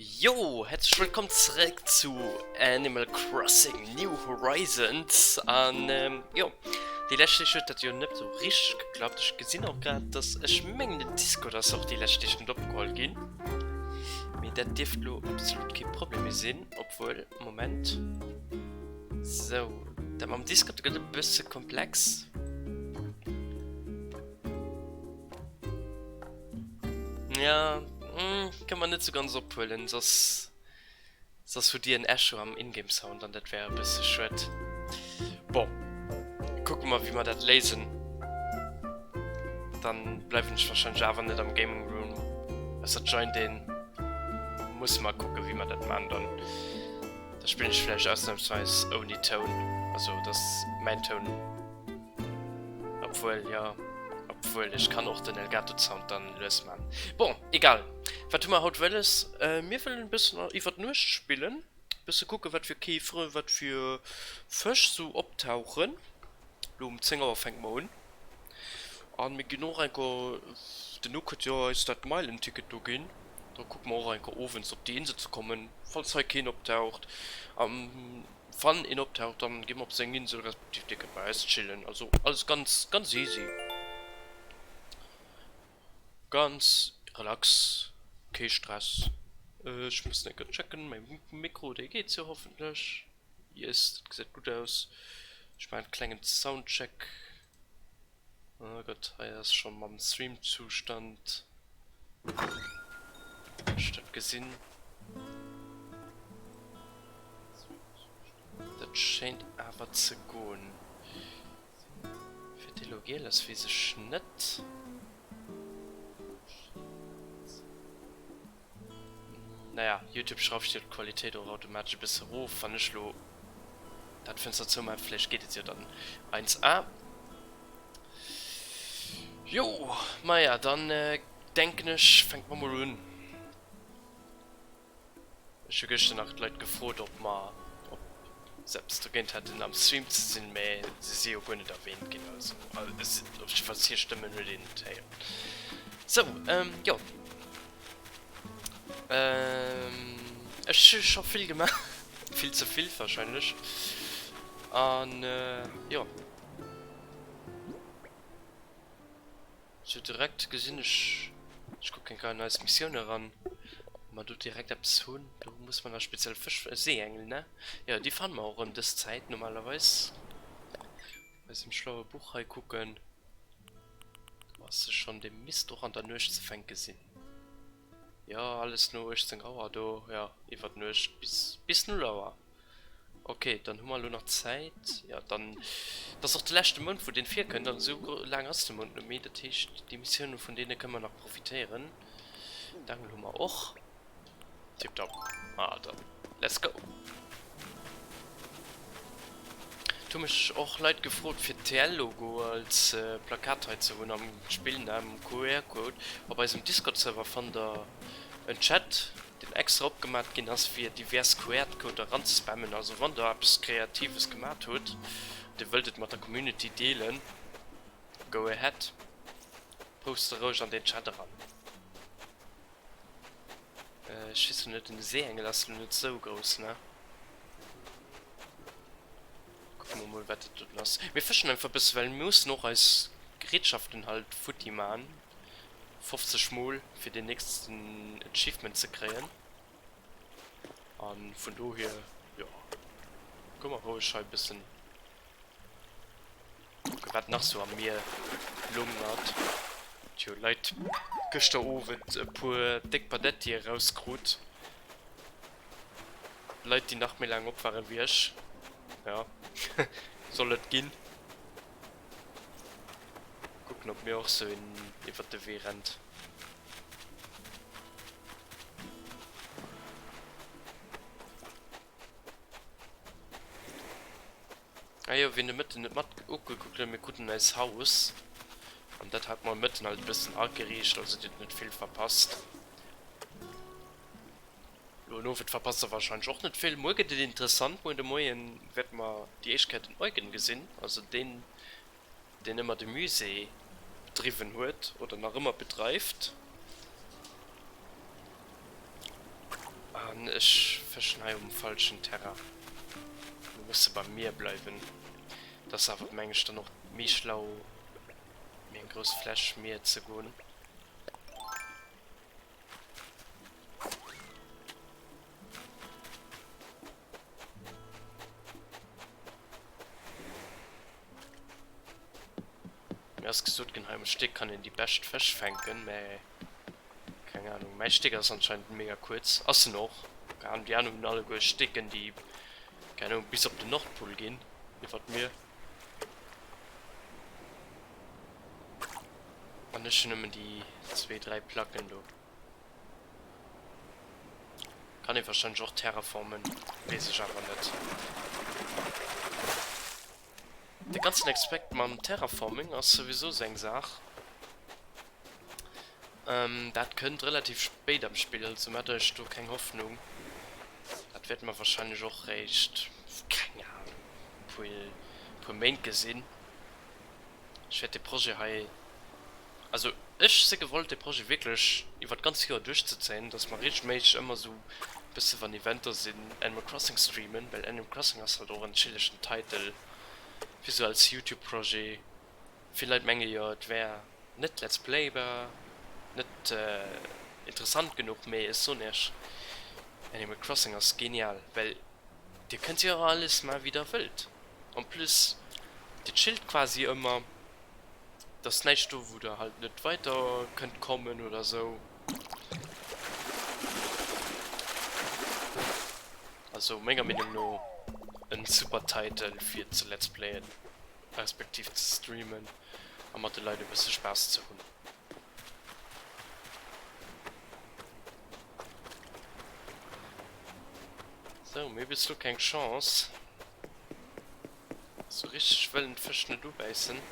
Yo, häerzlech wëllkomm zeréck zu Animal Crossing New Horizons. An jo, déi lescht Deeg huet dat jo net sou richteg geklappt. Ech gesinn och grad, dass ech mengen den Discord ass och déi lescht Deeg net opgeholl ginn. Mee dat dierft lo absolut kee Problem méi sinn, obwuel, Moment. Sou, dat mam Discord gëtt e bësse komplex. Ja, kann man net sou ganz ophuelen, soss soss hutt dir en Echo am Ingame Sound an dat wär e bësse schued. Bon, kucke mer wéi mer dat léisen. Dann bleiwen ech wahrscheinlech awer net am Gaming Room, ausser joint een. Musse mer kucke wéi mer dat man dann. Da spillen ech vläicht ausnahmsweis ouni Toun, also dass mäin Toun. Obwuel, jo, obwuel ech kann och den Elgato Sound dann lues man. Bon, egal. Wat hu mer haut wëlles? Mir wëllen e bëssen iwwer d'Nuecht spillen, bësse kucken wat fir Käfere, wat fir Fësch sou optauchen. Lo um 10 Auer fänke mer un. An mir ginn och enker, den Luc huet jo eis dat Meilenticket do ginn, da kucke mer och enker owends op déi Insel ze kommen, falls hei keen optaucht. Am. Wann een optaucht, dann gi mer op seng Insel, respektiv dee kënnt bei eis chillen. Also alles ganz, ganz easy. Ganz relax, kee Stress. Ech muss enke checken, mäi Mikro, dee geet jo hoffentlech. Yes, dat gesäit gutt aus. Ech maachen e klengen Soundcheck. Oh Gott, hei ass scho mam Streamzustand. Ech dat gesinn. Dat schéint awer ze goen. Fir dee lo giel ass, weess ech net. Naja, Youtube schrauft jo d'Qualitéit och automatesch e bësse rof, wann ech lo dat Fënster zoumaachen. Vläicht geet et jo dann 1A. Jo, maja, dann denken ech, fänke mer mol un. Ech hu gëschter nach d'Leit gefrot, ob mer, ob se eppes dogéint hätten am Stream ze sinn, mä se si jo guer net erwähnt ginn, also op jiddefalls hir Stëmmen huet een net héieren. Sou, jo, ech hu scho vill gemaach, vill ze vill wahrscheinlech, an jo. Sou direkt gesinn ech, ech kucken grad an eis Missioun eran, ob mer do direkt eppes hunn. Do muss mer nach speziell Fësch, Seeengel, ne? Jo, déi fanne mer och ëm dës Zäit normalerweis. Bei eisem schlaue Buch hei kucken. Do ass se schonn, dee misst och an der Nuecht ze fänke sinn. Jo, alles no 18 Auer do, jo, iwwer d'Nuecht bis, bis 0 Auer. Ok, dann hu mer elo nach Zäit. Jo, dann, dat ass och de leschte Mount, wou deen virkënnt, an esou laang ass de Mount net méi. Dat heescht, déi Missioune vun deene kënne mer nach profitéieren. D'Angel hu mer och. Tiptop. Ah, dann let's go! Et hu mech och Leit gefrot, fir d'TL-Logo als Plakat hei ze hunn am Spill, ne, am QR-Code. Op eisem Discord-Server fannt der en Chat. deen extra opgemat ginn ass fir divers QR-Coder eranzespammen, also wann der eppes kreatives gemat hutt, dir wëllt et mat der Community deelen, go ahead, post se roueg an deen Chat eran. Ech weess lo net, den Seeengel ass lo net sou grouss, ne? Kucke mer mol wat dat doten ass. Mir fëschen einfach e bësse well mir mussen och eis Gerätschaften halt futti man. 50 mol fir den nächsten Achievement ze kréien. An vun dohier, jo, goe mer roueg hei e bëssen kucken wat nach sou am Mier lungert. Tjo Leit, gëschter Owend e puer déck Badetti erauskrut. Leit déi nach méi laang op waren wéi ech, jo, soll et ginn. Kucken ob mir och sou een iwwert de Wee rennt. Ah jo, wien de Mëtten net mat ugekuckt huet, mir kruten eis Haus an dat hat mer Mëtten halt e bëssen ageriicht, also dir hutt net vill verpasst. Lo en Owend verpasst der wahrscheinlech och net vill. Muer gëtt et interessant, muer de Moien wäerte mer déi éischt Kéier den Eugen gesinn, also deen deen ëmmer de Musée bedriwwen huet oder nach ëmmer bedreift. An ech fëschen hei um falschen Terrain. Mir musse beim Mier bleiwen. Dat ass awer meng ech dann och méi schlau méi eng grouss Fläch Mier ze goen. Mir ass gesot ginn, hei um Stéck kann een déi bescht Fësch fänken, mä keng Ahnung. Mäi Stéck ass anscheinend mega kuerz. Ass en och. Keng Ahnung, déi aner hunn alleguer Stécken, déi, keng Ahnung, bis op den Nordpol ginn, iwwert d'Mier. An ech hunn nëmmen déi zwee, dräi Placken do. Kann ee wahrscheinlech och terraformen, weess ech awer net. De ganzen Aspekt mam Terraforming ass souwisou sou eng Saach. Dat kënnt relativ spéit am Spill, also maacht iech do keng Hoffnung. Dat wäerte mer wahrscheinlech och réischt, keng Ahnung, puer, puer Méint gesinn. Ech wäert de Projet hei, also ech si gewollt de Projet wierklech iwwer d'ganz Joer duerchzezéien, dass mer reegelméisseg ëmmer sou bësse wann Eventer sinn Animal Crossing streamen, well Animal Crossing ass halt och en chillegen Title fir sou als Youtube Projet. Vill Leit menge jo et wär net Let's Playbar, net interessant genuch, mee ech soen iech Animal Crossing ass genial, well dir kënnt jo alles man wéi der wëllt. En plus dir chillt quasi ëmmer, et ass näischt do wou der halt net weider kënnt kommen oder sou. Also menger Meenung no en super Title fir ze Let's Playen respektiv ze streamen a mat de Leit e bësse Spaass ze hunn. Sou, mir hu bis elo keng Chance. Sou richteg wëllen d'Fësch net ubäissen.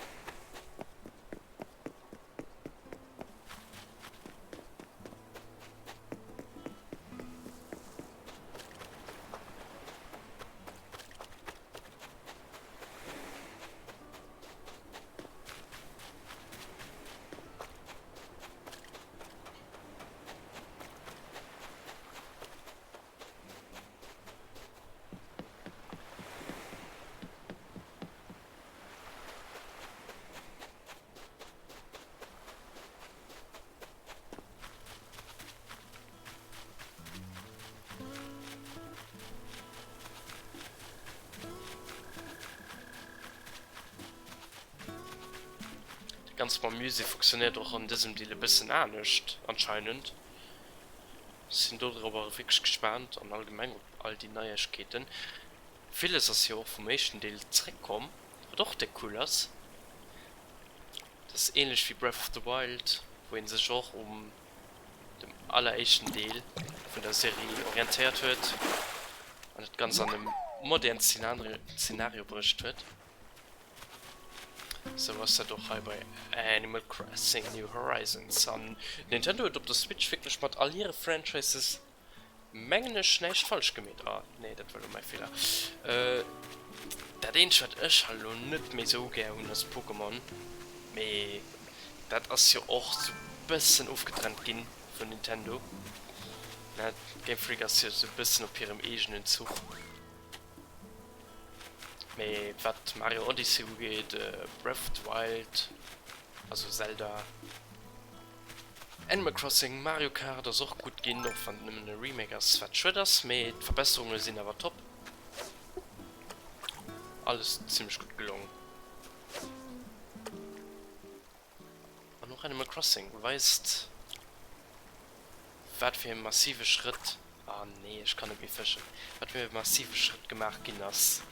Dat Ganzt mam Musée funktionéiert och an dësem Deel e bëssen anescht anscheinend. Sinn dodrobber wierklech gespaant an allgemeng op all déi Neiegkeeten. Villes ass jo och vum éischten Deel zréckkomm, wat och déck cool ass. Dat ass ähnlech wéi Breath of the Wild, wou een sech och um dem alleréischten Deel vun der Serie orientéiert huet an dat Ganzt an e modernt Szenario bruecht huet. Sou ass dat och hei bei Animal Crossing New Horizons. An Nintendo huet op der Switch wierklech mat all hire Franchises mengen ech näischt falsch gemeet. Ah nee, dat war lo mäi Feeler. Dat eenzegt wat ech halt lo net méi sou gär hunn ass Pokémon, mee dat ass jo och sou bëssen ofgetrennt ginn vun Nintendo, ne? Game Freak ass jo sou bëssen op hirem eegenen Zuch. Mee wat Mario Odyssey ugeet, Breath of the Wild, also Zelda, Animal Crossing, Mario Kart ass och gutt ginn, och wann et nëmmen e Remake ass, wat schued ass, mee d'Verbesserunge sinn awer top. Alles zimmlech gutt gelongen. An och Animal Crossing weist wat fir e massive Schrëtt, ah nee ech kann net méi fëschen, wat fir e massive Schrëtt gemaach ginn ass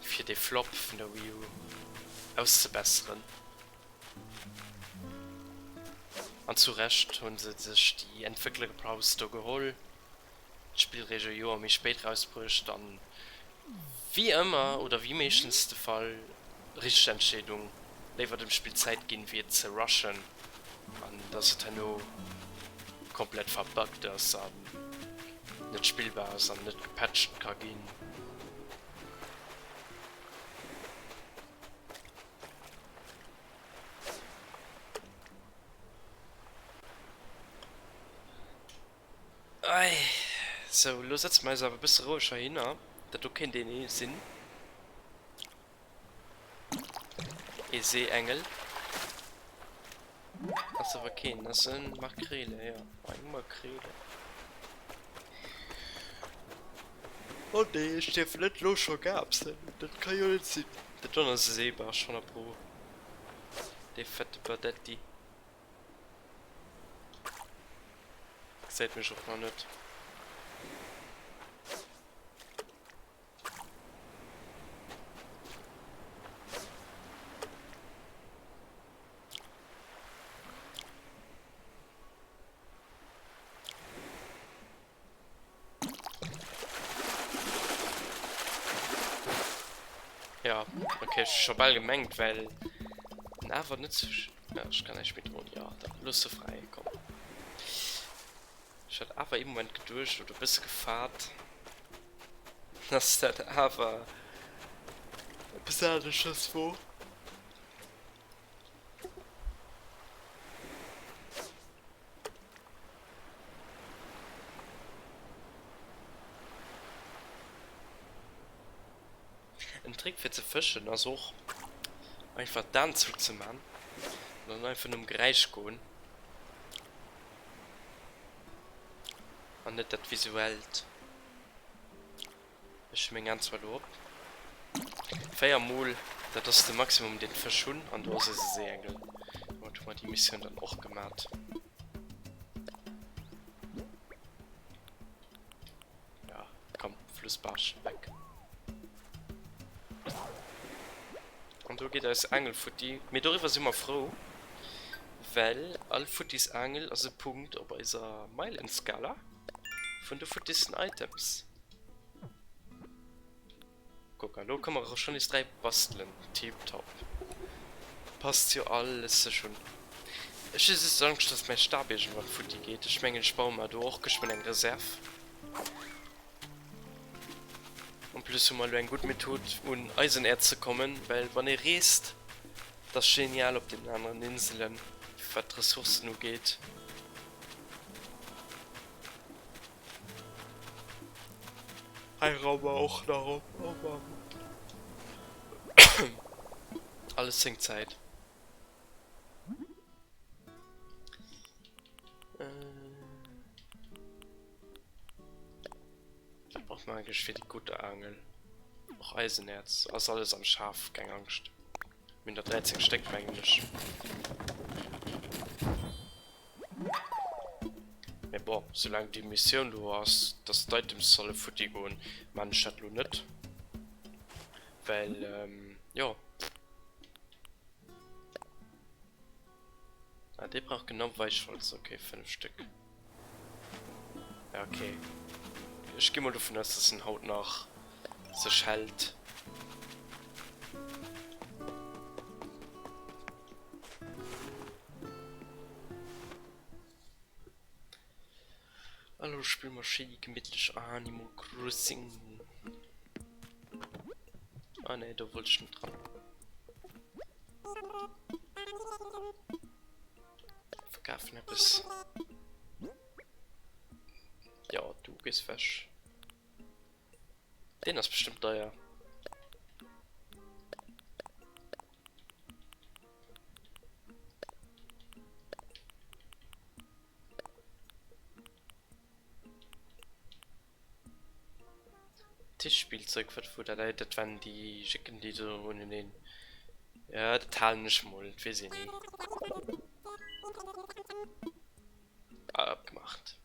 fir dee Flop vun der Wii U auszebesseren. An zu Recht hunn se sech déi Entwécklerpaus do geholl. d'Spill réischt e Joer méi spéit rausbruecht an wéi ëmmer oder wéi meeschtens de Fall, richteg Entscheedung, léiwer dem Spill Zäit ginn wéi et ze rushen an dass et herno komplett verbuggt ass an net spillbar ass an net gepatcht ka ginn. Ei. Sou, elo setze mer eis awer e bësse roueg heihinner. Dat do kéint een ee sinn. Ee Seeengel. Ass awer keen, ass e Makrele, jo, eng Makrele. Oh nee, ech dierf net elo scho gaapsen, dat ka jo net sinn. Dat do ass e Seebarsch, 100 pro. Dee fette Badetti. Gesäit mech och nach net. Ja, okay, ech hu scho bal gemengt, well en awer net sou. Ja, ech kann näischt méi droen. Ja, da looss se fräi, komm. Ech hat awer ee Moment geduecht oder e bësse gefaart, dass dat awer eppes aneschters wor. En Trick fir ze fëschen ass och einfach d'Aen zou ze man an dann einfach nom Geräisch goen an net dat visuellt. Ech hu meng Aen zwar elo op. 4 mol, dat ass de Maximum deen d'Fësch hunn an do ass eise Seeengel. Domat hu mer déi Missioun dann och gemat. Ja, komm, Flussbarsch, weg. An do geet eis Aangel futti. Mee doriwwer si mer frou, well all futtis Aangel ass e Punkt op eiser Meilenskala vun de futtisten Items. Kuck, an do kënne mer schonn nees 3 bastelen. Tiptop. Passt jo alles sech un. Ech hu just Angscht, dass mäi Stab iergendwann futti geet. Ech mengen, ech baue mer do och geschwënn eng Reserv. En plus hu mer elo eng gutt Method, un Eisenäerz ze kommen, well wann ee reest, dat ass genial op deenen aneren Inselen, wat d'Ressourcen ugeet. Hei raume mer och nach op. Oh Mann. Alles seng Zäit. Wat braucht man eigentlich fir déi gutt Aangel? Och Eisenerz. Ass alles am Schaf, keng Angscht. Mir hunn der 13 Stéck, mengen ech. Mee bon, soulaang déi Missioun do ass, dass d'Items solle futti goen, maan ech dat lo net. Well, jo. Ah, dee brauch genau Weichholz. Okay, 5 Stéck. Ja, okay. Ech gi mol dovun aus, dass en haut nach sech hält. A lo spille mer schéi gemittlech Animal Crossing. Ah nee, do wollt ech net dran. Verkafen eppes. Ja, du gees weg. Deen ass bestëmmt deier. Tischspielzeug, wat wor dat? Dat waren déi Jicken, déi do uneneen. Ja, dat halen ech mol, dat weess een ni. Ah, abgemacht.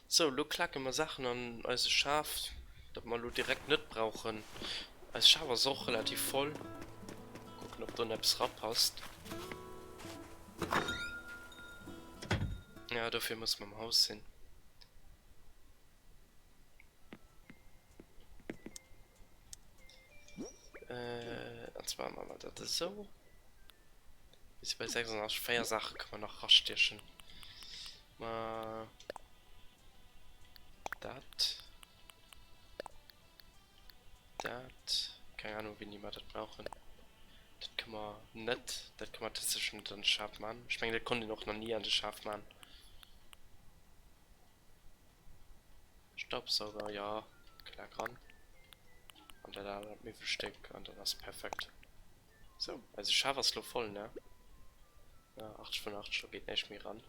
Sou, lo klake mer Saachen an eise Schaf, dat mer lo direkt net brauchen. Eis Schaf ass och relativ voll. Kucken, ob do eppes rapasst. Ja, dofir musse mer am Haus sinn. An zwar maache mer dat esou. Mir si bei 86, 4 Saache kënne mer nach rastiechen. Ma dat, dat, keng Ahnung wéini mer dat brauchen. Dat kënne mer net, dat kënne mer tatsächlech net an de Schaf man. Ech mengen, dat konnt een och nach ni an de Schaf man. Staubsauger, jo, klack ran. An dat anert Miwwelstéck an dann ass perfekt. Sou, eise Schaf ass lo voll, ne? Ja, 80 vun 80, do geet näischt méi ran.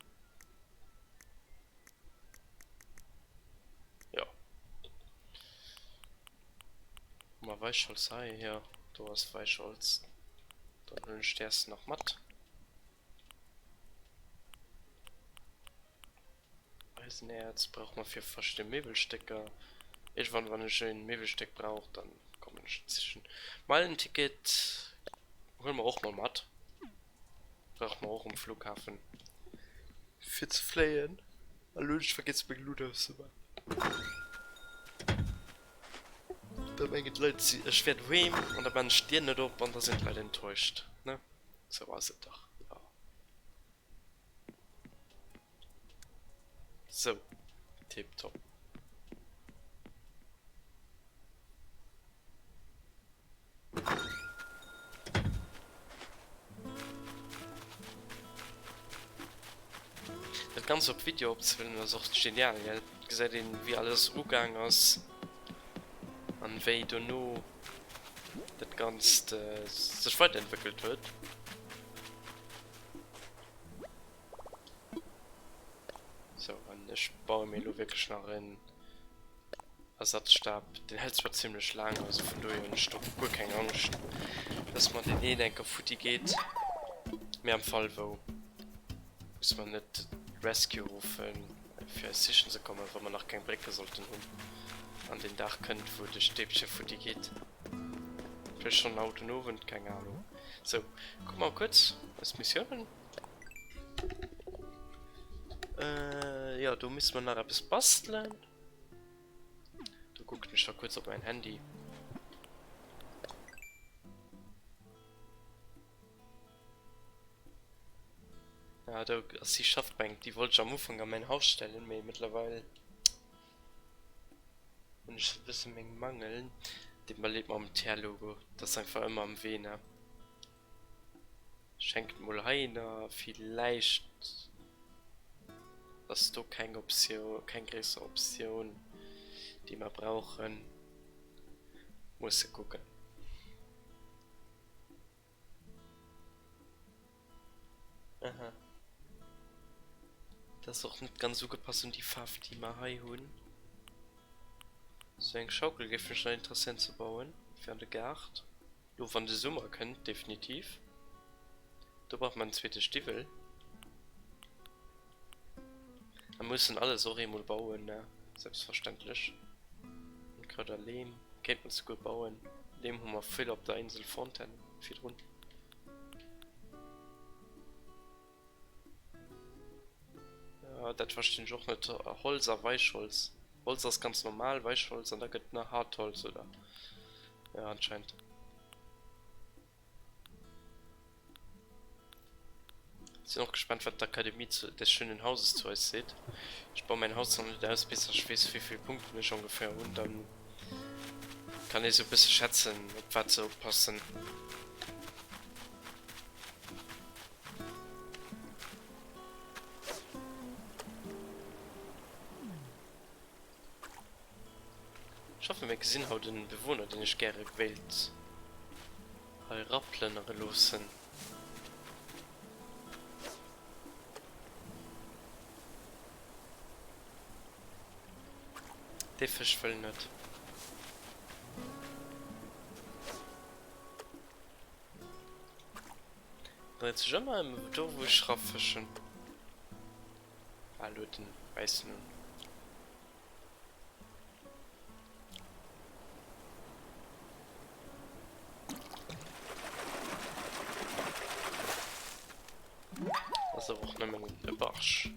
Jo. Hu mer Weichholz hei? Jo, do ass Weichholz. Dann huelen ech däers nach mat. Eisenäerz brauche mer fir verschidde Miwwelstécker. Iergendwann, wann ech e Miwwelstéck brauch, dann kommen ech et sichen. Meilenticket huele mer och mol mat. Brauche mer och um Flughafen fir ze fléien. A lo hunn ech vergiess meng Luut auszemaachen. Da mengen d'Leit ech wär doheem an da maan ech d'Dier net op an da sinn d'Leit enttäuscht, ne? Sou ass et dach, jo. Sou, tiptop. Dat Ganzt op Video opzehuelen ass och genial, gell? Et gesäit een wéi alles ugaang ass an wéi dono dat Ganzt sech weiderentwéckelt huet. Sou, an ech baue mir elo wierklech nach en Ersatzstab. Deen hält zwar zimlech laang, also vun dohier hunn ech do guer keng Angscht, dass mer deen een enker futti geet. Mee am Fall wou, musse mer net d'Rescue ruffen, fir eis sichen ze kommen, wa mer nach keng Brécke sollten hunn an deen Dag kënnt, wou de Stäbche futti geet. Vläicht schonn haut den Owend, keng Ahnung. Sou, kucke mer kuerz eis Missiounen. Äh, jo, do misste mer nach eppes bastelen. Do kucken ech da kuerz op mäin Handy. Ah, do ass déi Schaffbänk, déi wollt ech am Ufank a mäin Haus stellen, mee mëttlerweil hunn ech e bësse meng Mangel. Deet mer leed mam TR-Logo, dat ass einfach ëmmer am Wee, ne? Schenkt mol heihinner, villäicht ass do keng Optioun, keng gréisser Optioun déi mer brauchen. Musse kucken. Aha. Dat ass och net ganz ugepasst un déi Faarf déi mer hei hunn. Sou eng Schaukel géif mech nach interesséieren ze bauen fir an de Gaart. Lo wann de Summer kënnt, definitiv. Do brauch mer en zweete Stiwwel. A mussen alles och eemol bauen, ne? Selbstverständlech. Unkraut a Leem kéint mer souguer bauen. Leem hu mer vill op der Insel Fontaine virdrun. Ja, dat verstinn ech och net. Holz a Weichholz. Holz ass ganz normal, Weichholz an da gëtt nach Hartholz, oder? Ja, anscheinend. Sinn och gespannt wat d'Akademie zu des schönen Hauses zu eis seet. Ech baue mäin Haus nach net aus bis ech weess wéivill Punkten ech ongeféier hunn, dann kann ee sou bësse schätzen op wat se oppassen. Ech hoffen mir gesinn haut en Bewohner deen ech gäre wéilt hei eraplënnere loossen. Dee Fësch wëll net. Dréit sech ëmmer ëm do wou ech rafëschen. Ah, lo huet en wäissen un. Ass awer och nëmmen e Barsch.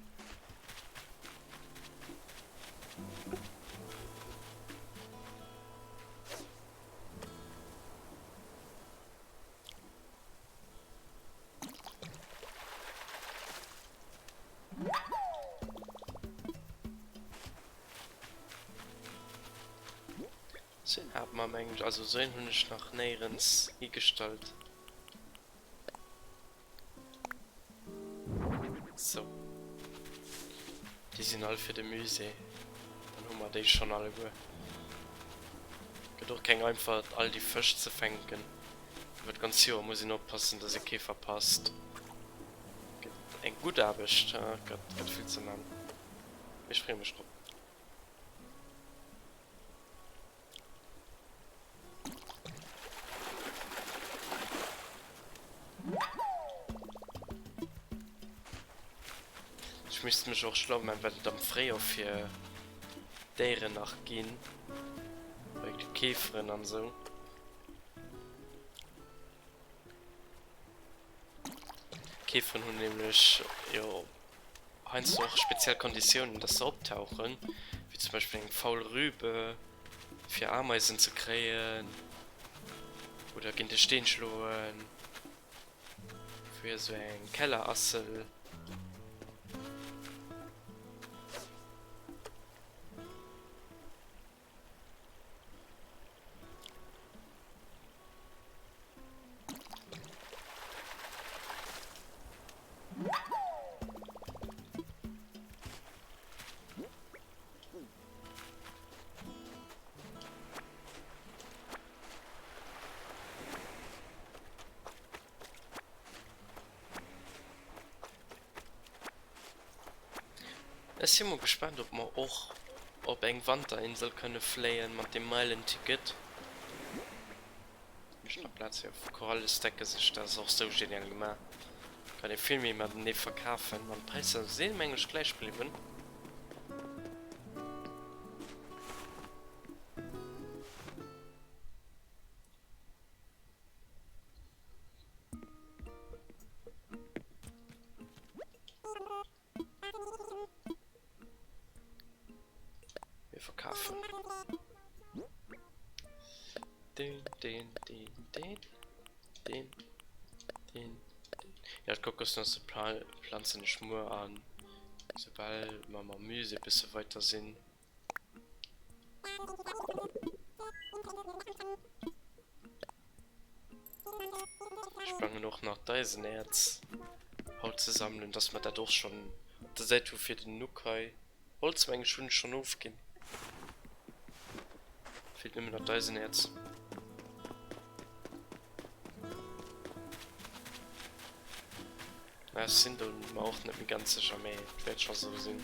Sou een hat mer mengen ech, also sou een hunn ech nach néierens higestallt. Déi sinn all fir de Musée. Dann hu mer déi schonn alleguer. Gëtt och keng einfach all déi Fësch ze fänken. Iwwer d'ganz Joer muss een oppassen, dass ee kee verpasst. Gëtt eng gutt Aarbecht, gëtt vill ze man. Mee ech freeë mech drop. Ech misst mech och schlau man, wat et am Fréijoer fir Déieren nach ginn, bei de Käferen an esou. Käferen hunn nämlech jo heiansdo och speziell Konditiounen, dass se optauchen, wéi zum Beispill eng faul Rübe fir Ameisen ze kréien oder géint e Steen schloen fir esou eng Kellerassel. Ech si mol gespaant ob mer och op eng Wanterinsel kënne fléien mat deem Meilenticket. Mech nach Plaz fir Koralle stacke sech, dat ass och sou genial gemaach. Kann ee vill méi matenee verkafen an d'Präisser sinn meng ech gläich bliwwen. Mir verkafen. Den, den, den, den, den, den. Ja, d'Kokosnësse planzen ech muer an, soubal mer mam Musée e bësse weiter sinn. Ech plangen och nach d'Eisenäerz haut ze sammelen, dass mer dat och schonn op der Säit hu fir den Nook hei. Holz meng ech hunn ech schonn ofginn. Feelt nëmmen nach d'Eisenäerz. Ech sinn do mer och net méi ganz sécher, mee et wäert scho sou sinn.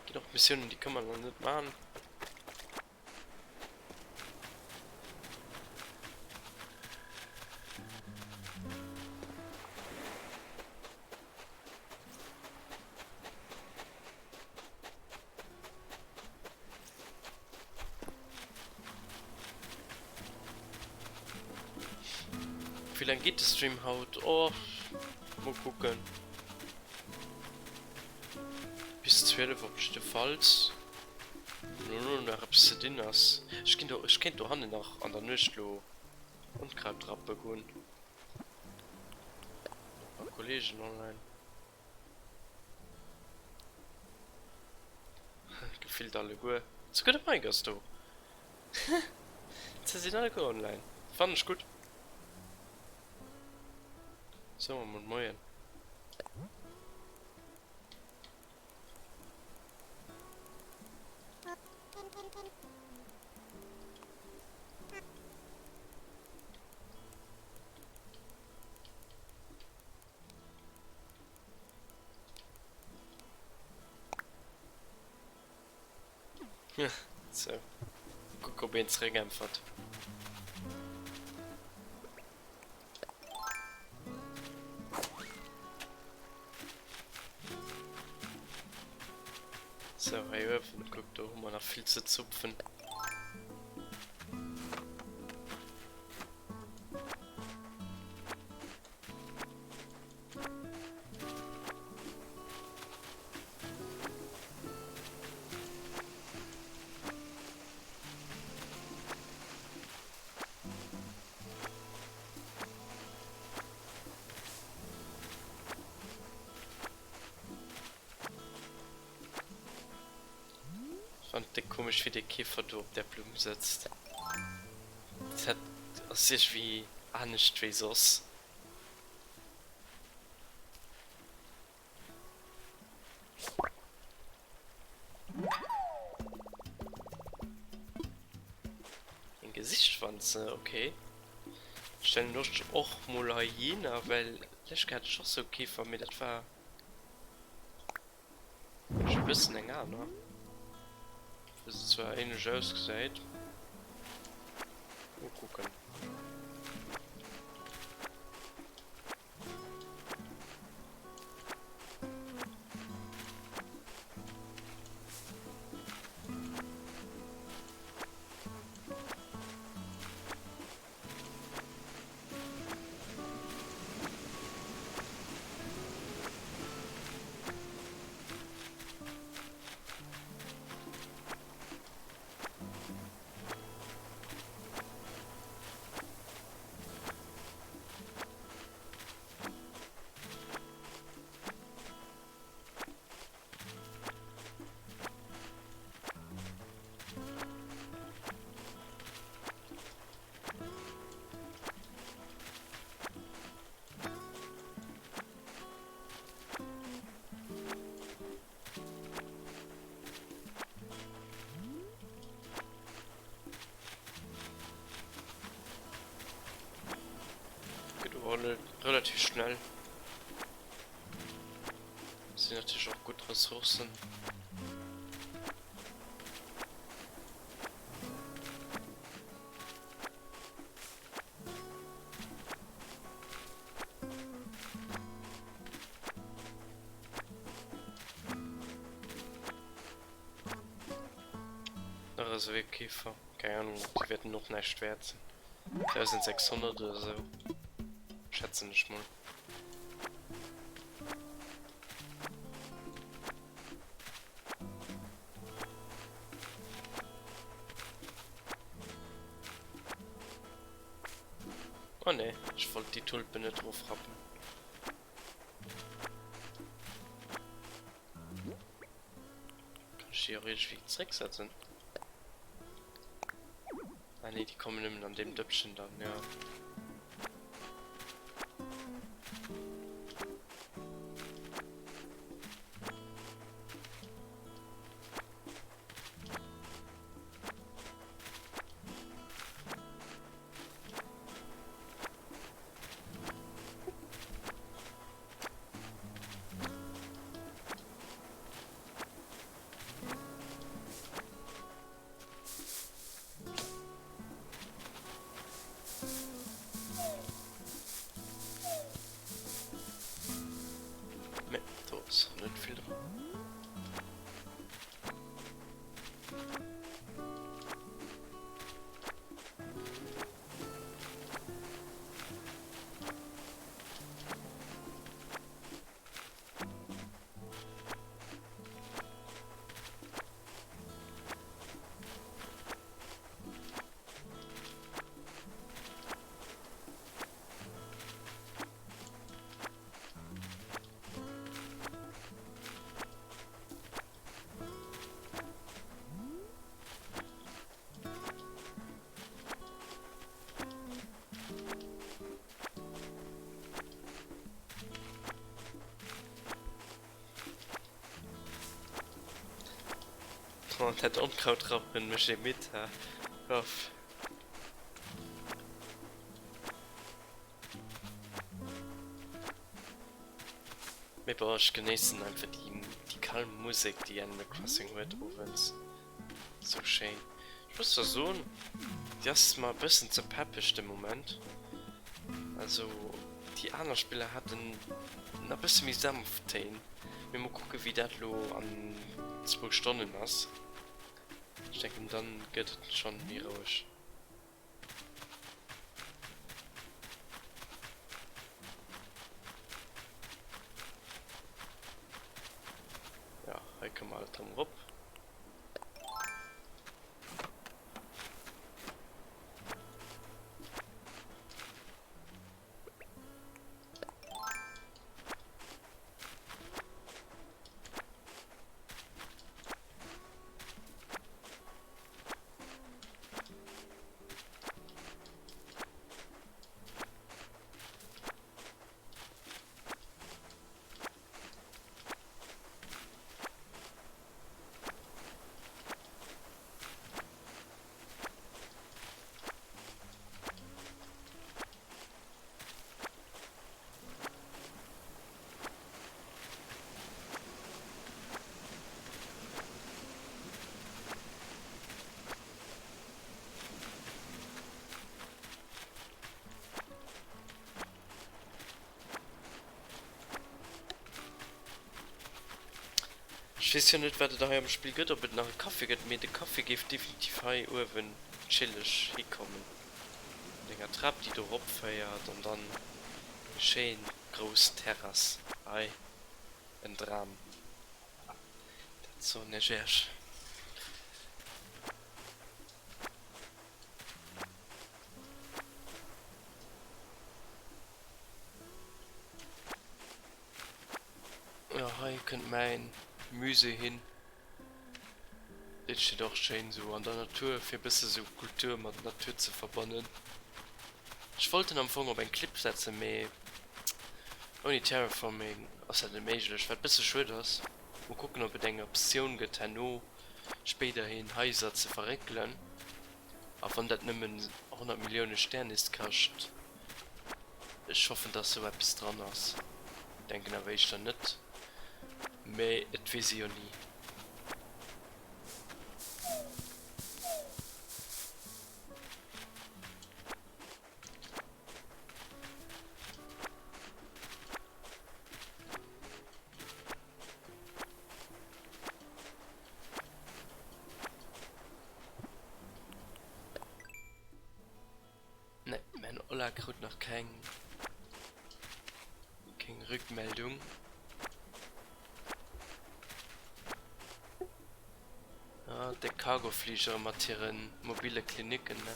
Ginn och Missiounen, déi kann man nach net man. Wéi laang geet de Stream haut? Oh, mol kucken. Bis 12 op jiddefalls. Wann elo nach eppes ze dinn ass. Ech ginn do, ech kéint dohannen nach an der Nuecht lo Onkraut rappe goen. Nach e paar Kollegen online. Gefillt alleguer. Souguer de Mike ass do. Se sinn alleguer online. Fannen ech gutt. Soe mer mol Moien. Sou, kucken ob een zeréck äntwert. Sou, hei uewen, kuck do hu mer nach vill ze zupfen. Fand déck komesch wéi dee Käfer do op där Blumm sëtzt. Dat hätt. Ass iergendwéi anescht wéi soss. Eng Gesichtwanze, ok. Stellen ech och mol heihinner, well lech hat ech och sou Käfer, mee dat war e bëssen eng aner, wou se zwar ähnlech ausgesäit. Mol kucken. Geht awer relativ schnell. Sinn natierlech och gutt Ressourcen. Nach esou ee Käfer, keng Ahnung, déi wäerten och näischt wäert sinn. 1600 oder esou, schätzen ech mol. Oh nee, ech wollt déi Tulpen net ofrappen. Kann ech déi och iergendwéi zrécksetzen? Ah nee, déi kommen nëmmen an deem Dëppchen dann, ja. Mee do ass net vill dran. Oh, dat Onkrautrappen mécht ee midd, ha. Uff. Mee bon, ech genéissen einfach déi, déi kalm Musek, déi Animal Crossing huet owends. Sou schéin. Ech muss zwar soen, déi ass mer e bëssen ze peppeg de Moment. Also déi aner Spiller haten nach bësse méi sanft Téin. Mee mol kucke wéi dat elo an zwou Stonnen ass. Ech denken dann gëtt et schonn méi roueg. Ja, hei komme mer alt erëm erop. Ech weess jo net wat et hei am Spill gëtt, ob et nach e Café gëtt, mee de Café géif definitiv hei uewen chilleg hikommen. Mat enger Trap déi do rop féiert an dann eng schéin grouss Terrass. Hei en Dram. Dat soen ech iech. Jo hei kënnt mäin Musée hin. Deen steet och schéin sou an der Natur fir bësse sou Kultur mat Natur ze verbannen. Ech wollt en am Fong op eng Klipp setzen mee ouni Terraforming ass dat net méiglech, wat bësse schued ass. Mol kucken op et eng Optioun gëtt herno spéiderhin Haiser ze verréckelen a wann dat nëmmen 100 Millioune Sternis kascht. Ech hoffen dass sou eppes dran ass, denken awer éischter net, mee et weess ee jo ni. Ne, mäin Olla krut nach keng keng Rückmeldung. Ah, déck Cargofligere mat hire mobile Klinicken, ne?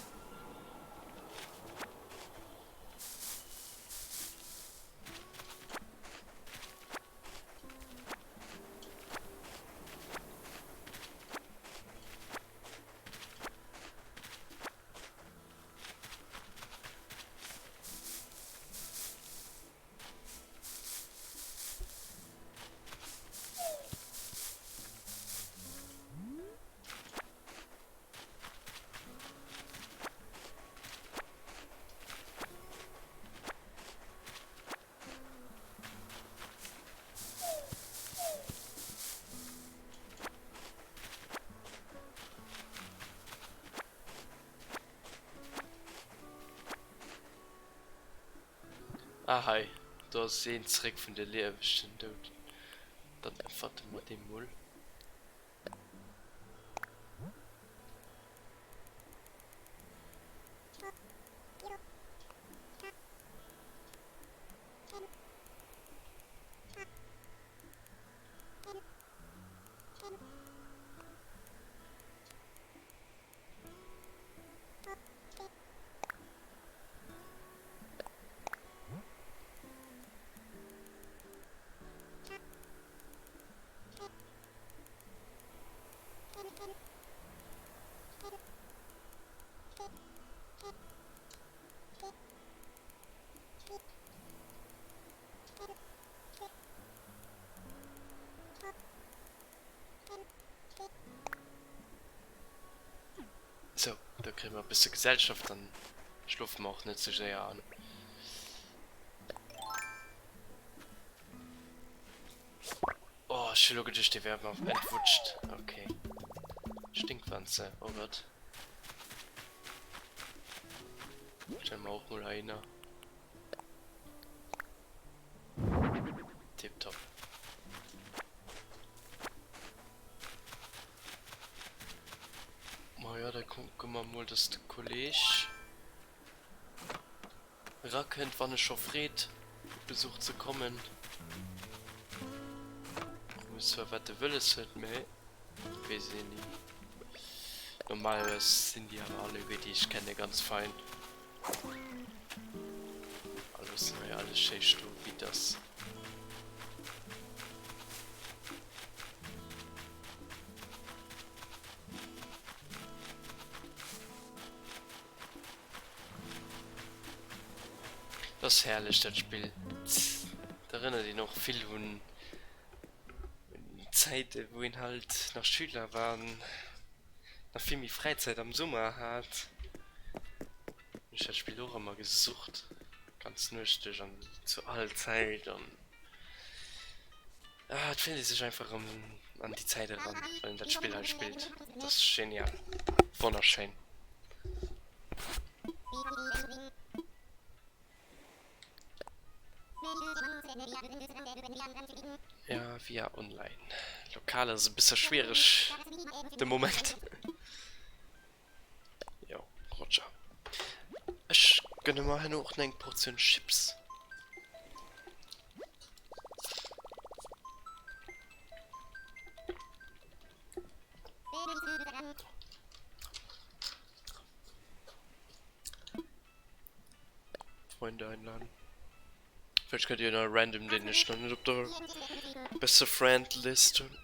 Ah hei, do ass een zeréck vun de liewegen Douden. Dann äntwerte mer deem mol. Sou, da kréie mer e bësse Gesellschaft, dann schlofe mer och net sou séier an. Oh, ech hu lo geduecht, dee wär mer entwutscht. Okay. Stinkwanze, oh Gott. Stelle mer och mol heihinner. Tiptop. Ma jo, da kucke mer mol, dass de Kolleg erakënnt, wann e scho freet, op Besuch ze kommen. Weess zwar, wat e wëlles huet, mä weess een ni. Normalerweis sinn déi awer alleguer, déi ech kenne, ganz fein. A loossen hei alles schéi stoen, wéi et ass. Dat ass herrlech, dat Spill. Et erënnert een och vill un Zäiten, wou een halt nach Schüler war an nach vill méi Fräizäit am Summer hat. Hunn ech dat Spill och ëmmer gesucht, ganz Nuecht duerch an zu all Zäit an ah et fillt ee sech einfach erëm an déi Zäit eran, wann een dat Spill hei spillt. Dat ass genial, wonnerschéin. Ja, via online. Lokal ass e bësse schwiereg de Moment. Jo, Roger. Ech gënne mer herno och nach eng Portioun Chips. Freunde einladen. Vläicht kënnt jo nach e random, deen ech nach net op der beste Friend List hunn.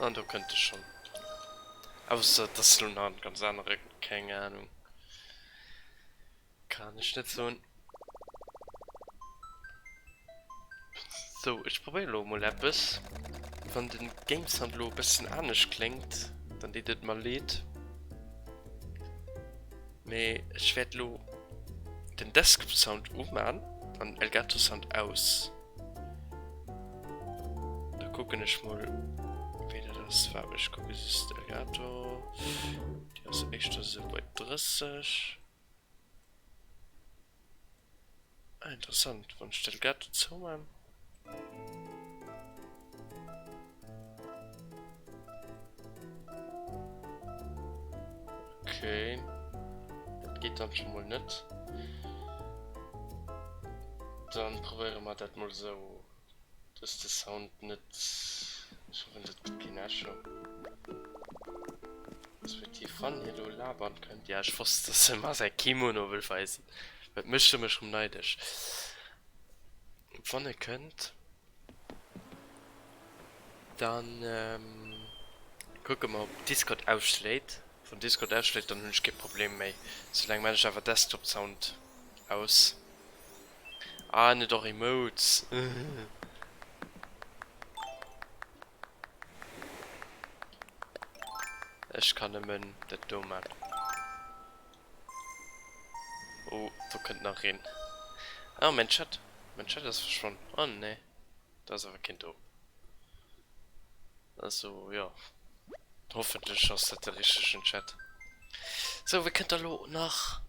An do kënnt e schonn. Ausser et ass elo nach en ganz anere, keng Ahnung. Kann ech net soen. Sou, ech probéieren elo emol eppes. Wann den Game Sound elo e bëssen anescht kléngt, dann deet et mer leed. Mee ech wäert elo den Desktop Sound umaan an Elgato Sound aus. Da kucken ech mol wéi dat ass. Waart, ech kucke just Elgato. Déi ass éischter sou bei 30. Ah, interessant. Wann ech d'Elgato zouman. Okay. Dat geet dann schon mol net. Dann probéiere mer dat mol sou. Dass de Sound net, ech hoffen dat gëtt keen Echo, respektiv wann hie lo labern kënnt, ja ech wosst dass e mer säi Kimono wëll weisen, dat mécht e mech rëm neidesch, wann e kënnt dann kucke mer ob Discord ausschléit, wann Discord ausschléit dann hunn ech kee Problem méi, soulaang maan ech awer Desktop Sound aus. Ah, net och Emotes. Ech kann nëmmen dat do man. Oh, do kënnt nach een. Ah, mein Chat. Mein Chat ass verschwonn. Oh nee, da ass awer keen do. Also, jo. Hoffentlech ass dat de richtegen Chat. Sou, wie kënnt da lo nach?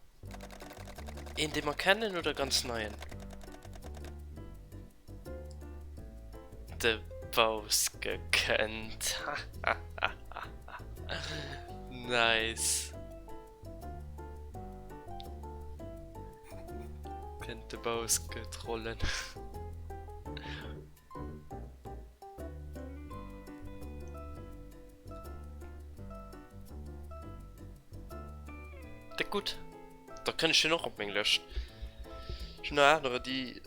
Een, dee mer kennen oder ganz neien? De Bauske kënnt. Nice. Kënnt de Bauske trollen. Déck gutt. Da kënn ech hien och op meng Lëscht. Ech hunn nach anerer, déi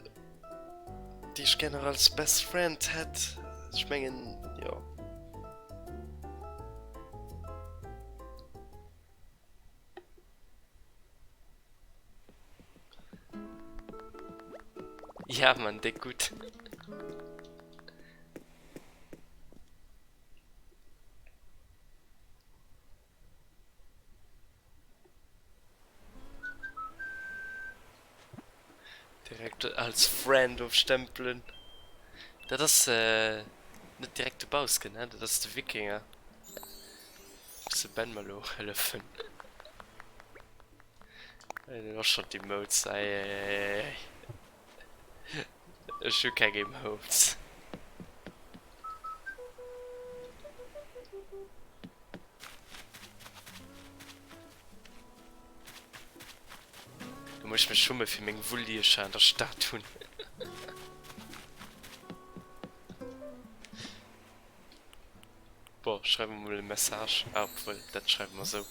déi ech gär nach als Best Friend hätt. Ech mengen, jo. Ja Mann, déck gutt. Direkt als Friend ofstempelen. Dat ass net direkt de Bauske, ne? Dat ass de Wikinger. Muss de Ben mer lo hëllefen. En huet och schon d'Emotes. Eieieiei. Ech hu keng Emotes. Do muss ech mech schumme fir meng Wulliecher an der Stad hunn. Bon, schreiwe mer mol e Message. Ah, obwuel, dat schreiwe mer esou.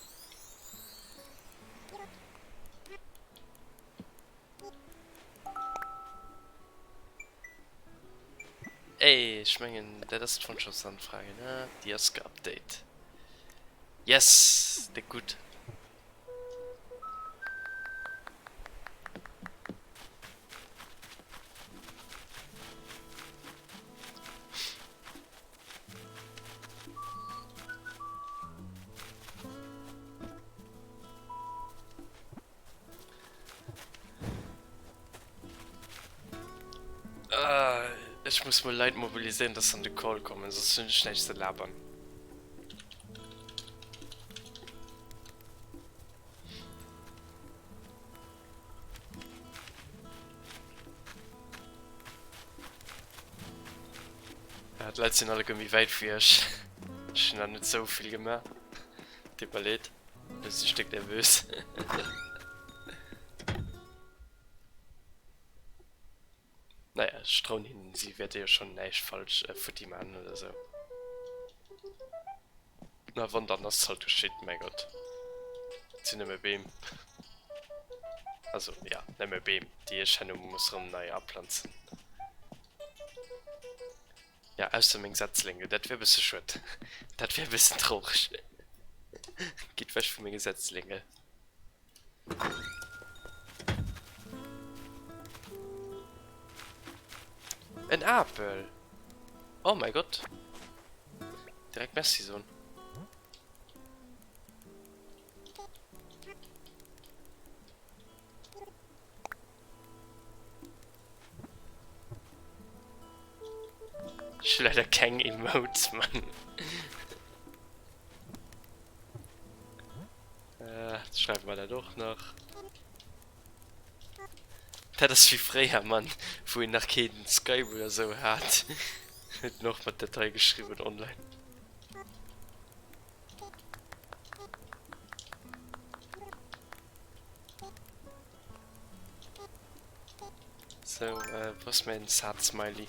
Ey, ech mengen, dat ass d'Freundschaftsanfrage, ne? Déi ass geupdate. Yes! Déck gutt. Ech muss mol Leit mobiliséieren, dass se an de Call kommen, soss hunn ech näischt ze labern. Ja, d'Leit sinn alleguer méi wäit wéi ech. Ech hunn nach net sou vill gemaach. Deet mer leed. Elo sinn ech déck nervös. Naja, ech trauen hinnen, si wäerte jo schonn näischt falsch futti maachen oder sou. Na wann, dann ass halt geschitt, mäi Gott. Et sinn nëmme Beem. Also, ja, nëmme Beem, déi ech herno muss erëm nei aplanzen. Ja, ausser meng Setzlinge, dat wär e bësse schued. Dat wär e bëssen traureg. Gitt wech vu menge Setzlinge. En Apel! Oh mäi Gott! Direkt Merci soen. Ech hu leider keng Emotes, Mann. Äh, schreiwe mer dat och nach. Dat ass wéi fréier, Mann, wou een nach keen Skype oder sou hat. Huet en och mat Datei geschriwwen online. Sou, äh, wou ass mäin sad Smiley?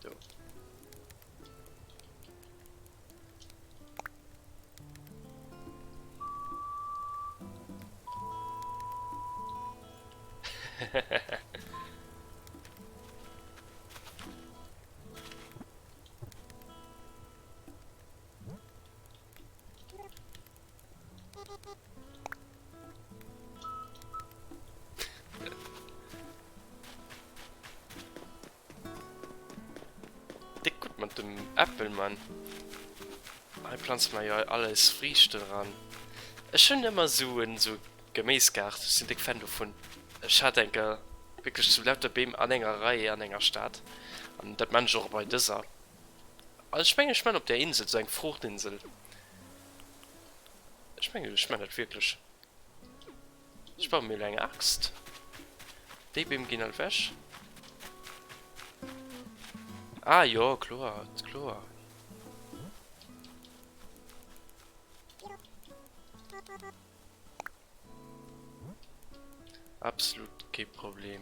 Do. Déck gutt mat dem Äppel, Mann. Hei planze mer jo all eis Friichten eran. Ech hunn ëmmer esou en esou Geméisgaart, ech sinn déck Fan dovun. Ech hat eng Kéier wierklech sou lauter Beem an enger Rei an enger Stad an dat man ech och bei dëser. Also ech mengen ech man op där Insel, sou eng Fruchtinsel. Ech mengen ech man dat wierklech. Ech baue mir elo eng Axt. Déi Beem ginn all wech. Ah jo, kloer, kloer. Absolut kee Problem.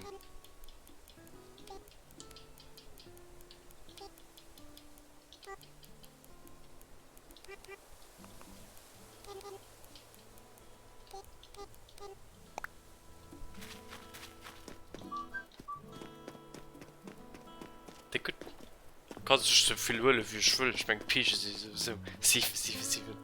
Déck gutt. Kann sech sou vill huelen wéi ech wëll. Ech mengen d'Piiche si souwisou 7, 7, 7.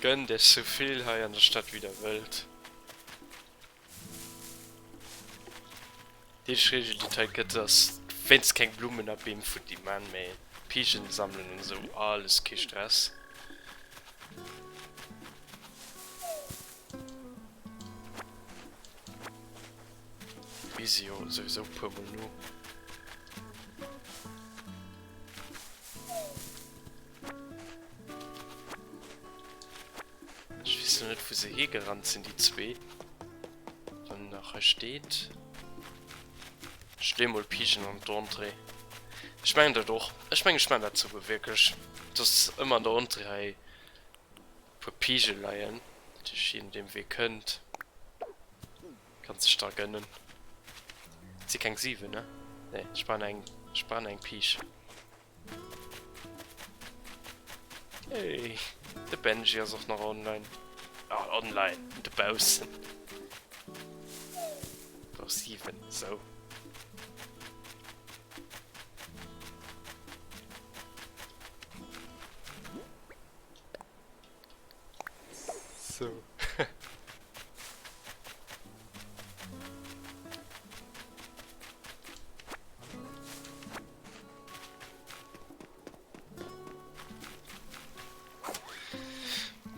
Gönnt iech sou vill hei an der Stad wéi der wëllt. Déi eenzeg Regel déi et hei gëtt ass wéinst keng Blummen a Beem futti man, mee Piichen sammelen an esou alles kee Stress. Mir si jo souwisou puer mol no. Ech weess lo net wou se higerannt sinn déi zwee. Wann nach hei steet. Ech leeë mol Piichen an d'Entrée. Ech mengen dat och. Ech mengen ech man dat souguer wierklech. Dass ëmmer an der Entrée hei e puer Piiche leien. Duerch jeen deem wee kënnt kann sech da gënnen. Et si keng 7 ne? Nee ech brauch nach eng, ech brauch nach eng Piisch. Hey, de Benji ass och nach online. Ah, online, dobaussen. Brauch 7, sou. Sou.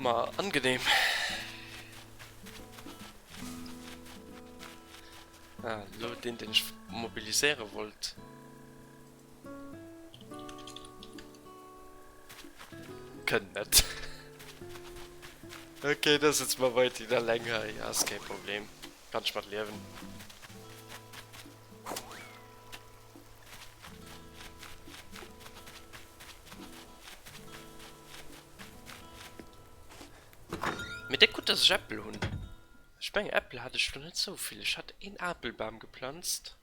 Ma angenehm. Ah, lo deen deen ech mobiliséiere wollt. Kënnt net. Ok, da sëtze mer weiderhin alleng hei. Ass kee Problem. Kann ech mat liewen. Mee déck gutt dass ech Äppel hunn. Ech mengen Äppel hat ech lo net sou vill. Ech hat een Apelbam geplanzt.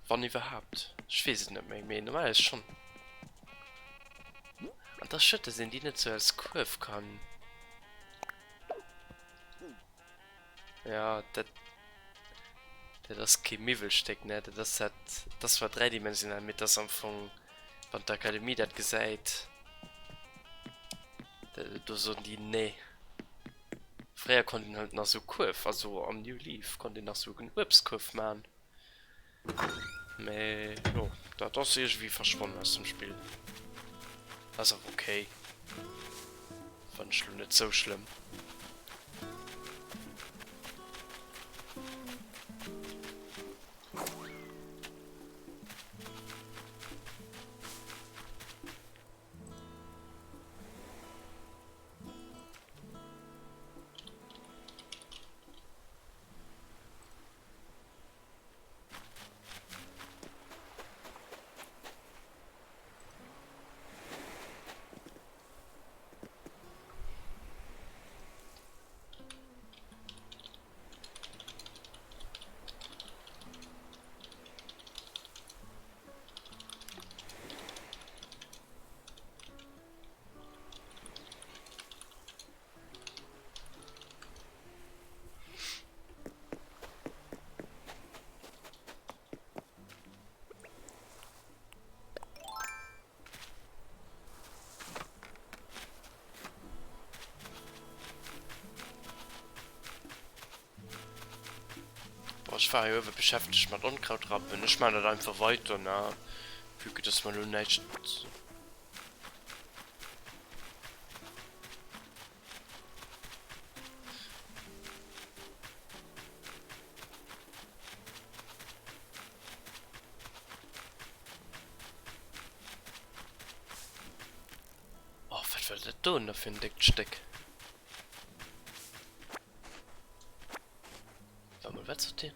Wann iwwerhaapt. Ech weess et net méi, mee normalerweis schonn. An et ass schued dass een déi net sou als Kuerf kann. Ja, dat dat ass kee Miwwelstéck, ne? Dat ass dat, dat ass zwar dräidimensional, mee dat ass am Fong, wann d'Akademie dat gesäit, do soen déi, nee. Fréier konnt een halt nach sou Kuerf, also am New Leaf konnt een nach sou en Uebstkuerf man. Mee jo, dat ass iergendwéi verschwonnen aus dem Spill. Ass awer ok. Fannen ech lo net sou schlëmm. Boah, ech war hei uewe beschäftegt mat Onkraut rappen. Ech maan dat einfach weiter, ne? Vue que dass mer elo näischt. Oh, wat war dat do nach fir en déckt Stéck? Warte mal, wat sot deen?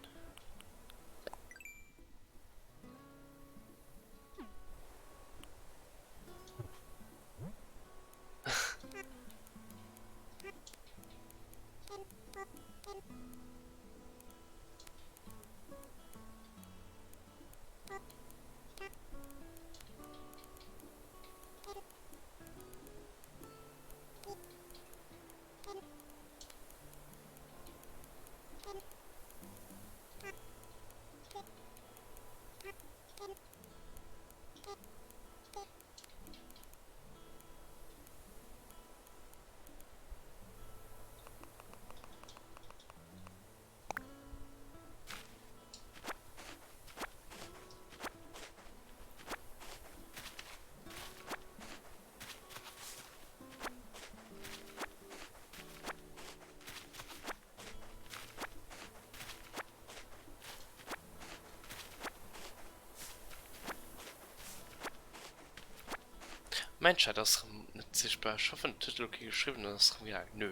Mäin Chat ass rem net sichtbar. Ech hoffen et huet elo kee geschriwwen an ass rem gaang. Nö,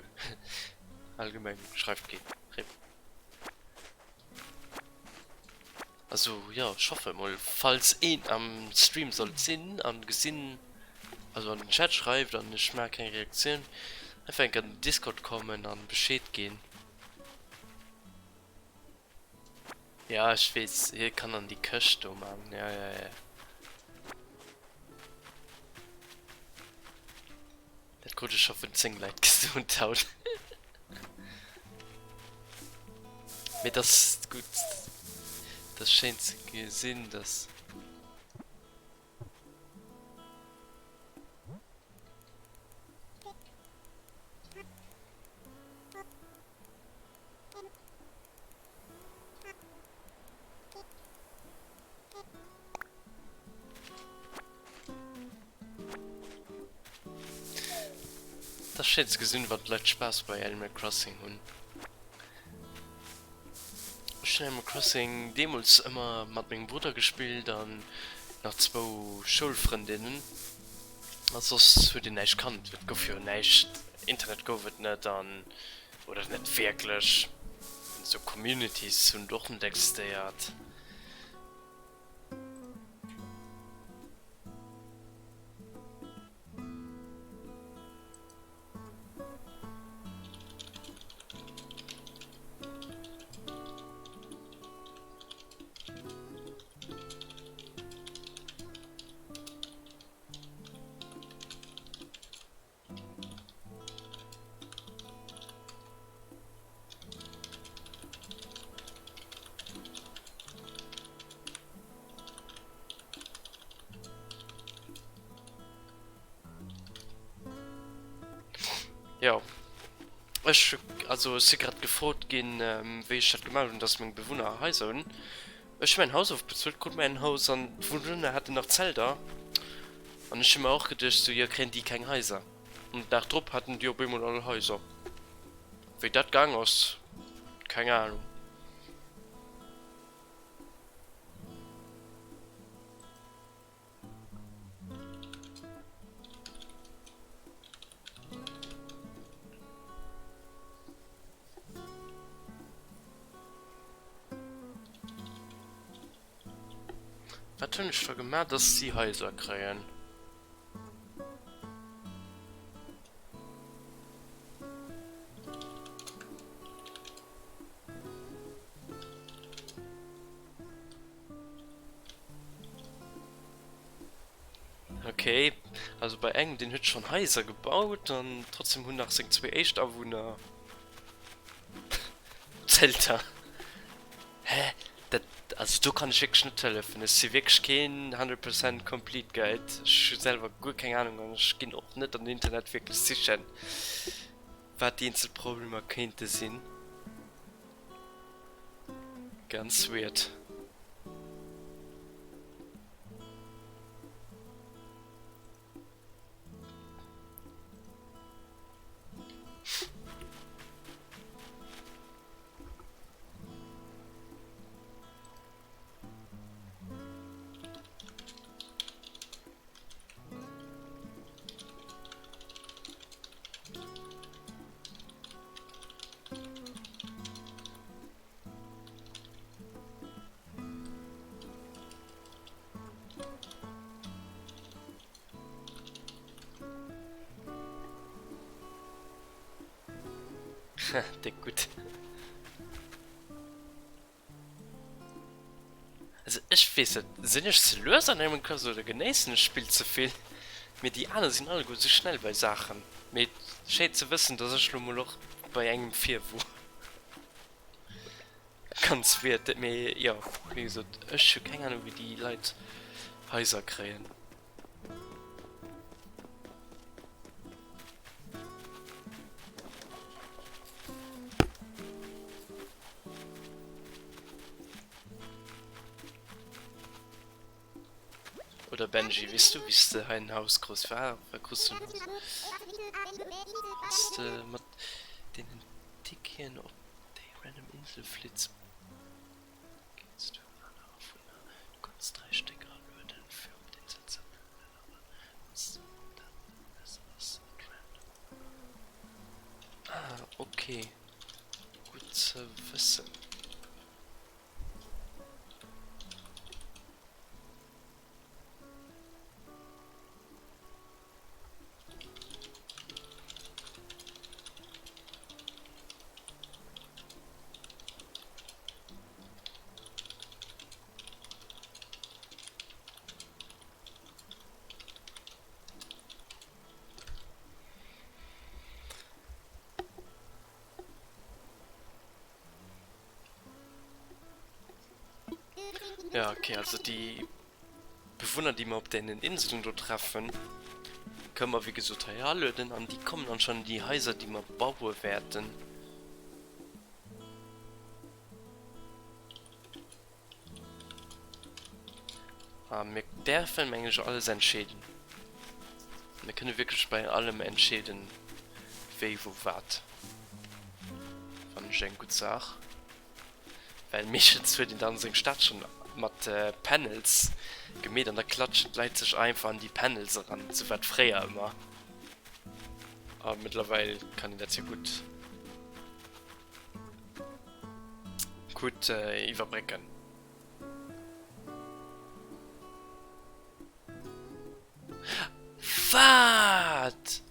allgemeng schreift keen. Rip. Also jo, ech hoffe mol falls een am Stream sollt sinn an gesinn, also an den Chat schreift an ech maache keng Reaktioun, einfach enk an den Discord kommen an Bescheed ginn. Ja ech weess, hie kann an déi Këscht do man, ja ja ja. Dat krut ech scho vun 10 Leit gesot haut. Mee dat ass gutt, dat ass schéin ze gesinn, dass. Et ass schéin ze gesinn, wann d'Leit Spaass bei Animal Crossing hunn. Ech hunn Animal Crossing deemools ëmmer mat mengem Brudder gespillt an nach zwou Schoulfrëndinnen. A soss huet een näischt kannt. Et gouf jo näischt, Internet gouf et net an, oder net wierklech. Esou Communities hunn et och net existéiert. Jo, ech, also ech si grad gefrot ginn, wéi ech dat gemaach hunn, dass meng Bewunner Haiser hunn. Ech hu mäin Haus ofbezuelt, krut mäin Haus an d'Bewunner haten nach Zelter. An ech hu mer och geduecht, sou, jo kréien déi keng Haiser? An den Dag drop haten déi op eemol all Haiser. Wéi dat gaang ass, keng Ahnung. Wat hunn ech da gemaach, dass si Haiser kréien? Okay, also bei engem, deen huet schonn Haiser gebaut an trotzdem hunn nach seng zwee éischt Awunner Zelter. Hä? Dat, also do kann ech wierklech net hëllefen. Ech si wierklech keen 100 percent complete Guide. Ech hu selwer guer keng Ahnung an ech ginn och net an den Internet wierklech sichen, wat déi eenzel Problemer kéinte sinn. Ganz weird. Déck gutt. Also ech weess net, sinn ech ze lues an Animal Crossing oder genéissen ech d'Spill ze vill? Mee déi aner sinn alleguer sou schnell bei Saachen. Mee schéi ze wëssen, dass ech lo mol och bei engem vir wor. Ganz weird, mee jo, wéi gesot, ech hu keng Ahnung wéi déi Leit Haiser kréien. Oder Benji, weess du wéis de hei en Haus krus? War war krus du en Haus? Wanns de mat deenen Tickien op déi random Insel flitts, Gees du aner Awunner? Du kanns 3 Stéck alueden fir op d'Insel ze plënneren, wanns dat besser ass at random. Ah ok, gutt ze wëssen. Ja, okay, also déi Bewunner, déi mer op deenen Inselen do treffen, kënne mer wéi gesot hei alueden an déi kommen anscheinend an déi Haiser, déi mer baue wäerten. A mir däerfen, mengen ech, alles entscheeden. Mir kënne wierklech bei allem entscheeden. Wéi, wou, wat. Fannen ech eng gutt Saach. Well meeschtens huet een dann seng Stad schon mat Panels gemeet an da klatschen d'Leit sech einfach an déi Panels eran, sou war et fréier ëmmer. A mëttlerweil kann een dat jo gutt gutt iwwerbrécken. Wat?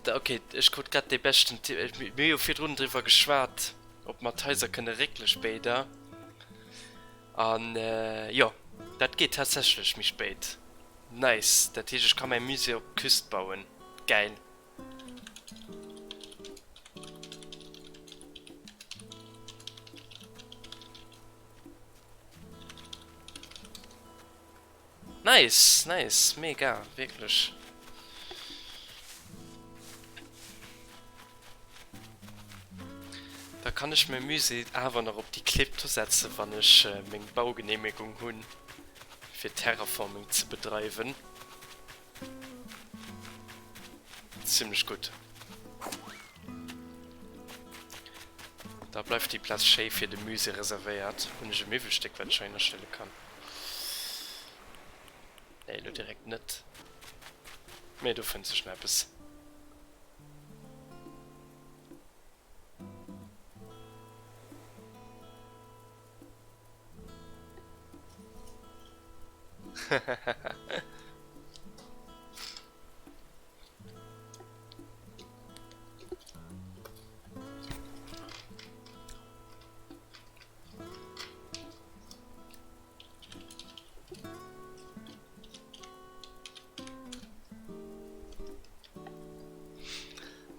Ok, ech krut grad dee beschten Tipp. Mir hu jo virdrun driwwer geschwat, ob mer d'Haiser kënne réckele spéider. An jo, dat geet tatsächlech méi spéit. Nice, dat heescht ech ka mäi Musée op d'Küst bauen. Gäil. Nice, nice, mega, wierklech. Da kann ech mäi Musée awer nach op déi Clibb do setzen, wann ech meng Baugenehmegung hunn, fir Terraforming ze bedreiwen. Zimmlech gutt. Da bleift déi Plaz schéi fir de Musée reservéiert. Hunn ech e Miwwelstéck, wat ech heihinner stelle kann? Nee, elo direkt net. Mee do fënnt sech nach eppes.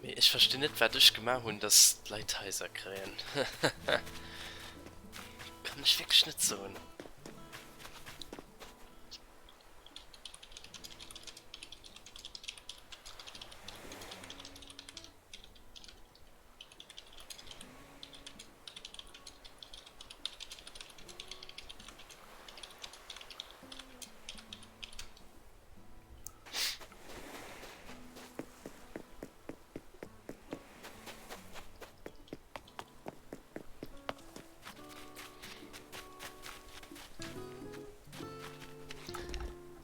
Mee ech verstinn net wat ech gemaach hunn dass d'Leit Haiser kréien. Kann ech wierklech net soen.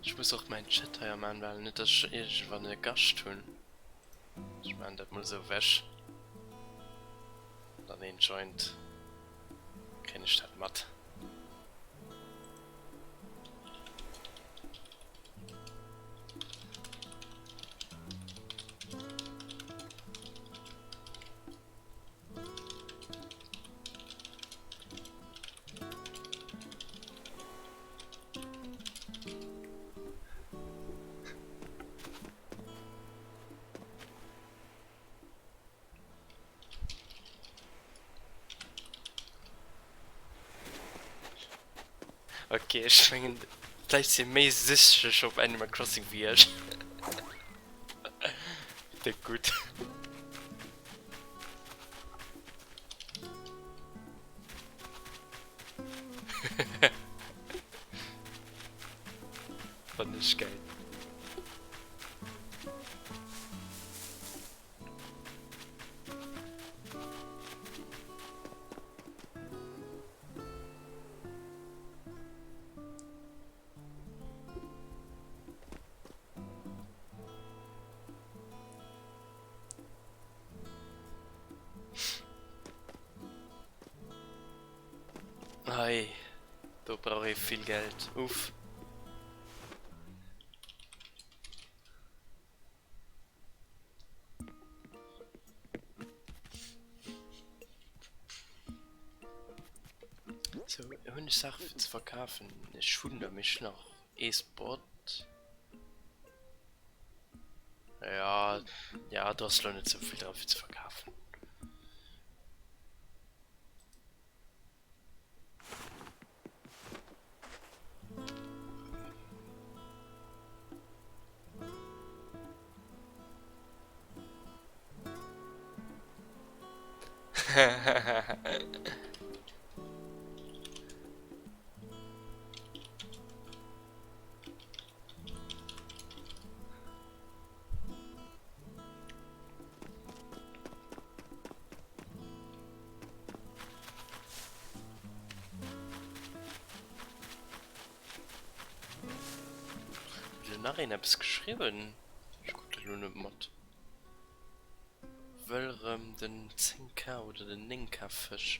Ech muss och mäin Chat hei am An behalen, net dass ech iergendwann e Gascht hunn. Ech maachen dat mol esou ewech. Dann een joint, kréien ech dat mat. Ok, ech mengen d'Leit si méi süchteg op Animal Crossing wéi ech. Déck gutt. Fannen ech geil. Ei, do brauch ee vill Geld. Uff. Sou, hunn ech Saache fir ze verkafen? Ech hunn der mech nach ee Spot. Ja, ja, do ass lo net sou vill dra fir ze verkafen. Huet elo nach een eppes geschriwwen? Ech krut dat elo net mat. Wëll rëm den 10K oder den 9K Fësch.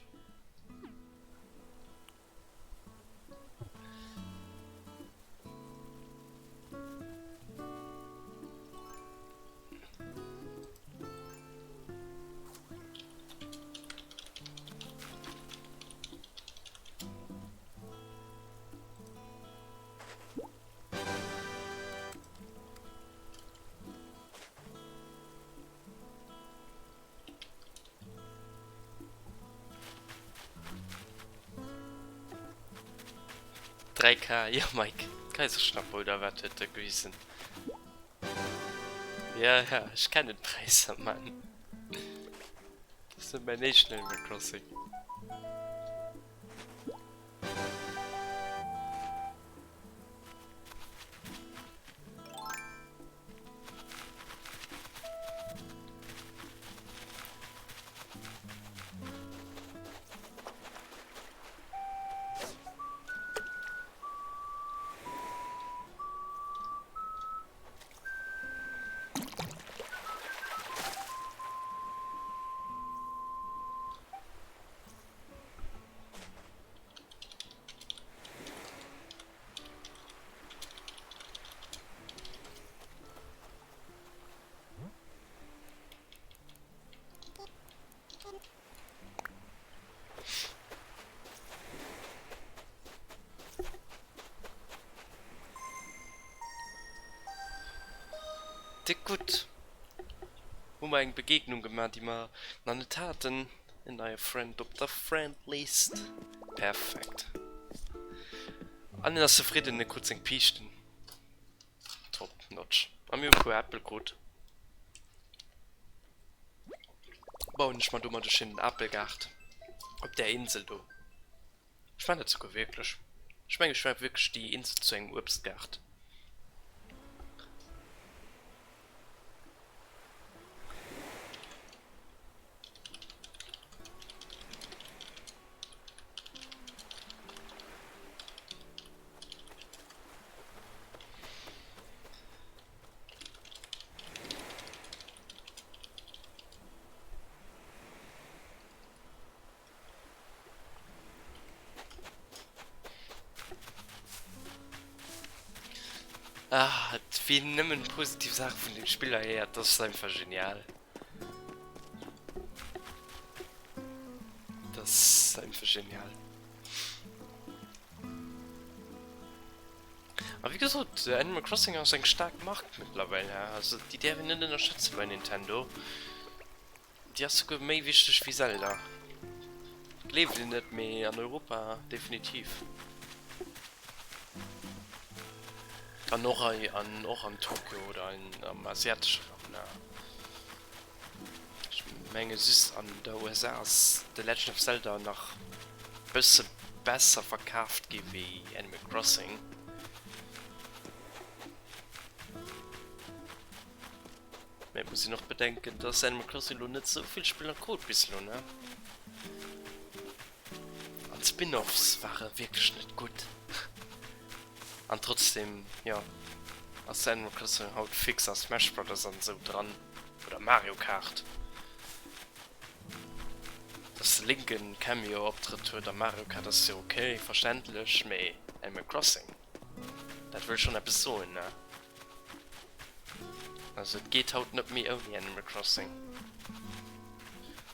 Dräi K, jo Mike, Kaiserschnapp oder wat huet e gewisen? Ja, ja, ech kennen d'Präisser, Mann. Dat ass net mäin éischten Animal Crossing. Déck gutt. Hu mer eng Begegnung gemaach, déi mer nach net haten. En neie Friend op der Friendlist. Perfekt. An en ass zefridden, e krut seng Piichten. Top notch. A mir hu puer Äppel krut. Bauen ech mer domat e schéinen Apelgaart op där Insel do. Ech maan dat souguer wierklech. Ech mengen ech maache wierklech déi Insel zu engem Uebstgaart. Ah, et wien nëmmen positiv Saache vun dem Spill erhéiert, dat ass einfach genial. Dat ass einfach genial. A wéi gesot, Animal Crossing ass eng staark Mark mëttlerweil, also déi däerf een net ënnerschätze bei Nintendo. Déi ass souguer méi wichteg wéi Zelda. Gleeft een net, mee an Europa definitiv. An och hei an och an Tokio oder am asiatesche Raum, ne? Ech menge just an der USA ass The Legend of Zelda nach bësse besser verkaaft gi wéi Animal Crossing. Mee et muss een och bedenken, dass Animal Crossing elo net sou vill Spiller krut bis elo, ne? An d'Spin-offs ware wierklech net gutt. An trotzdem, jo, ass Animal Crossing haut fix a Smash Brothers an esou dran, oder Mario Kart. Dass de Link en Cameo-Optrëtt huet a Mario Kart ass jo ok, verständlech, mee Animal Crossing, dat wëll schonn eppes soen, ne? Also et geet haut net méi ouni Animal Crossing.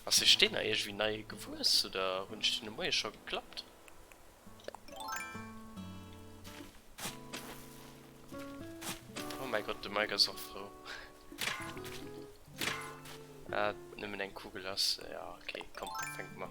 Ass de Steen nach iergendwéi nei gewuess oder hunn ech den de Moie scho geklappt? Oh mäi Gott, de Mike ass och frou. Ah, nëmmen eng Kugel ass. Ja, okay, komm, fänke mer.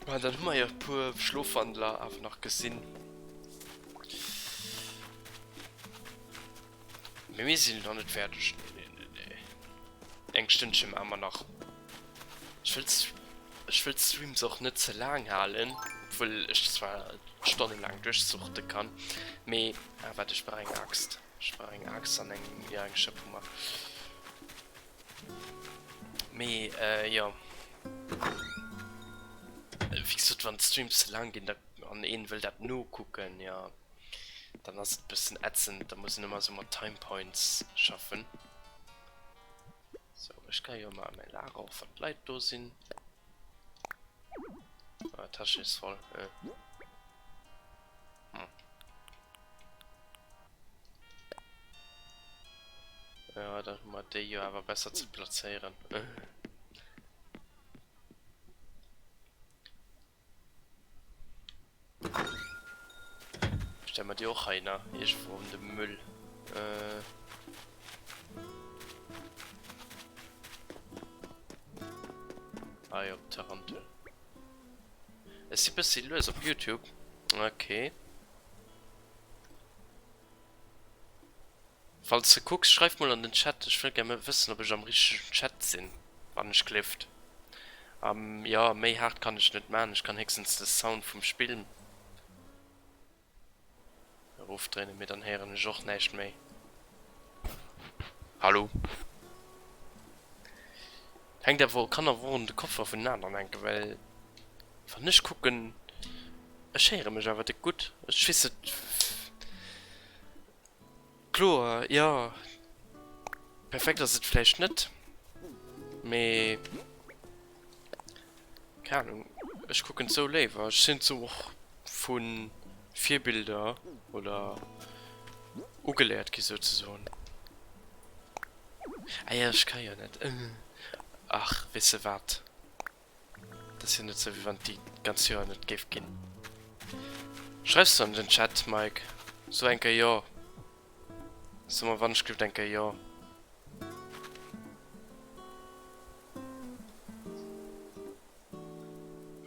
Ma dann hu mer jo e puer Schlofwandler awer nach gesinn. Mee mir sinn nach net fäerdeg. Nee, nee, nee, nee. Eng Stënnche maache mer nach. Ech wëll, ech wëll d'Streams och net ze laang halen, obwuel ech zwar stonnelaang duerchsuchte kann. Mee, ah waart, ech brauch eng Axt. Ech brauch eng Axt an eng, jo, eng Schëpp hu mer. Mee, jo. Wéi gesot, wann d'Streams ze laang ginn, da, an een wëll dat nokucken, jo. Dann ass et bëssen ätzend, da muss een ëmmer esou mat Time Points schaffen. Sou, ech ka jo mol mäi Lager och wann d'Leit do sinn. Ah, d'Tasche ist voll. Äh. Hm. Ja, dann hu mer déi jo awer besser ze plazéieren. Äh. Stelle mer déi och heihinner, iergendwou an de Müll. Äh. Hei op d'Tarantel. Ech si bëssi lues op Youtube. Okay. Falls de kucks, schreif mol an den Chat, ech wëll gär wëssen ob ech am richtegen Chat sinn, wann ech gleeft. Am jo, méi haart kann ech net man, ech kann héchstens de Sound vum Spill erofdréinen, mee dann héieren ech och näischt méi. Hallo? Hänkt awer, kann awer och un de Kopfhörer vun den aneren hänken, well wann ech kucken, ech héiere mech awer déck gutt, ech weess net. Kloer, jo. Perfekt ass et vläicht net, mee keng Ahnung, ech kucken et sou léiwer. Ech sinn sou och vu Virbilder oder ugeléiert gi souzesoen. Ah jo, ech ka jo net. Ach, weess de wat? Dat ass jo net sou wéi wann et déi ganz Joer net géif ginn. Schreifs du an den Chat, Mike? So eng Kéier jo. So mer wann ech gleeft eng Kéier jo.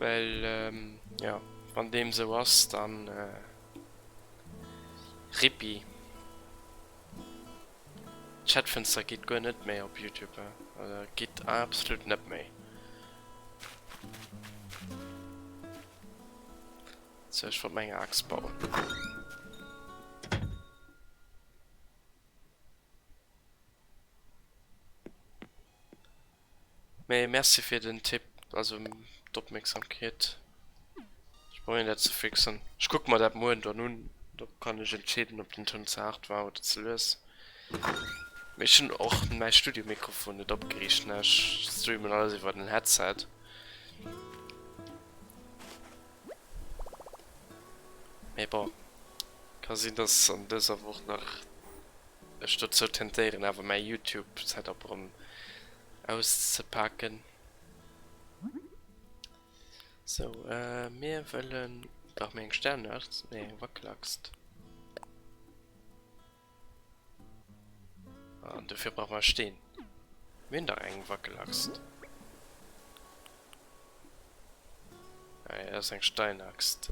Well jo, wann deem sou ass, dann Rippi. D'Chatfënster geet guer net méi op Youtube, geet absolut net méi. Sou, ech wollt mer eng Axt bauen. Mee merci fir den Tipp, also d'Opmierksamkeet. Ech probéieren dat ze fixen. Ech kucke mer dat muer dann un, da kann ech entscheeden ob den Toun ze haart war oder ze lues. Mee ech hunn och mäi Studiomikrofon net opgeriicht, ne, ech streamen alles iwwer den Headset. Mee bon, ka sinn dass an dëser Woch nach ech dozou tentéieren awer mäi Youtube Setup erëm auszepaken. Sou, mir wëllen, brauche mir eng Sternachs? Nee, eng Wackelaxt. An dofir brauche mer e Steen. Mir hunn dach eng Wackelaxt. Ah ja, dat ass eng Steinaxt.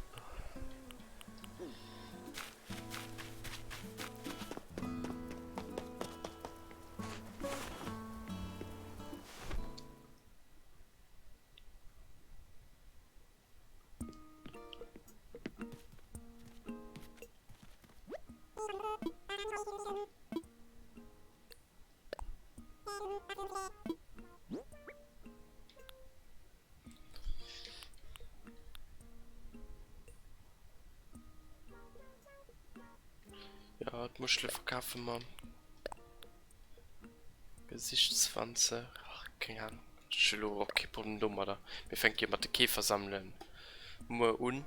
Ja, d'Muschele verkafe mer. Gesichtswanze, ach keng Ahnung, ech hu lo och kee Problem domadder. Mir fänke jo mat de Keefer sammelen muer un,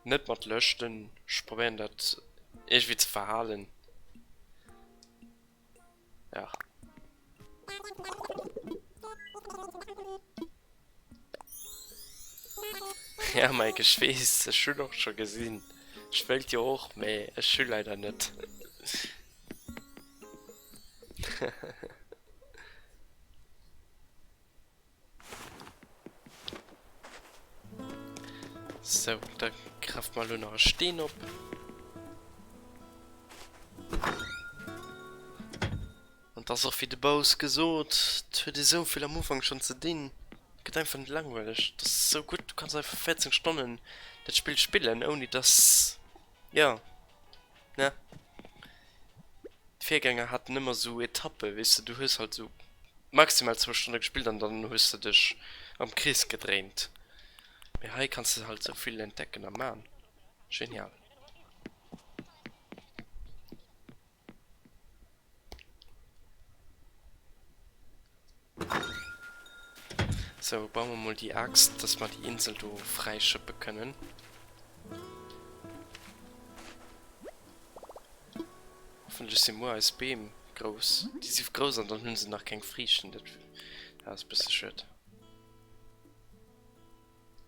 net mat Lëschten. Ech probéieren dat iergendwéi ze verhalen, ja. Ja Mike, ech weess, ech hunn och scho gesinn. Ech wéilt jo och, mee ech hu leider net. Sou, da grafe mer elo nach e Steen op. An 't ass och wéi de Bous gesot, 't huet ee sou vill am Ufank schonn ze dinn, 't gëtt einfach net langweileg. 't ass sou gutt, du kanns einfach 14 Stonnen dat Spill spillen, ouni dass, jo, ne? D'Virgänger haten ëmmer sou Etappen, weess de, du hues halt sou maximal zwou Stonne gespillt an dann hues de dech am Krees gedréint. Mee hei kanns de halt sou vill entdecken a man. Genial. Sou, baue mer mol déi Aaxt, dass mer déi Insel do fräischëppe kënnen. Hoffentlech si muer eis Beem grouss. Déi si grouss an dann hu se nach keng Friichten. Dat ass e bësse schued.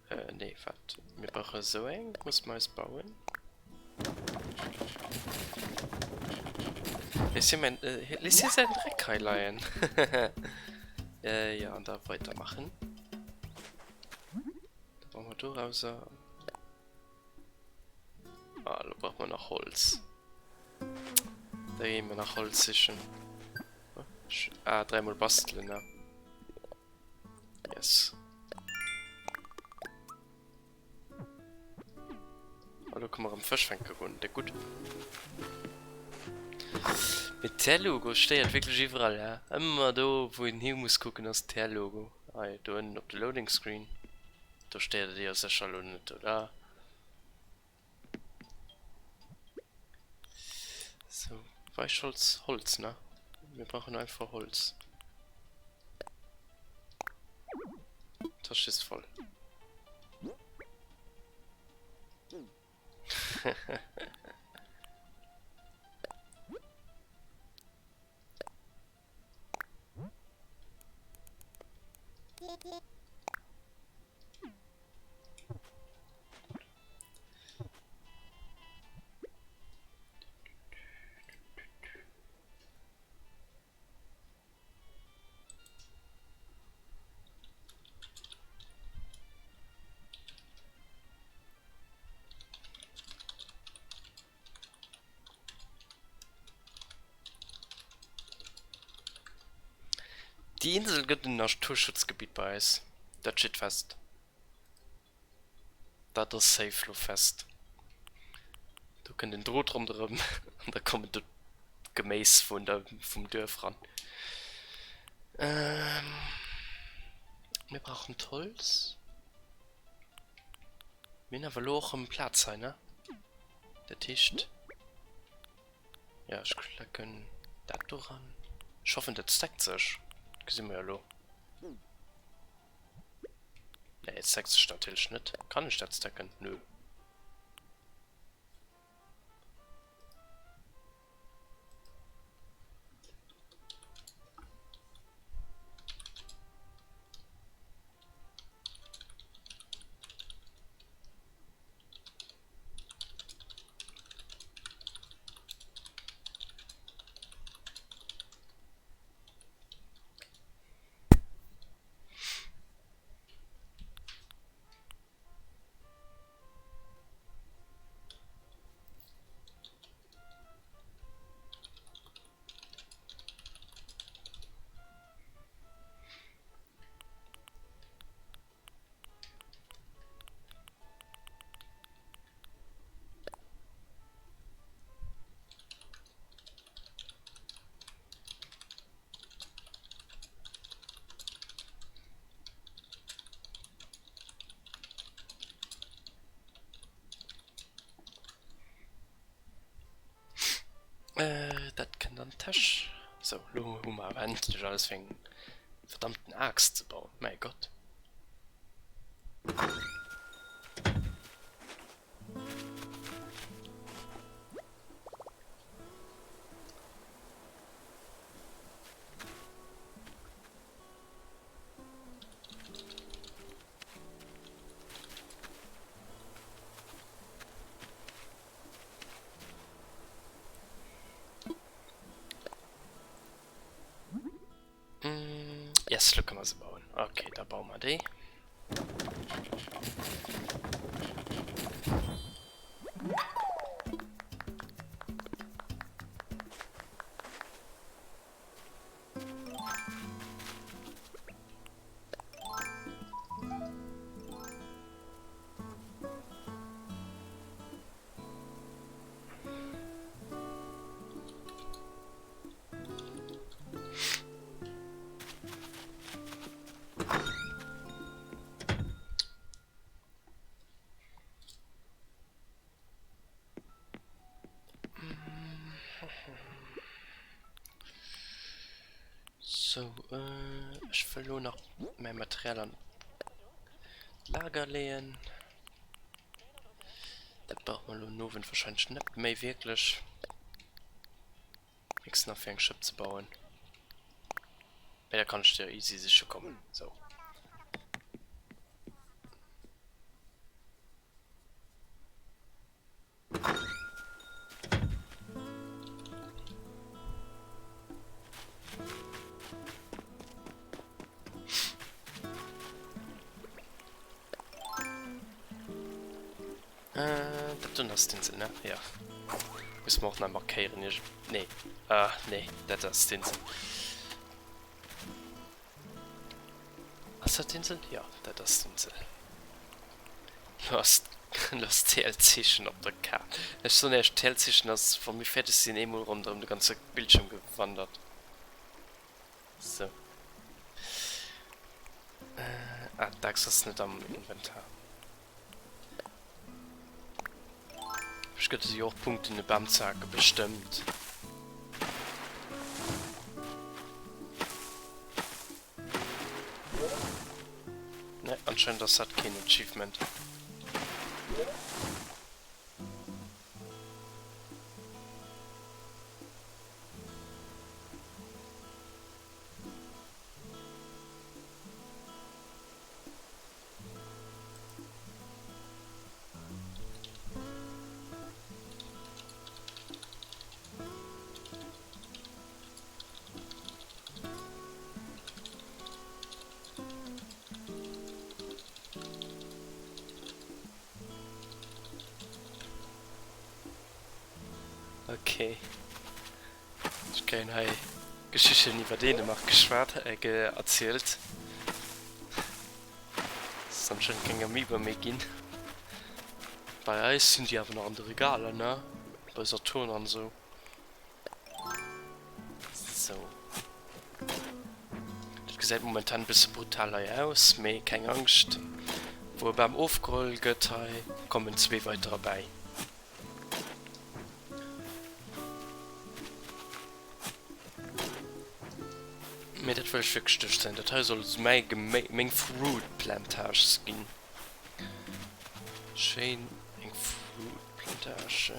Äh, nee, wat? Mir brauche sou eng. Muss mer eis bauen. Léiss hie mein, äh, léiss hie säin Dreck hei leien. Äh, ja, an da weitermachen. Da bauen wir dorauser. Ah, lo brauche mer nach Holz. Da gehen wir nach Holz sichen. Ah, dreimal basteln, ne? Yes. Ah, lo kënne mer erëm Fësch fänke goen. Dat gutt. Mee d'Tär-Logo stéiert wierklech iwwerall, hä? Ëmmer do, wou een hi muss kucken, ass d'Tär-Logo. Hei, do ënnen op de Loading Screen. Do stéiert et jo sécher elo net, oder? So, Weichholz, Holz, ne? Wir brauchen einfach Holz. Tasche ist voll. Déi Insel gëtt en Naturschutzgebitt bei eis, dat steet fest. Dat ass safe lo fest. Do kënnt en Drot ronderëm an da kommen do d'Geméis vun der vum Duerf ran. Mir brauchen d'Holz. Mir hunn awer elo och erëm Plaz hei, ne? Dat heescht, jo ech klecken dat do ran. Ech hoffen dat stackt sech, dat gesi mer jo elo. Nee et stackt sech natierlech net. Kann ech dat stacken? Nö. Äh, dat kënnt an d'Täsch. Sou, lo hu mer awer endlech alles fir eng verdammten Aaxt ze bauen. Mäi Gott. Yes, lo kënne mer se bauen. Ok, da baue mer déi. Sou, ech wëll lo nach mäi Material an d'Lager leeën. Dat brauche mer lo den Owend wahrscheinlech net méi wierklech. Nix nach fir eng Schëpp ze bauen. Mee da kann ech der easy siche kommen. Sou. Äh, dat do ass d'Insel, ne? Ja. Muss mer och nach markéieren iergend. Nee. Ah, nee, dat ass d'Insel. Ass dat d'Insel? Ja, dat ass d'Insel. Lo ass, lo ass d'TL-Zeechen op der Kaart. Ech soen Iech, d'TL-Zeechen ass, wa mir fäerdeg sinn, eemol ronderëm de ganze Bildschirm gewandert. Sou. Ah, d'Axt ass net am Inventar. Ech gëtt se jo och Punkten e Bam ze hake bestëmmt. Ne, anscheinend ass dat keen Achievement. Okay. Ech kréien hei Geschichten iwwer Dänemark geschwat, äh, erzielt. Ass anscheinend keng Amiibo méi ginn. Bei eis sinn déi awer nach an de Regaler, ne? Bei Saturn an esou. Sou. Dat gesäit momentan e bësse brutal hei aus, mee keng Angscht. Wou e Bam ofgeholl gëtt hei, kommen zwee weiterer bäi. Mee dat wëll ech wierklech duerchzéien. Dat hei soll mäi Geméi, meng Fruit Plantage ginn. Schéin eng Fruit Plantage.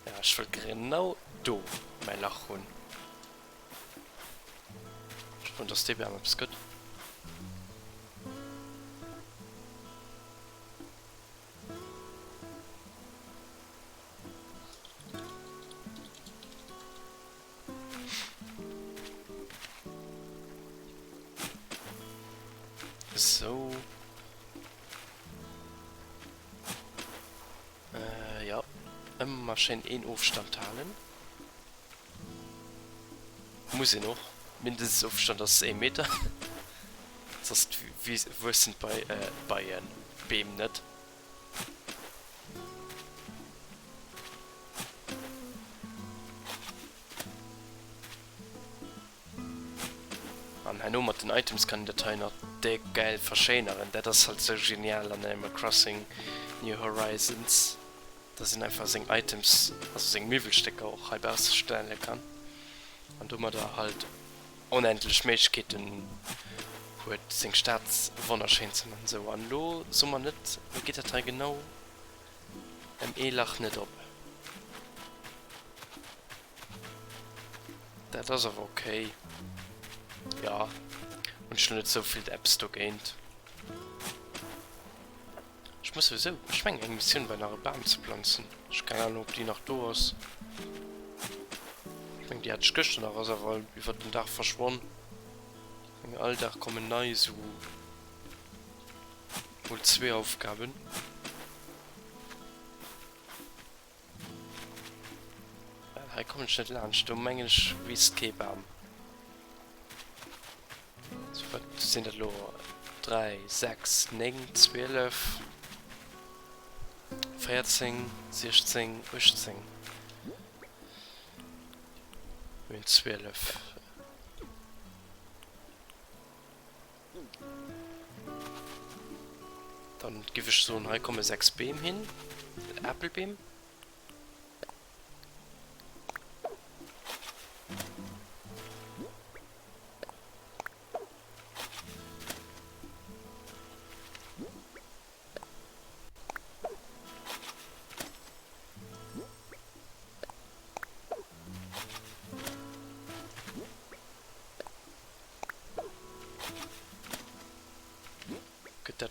Ja, ech wëll genau do mäi Lach hunn. Ech hoffen, dass dee Bam eppes gëtt. Sou. Äh, ja. Ëmmer schéin een Ofstand halen. Muss een och. Mindestofstand ass ee Meter. Soss wuessen d'Beien, d'Beem net. An herno mat den Items kann een dat hei nach déck gäil verschéineren. Dat ass halt sou genial an Animal Crossing New Horizons, dass een einfach seng Items, also seng Miwwelstécker och hei bausse stelle kann an domadder halt onendlech Méiglechkeeten huet seng Stad wonnerschéin ze man. Sou an elo so mer net, elo geet dat hei genau em ee Lach net op. Dat ass awer ok. Jo, hunn ech lo net sou vill eppes dogéint. Ech muss souwisou, ech mengen eng Missioun war nach e Bam ze planzen. Ech keng Ahnung ob déi nach do ass. Ech mengen déi hat ech gëschter nach, ass awer iwwert den Dag verschwonn. Ech mengen all Dag kommen nei esou mol zwee Aufgaben. Well hei kommen ech net laanscht, do mengen ech wiisst kee Bam. Sou, wat sinn dat elo? 3, 6, 9, 12, 14, 16, 18. Mir hunn 12. Dann giff ech soen, hei komme 6 Beem hin. Äppelbeem.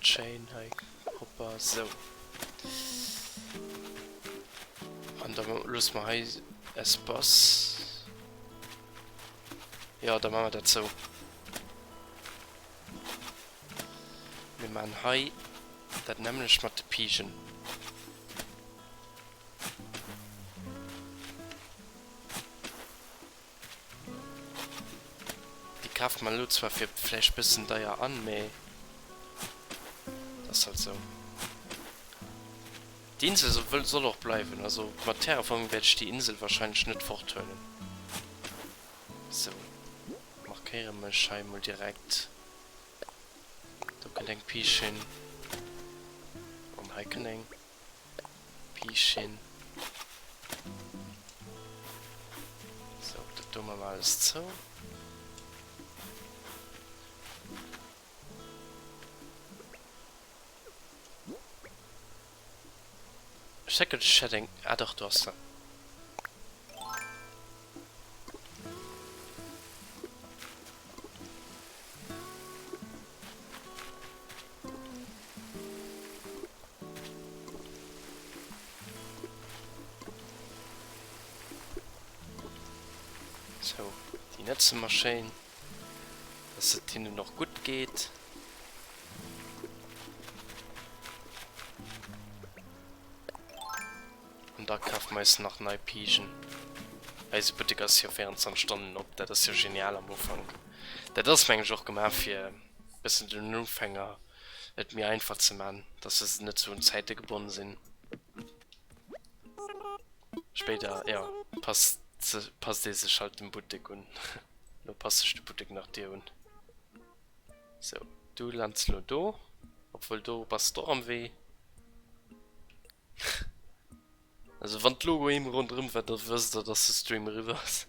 dat schéin hei propper. Sou. An da loosse mer hei Espace. Jo, da maache mer dat sou. Mir maachen hei dat nämmlecht mat de Pigen. Déi kafe mer elo zwar fir vläicht bëssen deier an, mee dat ass halt sou. Déi Insel soll och bleiwen, also mat Terraforming wäert ech déi Insel wahrscheinlech net forthuelen. Sou, markéiere mech hei mol direkt. Do kënnt eng Piisch hin. An hei kënnt eng Piisch hin. Sou, dat do maache mer alles zou. Ech denken ech hätt eng, ah dach do ass se. Sou, déi netze mer schéin, dass et hinnen och gutt geet. An da kafe mer eis nach nei Pigen. Eise Buttek ass jo 24 Stonnen op, dat ass jo genial am Ufank. Dat ass mengen ech och gemaach fir bëssen den Ufänger et méi einfach ze man, dass se net sou un Zäite gebonn sinn. Spéider, jo, passt passt ee sech halt dem Buttek un. Lo passt sech de Buttek nach dir un. Sou, du lands lo do, obwuel do bass de och am Wee. Also wann d'Logo eemol ronderëm war, da wësst der, dass de Stream eriwwer ass.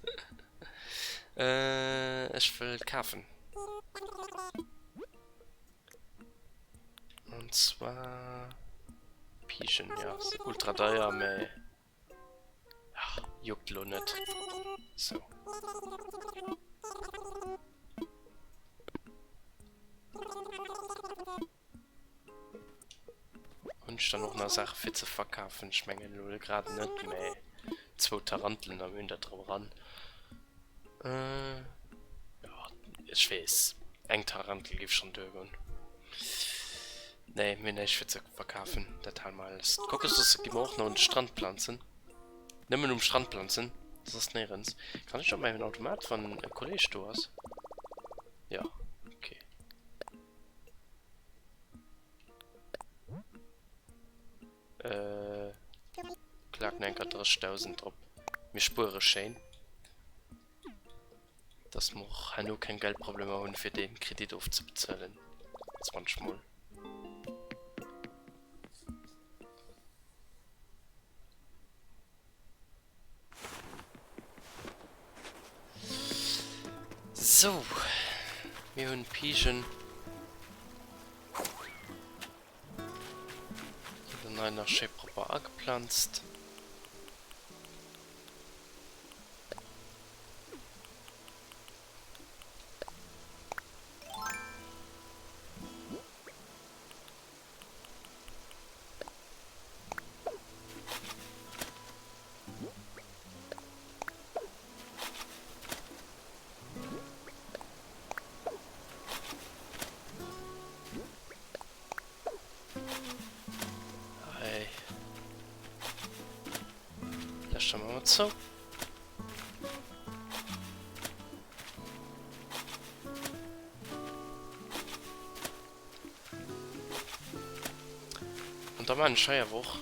Ech wëll kafen. An zwar Pigen, ja, ass ultra deier, mä juckt lo net. Sou. Hunn ech dann och nach Saache fir ze verkafen? Ech mengen elo grad net, mä zwou Tarantelen a mir hunn dat erëm eran. Jo, ech weess, eng Tarantel géif schonn duergoen. Nee, mir hunn näischt fir ze verkafen, dat hale mer alles. D'Kokosnësse gi mer och nach un de Strand planzen. Nëmmen um Strand planzen, soss néierens. Kann ech op mengem Automat, wann e Kolleg do ass? Jo, okay. Äh, klaken enker 30.000 drop. Mir spuere schéin. Dass mer och herno keng Geldproblemer hunn, fir dee Kredit ofzebezuelen. 20 mol. Sou, mir hunn Pigen. Dann hei nach schéi propper ageplanzt. Hei. Läsche mer mal zou. An da maan ech hei awer och,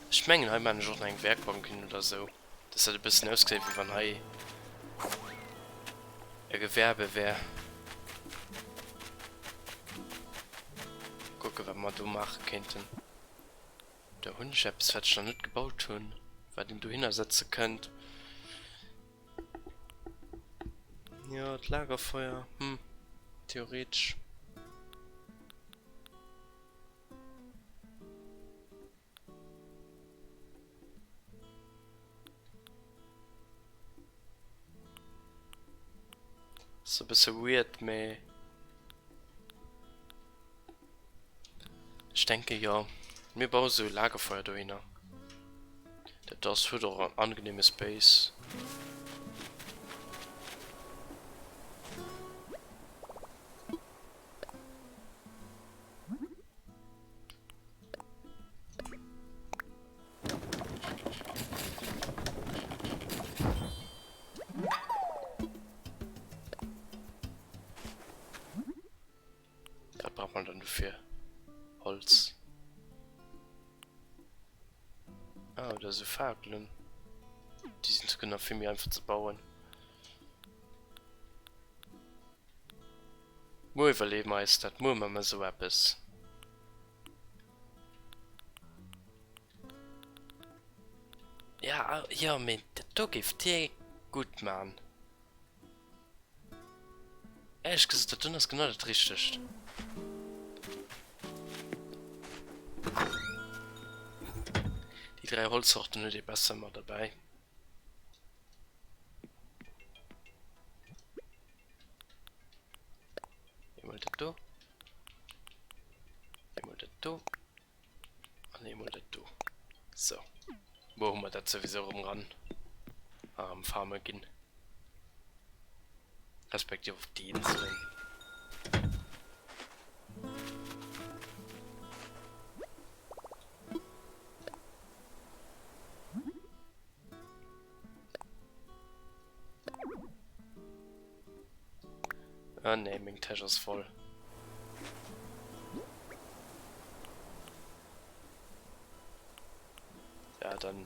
ech mengen hei maan ech och nach eng Werkbank hin oder sou, dass dat e bëssen ausgesäit wéi wann hei e Gewerbe wär. Kucke wat mer do maache kéinten. Do hunn ech eppes wat ech nach net gebaut hunn, wat een dohinner setze kënnt. Jo, d'Lagerfeuer, hm, theoretesch. Ass e bësse weird, mee. Ech denke jo. Mir baue sou e Lagerfeuer dohinner. Dat ass, huet och en angenehme Space. Wat brauch man dann dofir? Holz. Ah, oder sou Fakelen. Déi sinn souguer nach vill méi einfach ze bauen. Muer iwwerleeë mer eis dat. Muer maache mer esou eppes. Ja, jo, mee dat do géif dir gutt man. Éierlech gesot, dat doen ass genau dat Richtegt. Déi 3 Holzzorten huet ee besser ëmmer derbäi. Eemol dat do. Eemol dat do. An eemol dat do. Sou. Muer hu mer dat souwisou erëm ran a erëm farme ginn. Respektiv op déi Inselen. Ah nee, meng Täsch ass voll. Ja, dann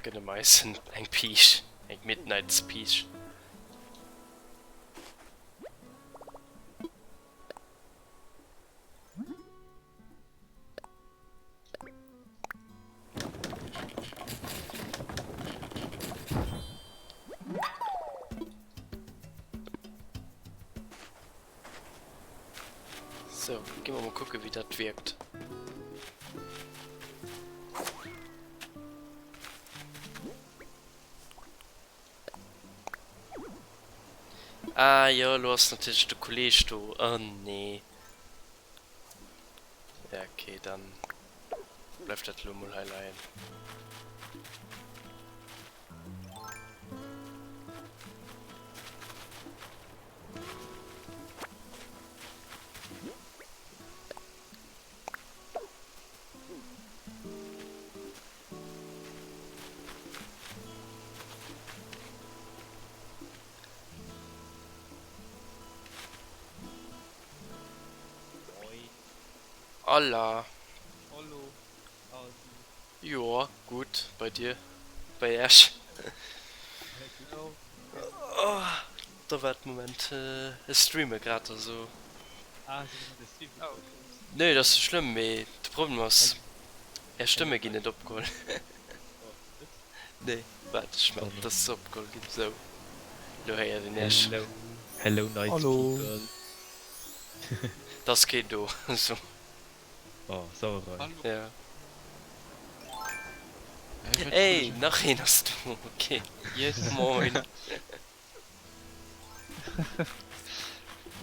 gënne mer eis eng Peach, eng Midnights Peach. So, gi mer mol kucken, wéi dat wierkt. Ah jo, elo ass natierlech de Kolleg do. Oh nee. Ja okay, dann bleift dat elo mol hei leien. Moin. Hola. Hallo. Aldi. Joa, gutt. Bei dir? Bei Iech? Jo. Oh, da waart Moment, ech streame grad also. Ah, se hunn de Stream Oh. Nee, dat ass net schlëmm, mee de Problem ass, är Stëmme ginn net opgeholl. Oh, net? Nee, waart, ech maachen, dass se opgeholl ginn. Sou, lo héiert een iech. Hello, hello nice Hallo. people. Et ass keen do, sou. Oh, Sauerei. Hallo. Ja. Ja, ich werd Ey, fröhlich. nach een ass do, okay. Yes. Moin.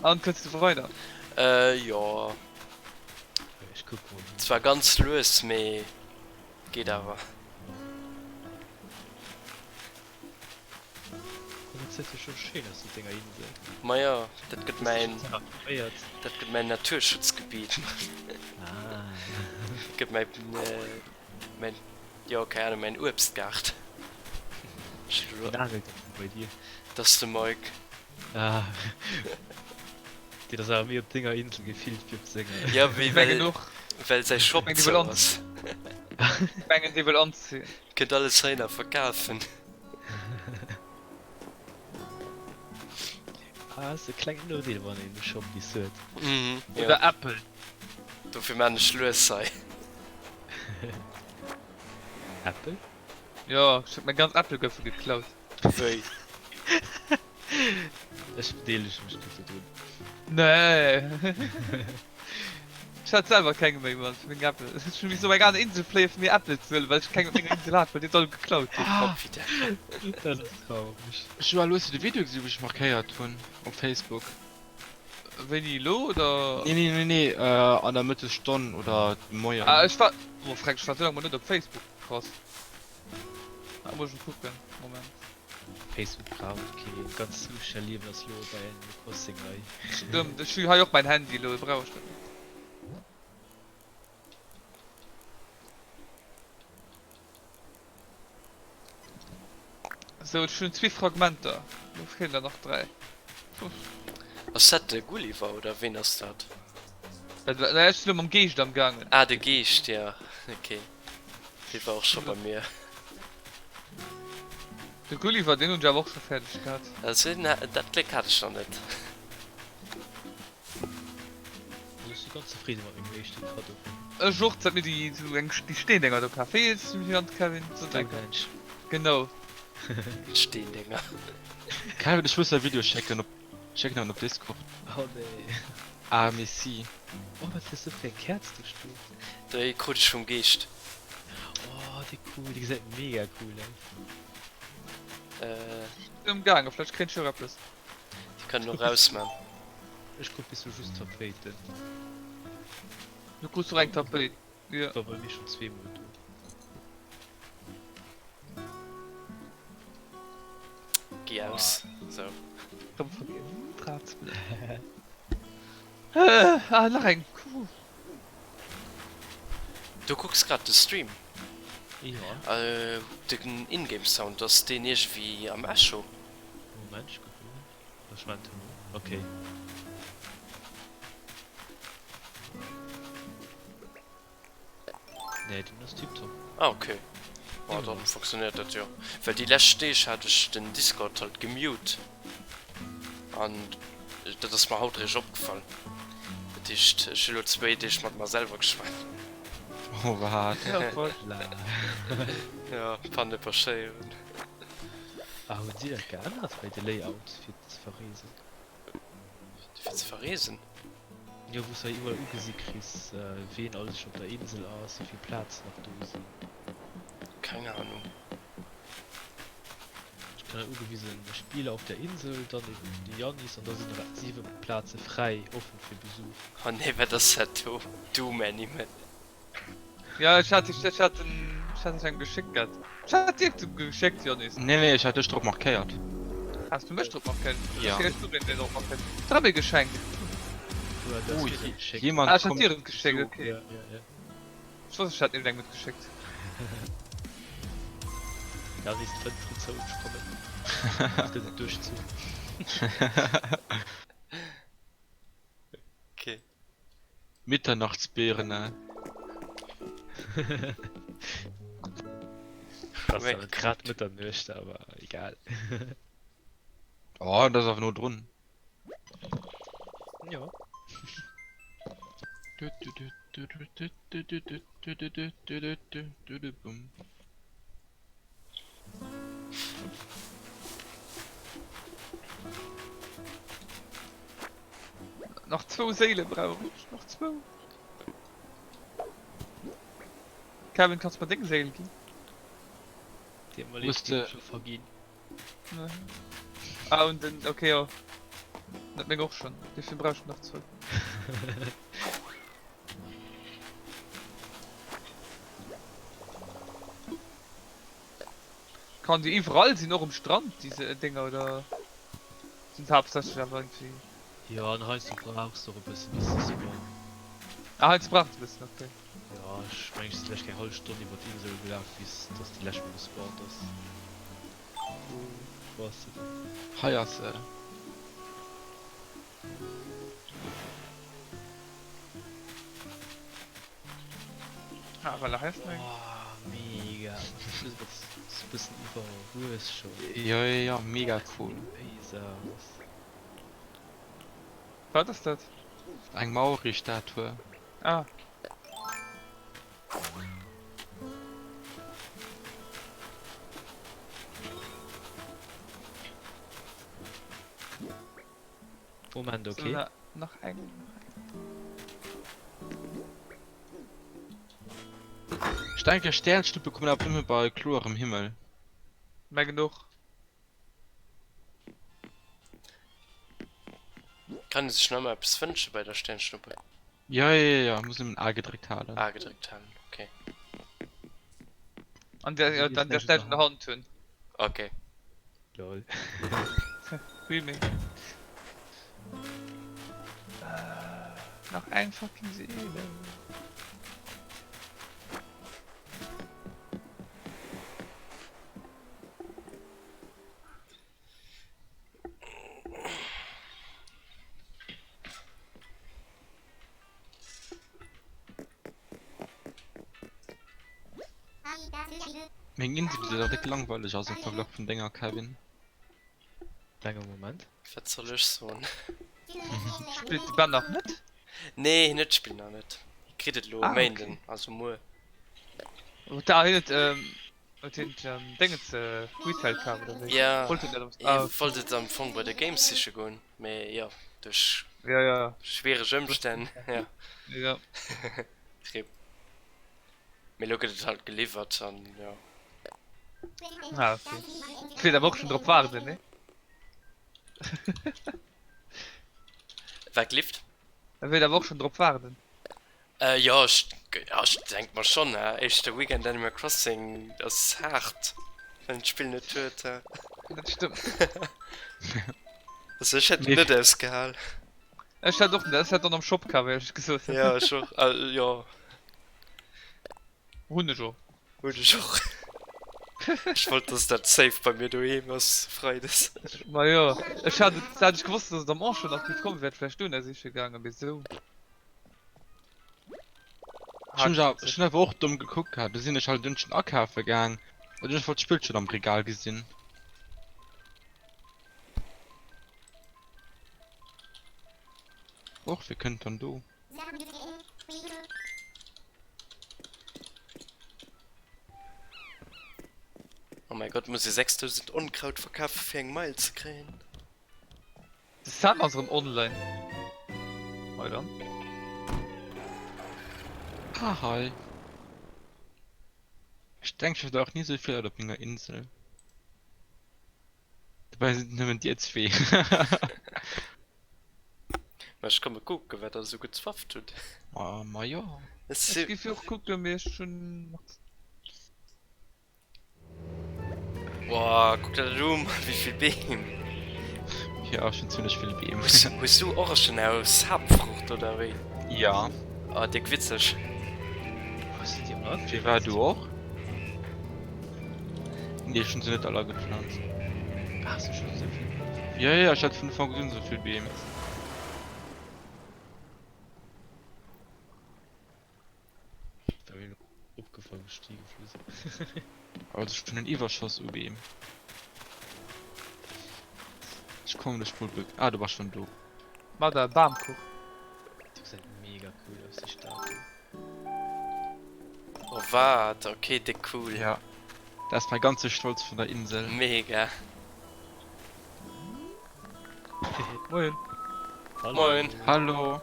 An kënns du weider? Äh, jo. Ech kuck mol. Zwar ganz lues, mee geet awer. Dat seet jo scho schéin aus op denger Insel. Majo, dat gëtt mäin, Terraforméiert. dat gëtt mäin Naturschutzgebiet. Ah. Gëtt mäin, mäin, jo, keng Ahnung, mäin Uebstgaart. Wien aangelt denn do bei dir? Dat ass de Mike. Ah. Deen ass awer méi op denger Insel gefillt wéi op senger. Jo, wéi Ech mengen well, och. well säi Ech Shop mengen dee zou wëll ass. anzéien. Ech mengen dee wëll anzéien. Kënnt alles heihinner verkafen. Ah, ass e klengen Nodeel wann een de Shop bis huet. Mhm, jo. Oder Äppel. Dofir maan ech lues hei. Äppel? Jo, ech huet meng ganz Äppel goufe geklaut. Wéi? Ech bedeelege mech net dodrun. Nee. Ech hat selwer keng méi, Mann, fir meng Äppel. Ech hunn missen op eng aner Insel fléien, fir mir Äppel ze huelen, well ech keng op menger Insel hat, well déi s'all geklaut hunn. Hopp, wéi dat. Dat ass traureg. Joël, hues du de Video gesi wou ech markéiert hunn op Facebook? Wéini, elo oder? Nee, nee, nee, nee, an der Mëttesstonn oder de Moien. Ah, ech war, oh freck, ech war sou laang mol net op Facebook, krass. Ah, muss ech mol kucken, Moment. Facebook braucht keen, d'ganz Social Liewen ass lo bei Animal Crossing hei. Stëmmt, ech hu hei och mäin Handy elo, brauch ech dat net. Sou, ech hunn zwee Fragmenter, lo feelen der nach 3. Ass dat de Gulliver oder ween ass dat? Dat war, nee, ech sinn lo mam Geescht am gaangen. Ah, de Geescht, jo, ok. Dee war och scho bei mir. De Gulliver, deen hunn ech awer och scho fäerdeg gehat. Also, dat Gléck hat ech nach net. Also ech si ganz zefridde mat mengem éischte Kaddo. Ech och, dat mir déi sou eng déi Steendenger do kaf. Wéi hues du se genannt Kevin? Stonehenge. Genau. Steendenger. Kevin ech muss der e Video schécken op schécken en op Discord. Oh nee. Ah mais si. Oh wat hues du fir eng Käerz do stoen? Déi krut ech vum Geescht. Oh déi cool, déi gesäit mega cool aus. Äh. Sinn am gaangen, vläicht kréien ech jo och eppes. Déi kann een och rausman. Ech krut bis elo just Tapéiten. Du krus och eng Tapéit, jo. War bei mir schon zweemol do. Gi aus, sou. Rëm vergiess d'Rad ze blécken. Ah, nach eng, cool. Du kucks grad de Stream? Jo. Den Ingame Sound, ass deen iergendwéi am Echo? Moment, ech kucken. Ech man den ok. Nee den ass tiptop. Ah ok, ma dann funktionéiert dat jo. Well déi lescht Deeg hat ech den Discord halt gemute an dat ass mer haut eréischt opgefall. Dat heescht ech hu lo zwéi Deeg mat mer selwer geschwat. Oh wat? Jo, Panne passéieren. Ah, hunn si dat geännert hei, de Layout fir ze verreesen? Fir ze verreesen? Jo, wou s de hei iwwerall ugesi kriss, ween alles scho op der Insel ass, wéi vill Plazen nach do sinn. Keng Ahnung. Ech kréien hei ugewisen, Spieler auf der Insel, dann eben de Yannis an da sinn nach 7 Plaze fräi, offen fir Besuch. Oh nee, wat ass dat do? Doom Animal. Ja, ech hat ech hat den ech hat dech engem geschéckt gehat. Ech hat dir geschéckt, Yannis. Nee, nee, ech hat dech drop markéiert. Has du mech drop markéiert? Ja. Ech hu den drop markéiert. Drop ee Geschenk. Oh, jemand Ah, ech hat kommt dir et geschéckt, zu. okay. Ja, ja, ja. Ech wosst, ech hat engem et geschéckt. Yannis, d'Fënsteren zou, ech kommen. Et gëtt et Duerchzuch. Okay. Mitternachtsbirne. Ass zwar net grad Mëtternuecht, awer egal. Oh, dat ass awer no drun. Jo. Nach zwou Séile brauch ech, nach zwou. Kevin, kanns mer deng Séil ginn? Déi hu mer Hues de. scho verginn. Ah, und den, okay, jo. Dat meng och schon. Dofir brauch ech nach zwou. Kann déi iwwerall sinn, och um Strand, déi Dénger, oder sinn se haaptsächlech awer irgendwie. Jo, an heiansdo brauchs de och e bësse bis se spawnen. Ah, heiansdo braucht se e bëssen, okay. Jo, ech mengen ech si vläicht eng hallef Stonn iwwer d'Insel gelaf bis dass déi lescht mol gespawnt ass. Wou ass se dann? Hei ass se. Ah, voilà, hei ass nach eng. Oh, mega. Dat ass e bëssen iwwerwuess schon. Jo, jo, jo, mega cool. Béis aus. Wat ass dat? Eng Maori-Statue. Ah. Moment, So, okay. na, nach eng. Ech denke Sternschnuppe kommen awer nëmme bei kloerem Himmel. Mengen och. Kann ee sech nach ëmmer eppes wënsche bei der Sternschnuppe? Ja, ja, ja, ja, muss nëmmen A gedréckt halen. A gedréckt halen, okay. An der, ja, dann därfst näischt an der Hand hunn. Okay. Lol. Remake. Nach eng fucking Seele. Meng Insel gesäit awer déck langweileg aus am Verglach vun denger, Kevin. Klenge Moment. Wat soll ech soen? Spillt de Ben nach net? Nee, hien huet d'Spill nach net. Hie kritt et elo e Ah, okay. Méinden, also muer. Huet da hien et huet hien Déngens Retail kaf oder wéi? Ja, Wollt hien dat am hie ah okay. wollt et am Fong bei der Games siche goen, mee jo, duerch Ja, ja. schwiereg Ëmstänn, ja. Ja. Rip. Mee elo gëtt et halt geliwwert an jo. Ah, okay. Ech wéilt awer och schon drop waarden, ne? Wat gelift? Ech wéilt awer och schon drop waarden. Äh jo, ech, ja ech denk mer schonn, he. Éischte Weekend Animal Crossing ass haart, wann een d'Spill net huet, he. Dat stëmmt. Also ech hätt et net ausgehal. Ech hätt och net, ech hätt dann am Shop kaf, éierlech gesot. Ja, ech och, jo. Hunn ech och. Hunn ech och. Ech wollt dass dat safe bei mir doheem ass Freides. Ma jo, ech hat et, hätt ech gewosst dass et am Ancho nach géif kommen, wär et vläicht dohinner siche gaangen, mee sou. Ech hunn ech hunn awer och domm gekuckt gehat, du sinn ech halt dunn akafe gaang an dunn ech wollt d'Spill schonn am Regal gesinn. Och wie kënnt dann do? Oh mein Gott, muss ee 6000 Onkraut verkafe fir eng Meil ze kréien? De Sam ass erëm online. Hei dann. Ah hei. Ech denken ech hat nach ni esou vill Leit op menger Insel. Dobäi sinn et nëmmen dir zwee. Ma ech komme kucken, wat der esou gezwafft hutt. Ma ma jo. Ech Ech si. géif jo och kucken, mee ech hunn nach. Boah, kuck der dat u, wéi vill Beem. Jo, ech hunn zimlech vill Beem. Hues, hues du och schon aus Haaptfrucht oder wéi? Ja. Ah, déck witzeg. Hues du déi all Firwat agepflanzt? du och? Nee, ech hunn se net all agepflanzt. Has du schon esou vill Beem? Ja, ja, ech hat vun Ufank un esou vill Beem. War mir elo opgefall, wou ech déi geflu sinn. Also ech hunn en Iwwerschoss u Beem. Ech kommen dech mol be. Ah, du bass schon do. Mat der Bamkuch. Déi gesäit mega cool aus, déi Statue. Oh waat, ok déck cool. Ja, dat ass mäi ganze Stolz vun der Insel. Mega. Moien. Hallo. Moin. Hallo.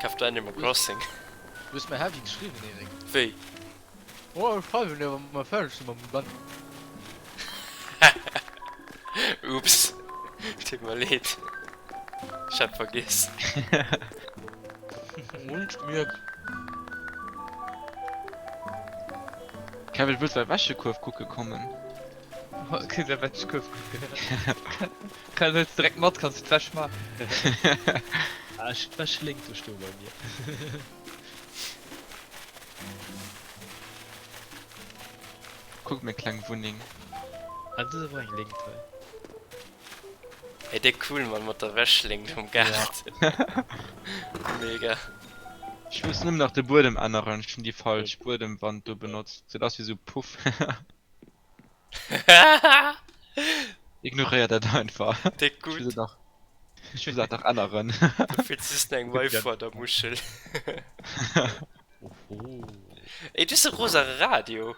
Kaf du Animal Crossing? Du hues mer heavy geschriwwen, Erik. Wéi? Oh, ech schreiwen dir, wa mer fäerdeg sinn mam Ben. Ups, deet mer leed. Ech hat vergiess. Hunn ech gemierkt. Kevin, wëlls du bei Wäschekuerf kucke kommen? Okay, der Wäschekuerf kucken. Kann hues direkt mat, kanns du d'Wäsch maachen. Ah, ech hunn d'Wäschléngt do stoe bei mir. Kuck meng kleng Wunneng. Ah, dat ass awer eng Léngt hei. Ey déck cool Mann mat der Wäschléngt am Gaart. Mega. Ech muss nëmmen nach de Buedem änneren, ech hunn déi falsch Buedemwand do benotzt, sou dass wéi sou Puff. Ignoréiert dat einfach. Déck Ech muss gutt. et nach, ech muss dat nach änneren. Du fills just eng Wei vor der Muschel. Oho. Ey du hues e rosare Radio.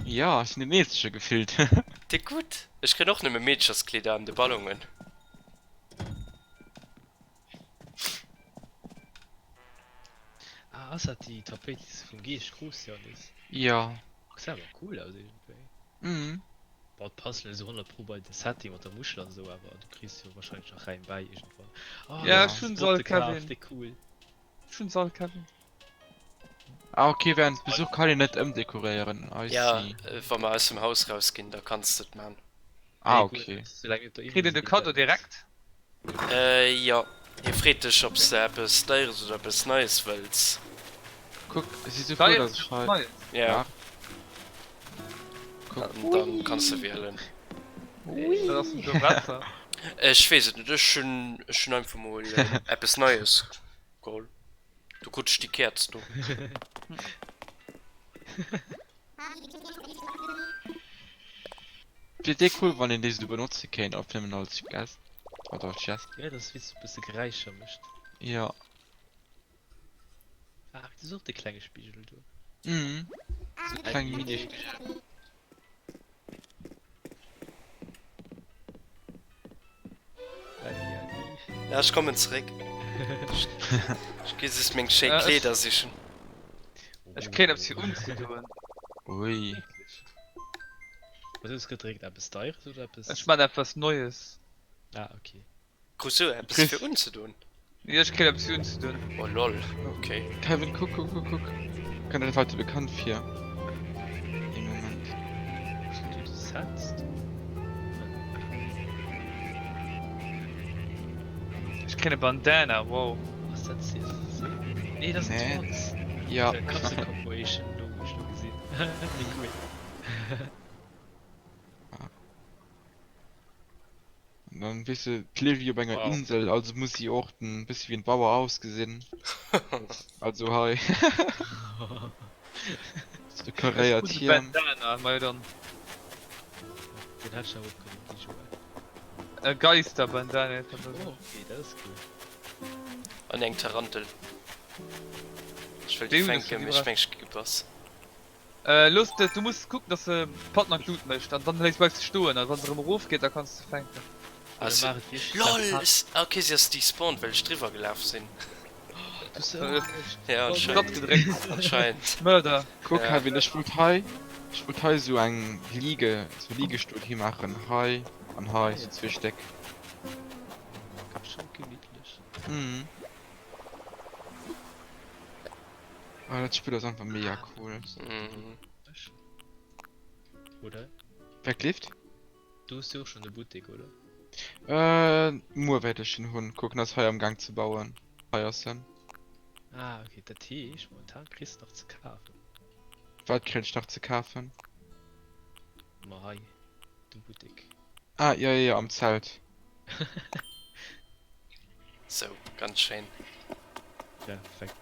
Ja, ech sinn deen eenzege gefillt. Déck gutt. Ech kréien och nëmme Meedcherskleeder an de Ballonen. Ah, ass dat déi Tapéit, déi s de vum Geescht krus, Yannis? Ja. Gesäit awer cool aus iergendwéi. Mhm. Bon, et passt net esou 100 pro bei de Setting mat der Muschel an esou, awer du kriss jo wahrscheinlech nach Räim bäi iergendwann. Oh, Ja, du ech hues hunn se all, Botte kaf, Kevin. déi cool. Ech hunn se all, Kevin. Ah ok, während Besuch kann een net ëmdekoréieren, I Ja, see. wa mer aus dem Haus raus ginn, da kanns de et man. Ah Mee ok. gutt, soulaang mir op der Kritt Insel een de sinn, Kaddo geet dat net. direkt? Jo, hie freet dech ob s de eppes Deieres oder eppes Neies wëlls. Kuck, ech si sou frou Deieres dass ech oder hei. Neies? Ja. Kuck. An dann kanns de wielen. Wat ass denn do besser? Ech weess et net, ech hunn ech hunn einfach mol eppes Neies geholl. Du krut ech déi Käerz do. Wier déi cool wann een déi sou benotze kéint op nëmmen als Gest oder als Gest. Ja, dat ass wéi se bësse Geräischer mécht. Jo. Ah, dat ass och de klenge Spigel do. Mhm. Sou kleng Mini-Spigel. Ja, ech kommen zeréck. Ech gi just meng schéi Kleeder sichen. Ech kréien eppes fir unzedoen. Ui. Was hues gedréckt? Eppes Deieres oder eppes? Ech man etwas Neues. Ah, okay. Krus du eppes fir unzedoen? Jo ech kréien eppes fir unzedoen. Oh lol, ok. Kevin kuck kuck kuck kuck. Kënnt der dat heite bekannt vir? Ee Moment. Sinn do Sets do? Ech kréien e Bandana, wow. Ass dat CSC? Nee dat ass Nee. Trons. Ja. Capsule Corporation Logo ech lo gesinn. Wéi cool. An dann, weess de, d'Livi op enger Wow. Insel, also muss si och en bëssi wéi en Bauer ausgesinn. Also hei. Sou Ech karéiert krut e Hiem. Bandana, majo dann. Den hätt ech awer och kënnen gi, Joël. E Geisterbandana heescht dat Oh, also. okay, dat ass cool. An eng Tarantel. Ech wëll Déi déi hunn ech fänken, schon mee ech iwwerall. meng ech gi gebass. Looss de, du muss kucken dass se d'Patten an d'Lut mécht an dann léiss bleifs de stoen an wann se erëm erof geet da kanns de fänken. Ah si, lol, ok si ass despawned well ech driwwer gelaf sinn. Ja anscheinend, anscheinend. Mörder. Kuck Kevin, ech wollt hei, ech wollt hei sou eng Liege, sou Liegestull himaachen, hei an hei, sou zwee Stéck. Schon gemütlech. Mhm. Ah, dat Spill ass einfach mega cool. Mhm. Oder? Wat gleeft? Du hues jo och schon de Buttek, oder? Äh, muer wäert ech en hunn. Kucken, ass hei am Gang ze bauen. Hei ass en. Ah, okay, dat heescht, momentan kriss de nach ze kafen. Wat kréien ech nach ze kafen? Ma hei, de Buttek. Ah, jo, jo, jo, am Zelt. Sou, ganz schéin. Ja, perfekt.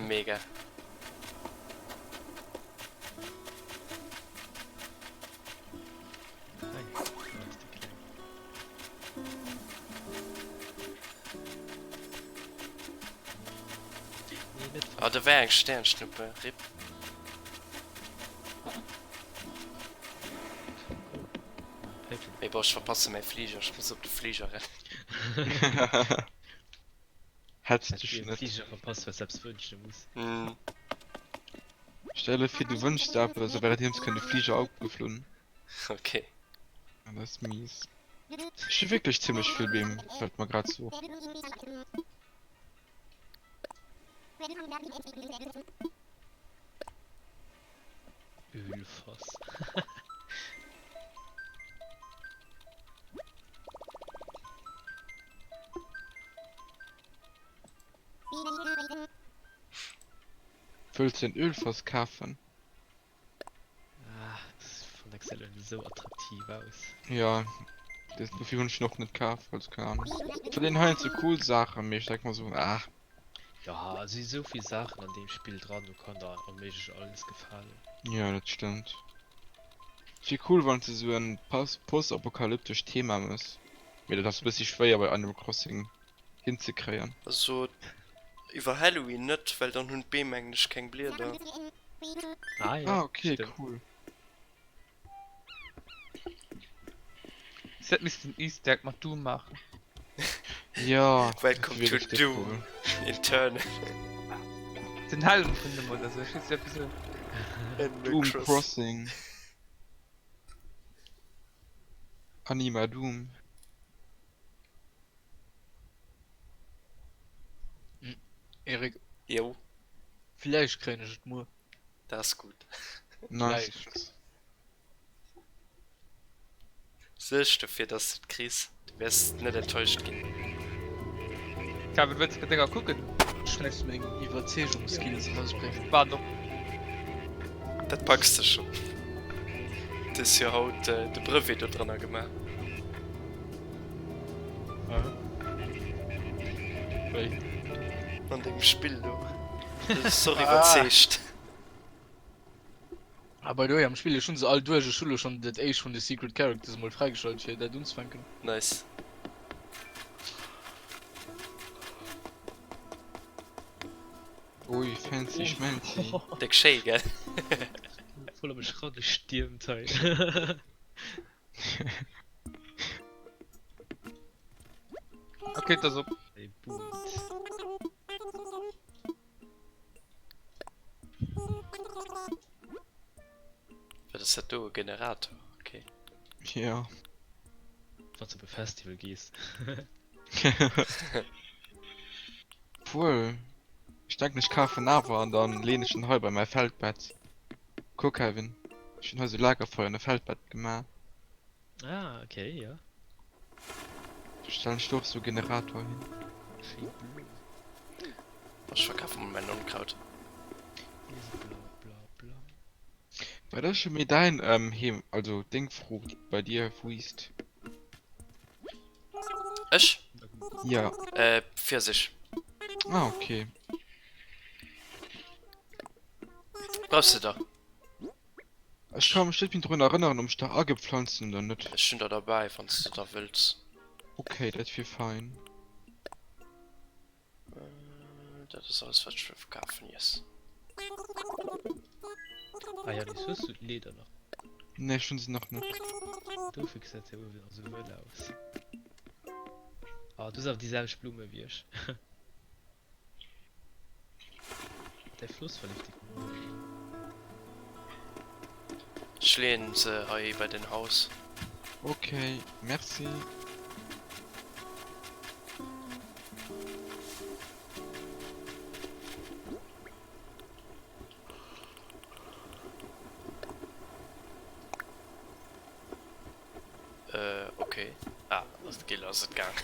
Mega. Hei, do ass déi kleng. Nee, net Ah, do war eng Sternschnuppe, rip. Mee boah, ech verpasse mäi Fliger, ech muss op de Fliger rennen. Hätt's dech net. Fliger verpasst, well s eppes wënsche muss. Mm. Stell der vir du wënschs der eppes a währenddeems kënnt de Fliger opgeflunn. Okay. Dat ass mies. Ech hu wierklech zimmlech vill Beem, fält mer grad sou op. Ölfass. Wëlls de en Ölfass kafen? Ah, das von Excel sou attraktiv aus. Ja, dofir hunn ech en och net kaf, also keng Ahnung. Ech fannen heiansdo cool Saachen, mee ech denk mer sou, ah. Ja, et si sou vill Saachen an deem Spill dran, do kann der onméiglech alles gefalen. Jo, dat stëmmt. Et wier cool wann s de sou en postapokalyptescht Thema mëss, mee dat ass e bëssi schwéier bei Animal Crossing hinzekréien. Also iwwer Halloween net, well dann hunn d'Beem mengen ech keng Blieder. Ah jo, Ah ok, stëmmt. cool. Se hätt missten Easter Egg mat Doom maachen. Ja, Welcome to Doom Eternal. Den Helm vun dem oder sou, ech weess net wéisou. Animal Doom Crossing. Crossing. Anima Doom. Eric. Jo. Villäicht kréien ech et muer. Dat ass gutt. Nice. Villäicht. Suerg dofir dass du et kriss, du wäers net enttäuscht ginn. Kevin, wëlls de denger kucken? Ech muss meng Iwwerzeegungsskills erausbréngen. Waarden op. Dat packs de schon. Du hues jo haut de Brevet do drënner gemaach. Wéi? An dengem Spill do. Du hues och iwwerzeegt. Ah by the way, am Spill, ech hunn se all duerch, ech hu lo schonn dat éischt vun de Secret Characters emol fräigeschalt fir dat unzefänken. Nice. Ui, fancy schmancy. Déck schéi, gell? Voll op mech ragestiermt hei. Ok, et ass op. Ey, boomt. Wat ass dat do? E Generator? Ok. Ja. Wann s op e Festival gees. Obwuel, ech denken ech kafen awer an dann leen ech en hei bei mäi Feldbett. Kuck Kevin, ech hunn hei sou Lagerfeuer an e Feldbett gemaach. Ah, ok, jo. Do stellen ech do och sou e Generator hin. Schéi blo. Ech verkafe mol mäin Onkraut. Bla bla bla. Wat ass scho méi däin Heem, also deng Fruucht bei dir wiisst? Ech? Ja. Äh, Pfirsich. Ah, okay. Brauchs de der? Ech ka mech net méi drun erënneren, ob ech der agepflanzt hunn oder net. Ech hunn der derbäi, wann s de der wëlls. Okay, dat wier fein. Dat ass alles wat ech wëll verkafen, yes. Ah Janis, hues du d'Leeder nach? Nee, ech hunn se nach net. Dofir gesäit se uewen esou wëll aus. Ah, du hues awer déi selwecht Blumme wéi ech. Däi Floss verleeft déi komesch. Ech leeën se hei bei den Haus. Ok, merci. Äh, ok. Ah, ass d'Gill ass et gaang.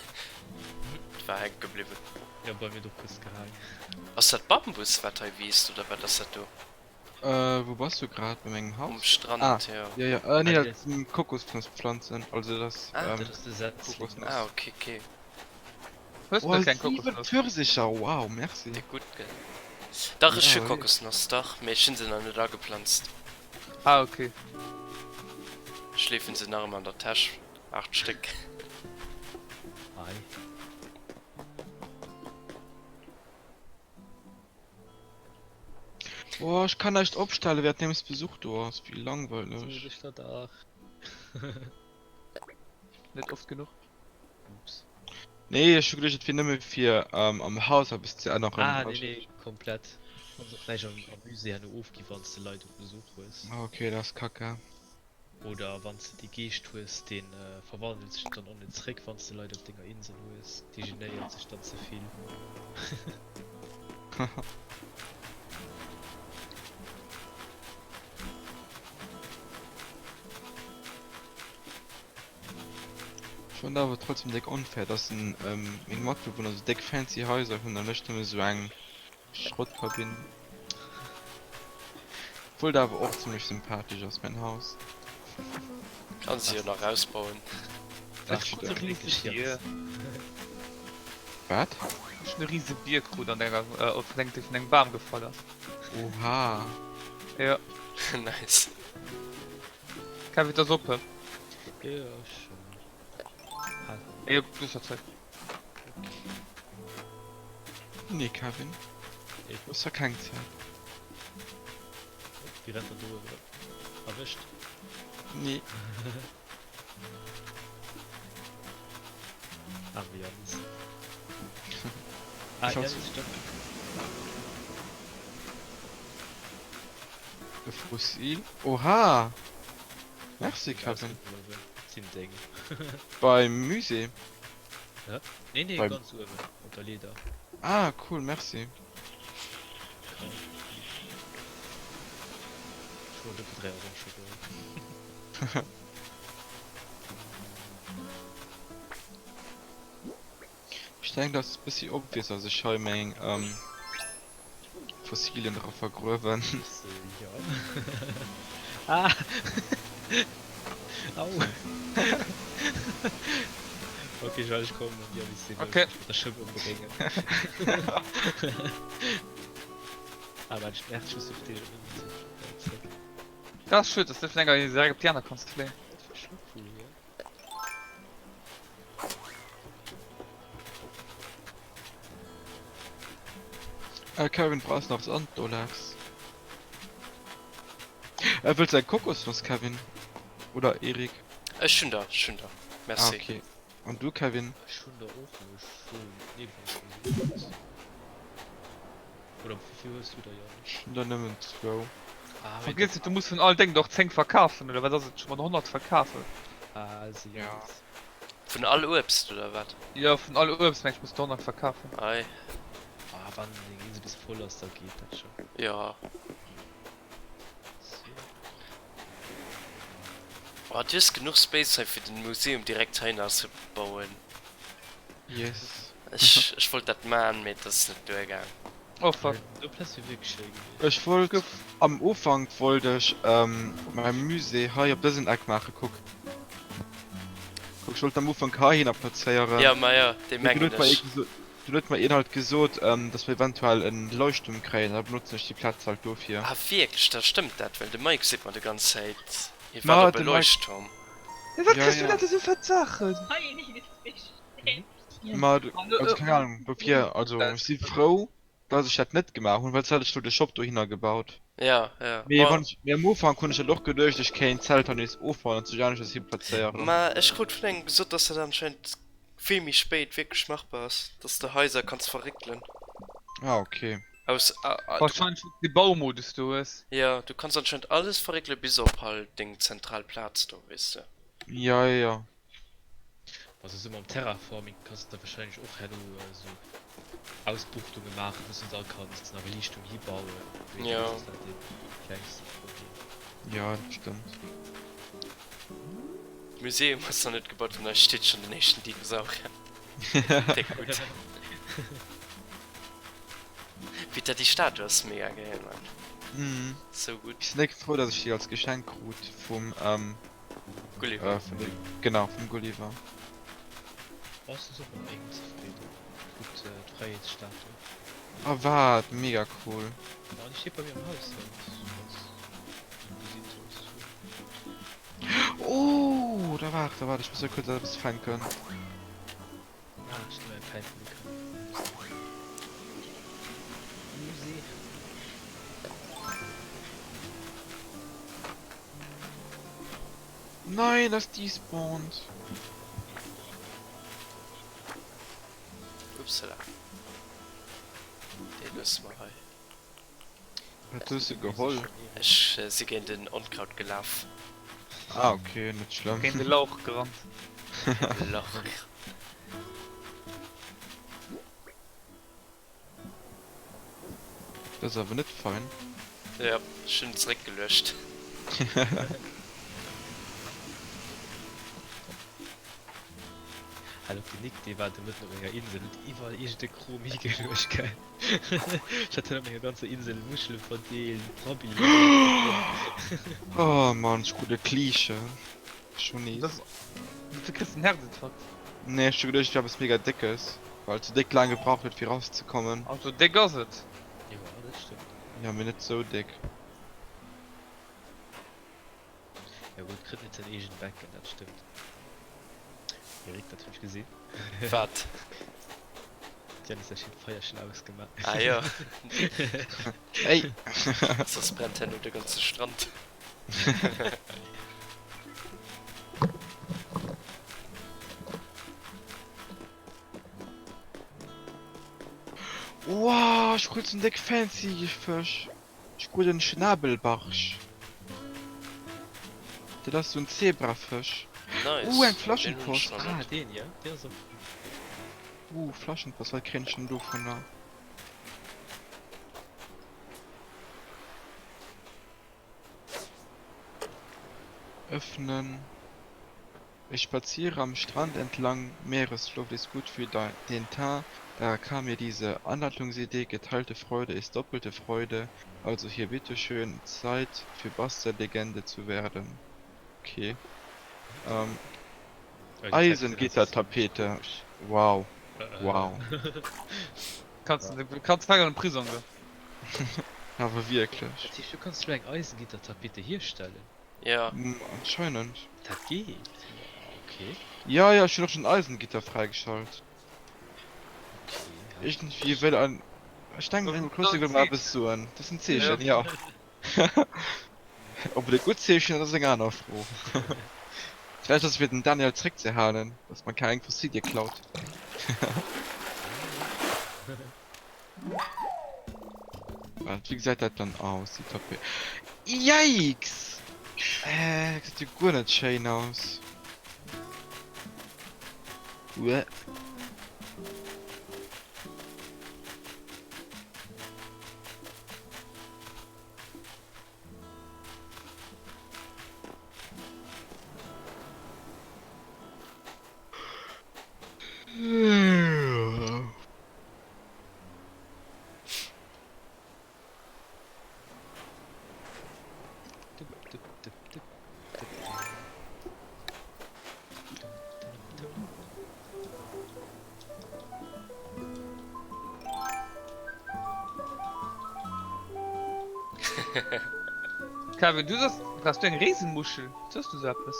Et war hänke gebliwwen. Jo, bei mir huet och kuerz gehaang. Ass dat Bambus wat hei wiisst oder wat ass dat do? Äh, wou bass du grad? Bei mengem Um Haus? Strand, Ah, jo. jo, jo. Äh, nee, Ah, dat sinn Kokosnosspflanzen. Also dat ass, Ah. ähm, Dat ass de Setzling. Kokosnuss. Ah, ok, ok. Hues Oh, du keng 7 Kokosnuss? Pfirsicher, wow, merci. Déck gutt, gell? Dach, ech Ja, hu wéi? Kokosnoss, dach, mee ech hunn se nach net ageplanzt. Ah, ok. Schleefen se nach ëmmer an der Täsch, 8 Stéck. Ei. Boah, ech kann näischt opstellen währenddeems Besuch do ass, wéi langweileg. Sot ech der dach. Net oft genuch. Ups. Nee, ech hu geduecht et wier nëmme fir am Haus eppes ze änneren. Ah nee nee, komplett. Kanns och näischt am Musée herno ofgi wanns de Leit op Besuch hues. Ah ok, dat ass kacke. Oder wanns de dee Geescht hues, dee verwandelt sech dann och net zréck wanns de Leit op denger Insel hues. Dee genéiert sech dann ze vill. Ech fannen awer trotzdem déck onfair dass en meng Matbewunner sou déck fancy Haiser hunn an ech nëmme sou eng Schrottkabinn. Obwuel et awer och zimlech sympathesch ass mäin Haus. Kann se jo nach ausbauen. Dat Ech krut e stemmt. riese Bier. Wat? Ech hunn e riese Bier krut an enger vun engem dee vun engem Bam gefall ass. Oha. Jo. Nice. Kevin, et ass op. Jo, ech hat. Jo, du hues nach Zäit. Nee Kevin, du hues da keng Zäit. Wie rennt dann do erëm? Erwëscht. Nee. Arme Janis. Ah, Ich hab's- Janis, stopp. E Fossil? Oha! Merci Kevin. sinn deng. Beim Musée? Hä? Nee nee, Beim. ganz uewen op der Leeder. Ah cool, merci. Kein Problem. Ech hunn dofir 3 Orangen geholl. Ech denken dat ass bëssi obvious dass ech hei meng Fossilien dra vergruewen. Jo. Ah! Au! Ok Joël, ech kommen an Dir misst dee Okay. mat der Schëpp ëmbréngen. Ah wat ech nervt, ech muss de Fleesch ëmmer zréck. Dat ass schued, dass du net vun enger Insel direkt op déi aner kanns fléien. Dat war scho cool, jo. Äh Kevin, brauchs nach Sand Dolax? Äh wëlls eng Kokosnoss Kevin? Oder Eric? Ech hunn der, ech hunn der. Ah Merci. okay. An du Kevin? Ech hunn der och, mee ech soen nee wann ech gesot hues. Oder wéivill hues du der Yannick? Ech hunn der nëmmen zwou. Ah, mee Vergiess dann. net, du muss vun all Déng der och 10 verkafen, oder wat ass et? Ech hu mer 100 verkafen. Ah, se Ja. Yannick. Vun all Uebst oder wat? Jo, vun all Uebst meng ech muss de 100 verkafen. Ei. Ah, wann deng Insel bis voll ass, da geet dat scho. Jo. So. Oh, du hues genuch Space hei fir den Museum direkt heihinner ze bauen. Yes. Ech, ech wollt dat maan, mee et ass net duergaang. Oh fuck. Do Plaz wier wierklech schéi gewiescht. Ech wollt Gouf. am Ufank wollt ech mäi Musée hei op dësen Eck maachen, kuck. Kuck, ech wollt am Ufank heihinner plazéieren. Ja, ma jo, dee Mee dunn mengen huet mer ee ech. gesot, dunn huet mer een halt gesot, dass mer eventuell en Leuchtturm kréien, da benotzen ech déi Plaz halt dofir. Ah wierklech, da stëmmt dat, well de Mike seet mer de ganz Zäit, hie Ma waart op e de Mike. Leuchtturm. Firwat Ja, kriss du ja. dat esou fett Saachen? Ma also keng Ahnung dofir, also ech si frou dass ech dat net gemaach hunn, well soss hätt ech lo de Shop dohinner gebaut. Ja, ja. Mee Ma wann ech, mee am Ufank hunn ech dat och geduecht, ech kéint d'Zelt dann nees ofbauen an zu aneschters hi plazéieren. Ma ech krut vun engem gesot, dass dat anscheinend vill méi spéit wierklech machbar ass, dass de Haiser kanns verréckelen. Ah okay. Aus, a, a, du, Wahrscheinlech well du dee Baumodus do hues. ja, du kanns anscheinend alles verréckelen bis op halt deng zentral Plaz do, weess de. Ja, ja, ja. Also sou mam Terraforming kanns de wahrscheinlech och herno sou Ausbuchtunge maachen, wous de da kanns nach e Liichttuerm hibauen. Mee Ja. dat ass dat dee klengste Problem. Ja, dat stëmmt. D'Museum ass nach net gebaut an hei steet schonn den éischten Dinosaurier. Déck gutt. Peter, déi Statue ass mega geil, Mann. Mhm. Sou gutt. Ech sinn déck frou, dass ech déi als Geschenk krut vum, ähm, Gulliver. Äh, vun de, genau, vum Gulliver. Bass du och mat engem zefridden? Gutt, d'Fräiheetsstatue. Ah wat, mega cool. Ma déi steet bei mir am Haus, wann s du gesinn solls hunn. Oh, da waart, da waart, ech muss da kuerz eppes fänken. Ah, ech hunn eng Päif gekritt. Musée. Nein, das despawned. Upsala. Dee loosse mer hei. Wat hues de geholl? Ech si géint en Onkraut gelaf. Ah ok, net schlëmm. Géint e Lauch gerannt. Lach gerannt. Dat ass awer net fein. Jo, ech hunn zeréckgeluecht. Hal op, den Nick dee war de Mëtten op enger Insel, huet iwwerall iergend e Krom higeluecht, gell. Ech hat hien op menger ganzer Insel Muschele verdeelt, Brabbi. Oh Mann, ech krut e Kliische. Schon nees. Du kriss en Herzinfarkt. Nee, ech hu geduecht et wier eppes mega déckes, well et sou déck laang gebraucht huet fir rauszekommen. Also déck ass et. Jo, dat stëmmt. Jo, mee net sou déck. Jo gutt, kritt net säin eegent Becken, dat stëmmt. Eric, dat hunn ech gesinn. Wat? D'Janice hat schéin d'Feierchen ausgemaach. Ah jo. Ey! Soss brennt herno de ganze Strand. Wow, ech krut en déck fancy Fësch. Ech krut en Schnabelbarsch. Dat ass sou en Zebrafësch. Nice. Uh, eng Deen hunn ech Flaschenpost. nach Ah, net. deen, jo, deen ass och cool. Uh, Flaschenpost, wat kréien ech denn dovunner? Öffnen. Ich spaziere am Strand entlang, Meeresluft ist gut für den Teint, da kam mir diese Anleitungsidee, geteilte Freude ist doppelte Freude, also hier bitteschön, Zeit für Bastellegende zu werden. Okay. Ähm, Eisengittertapete. Wow. Wow. Kanns du kanns direkt an den Prisong goen. Awer wierklech. Dat heescht du kanns elo eng Eisengittertapete hierstellen? Ja. Anscheinend. Dat geet? Okay. Ja, ja, ech hunn och schon Eisengitter fräigeschalt. Okay. Iergendwéi wëll an. Ech denken Animal Crossing wëll mer eppes soen. Dat ass en Zeechen, ja. Ob et e gutt Zeechen ass, ass eng aner Fro. Vläicht ass et fir den Daniel zréckzehalen, dass mer keng Fossilie klaut. Waart, wéi gesäit dat dann aus, déi Tapé? Yikes! Äh, dat gesäit jo guer net schéin aus. Uäh. Kevin, du soss, brauchs du eng Reesenmuschel? Soss du sou eppes?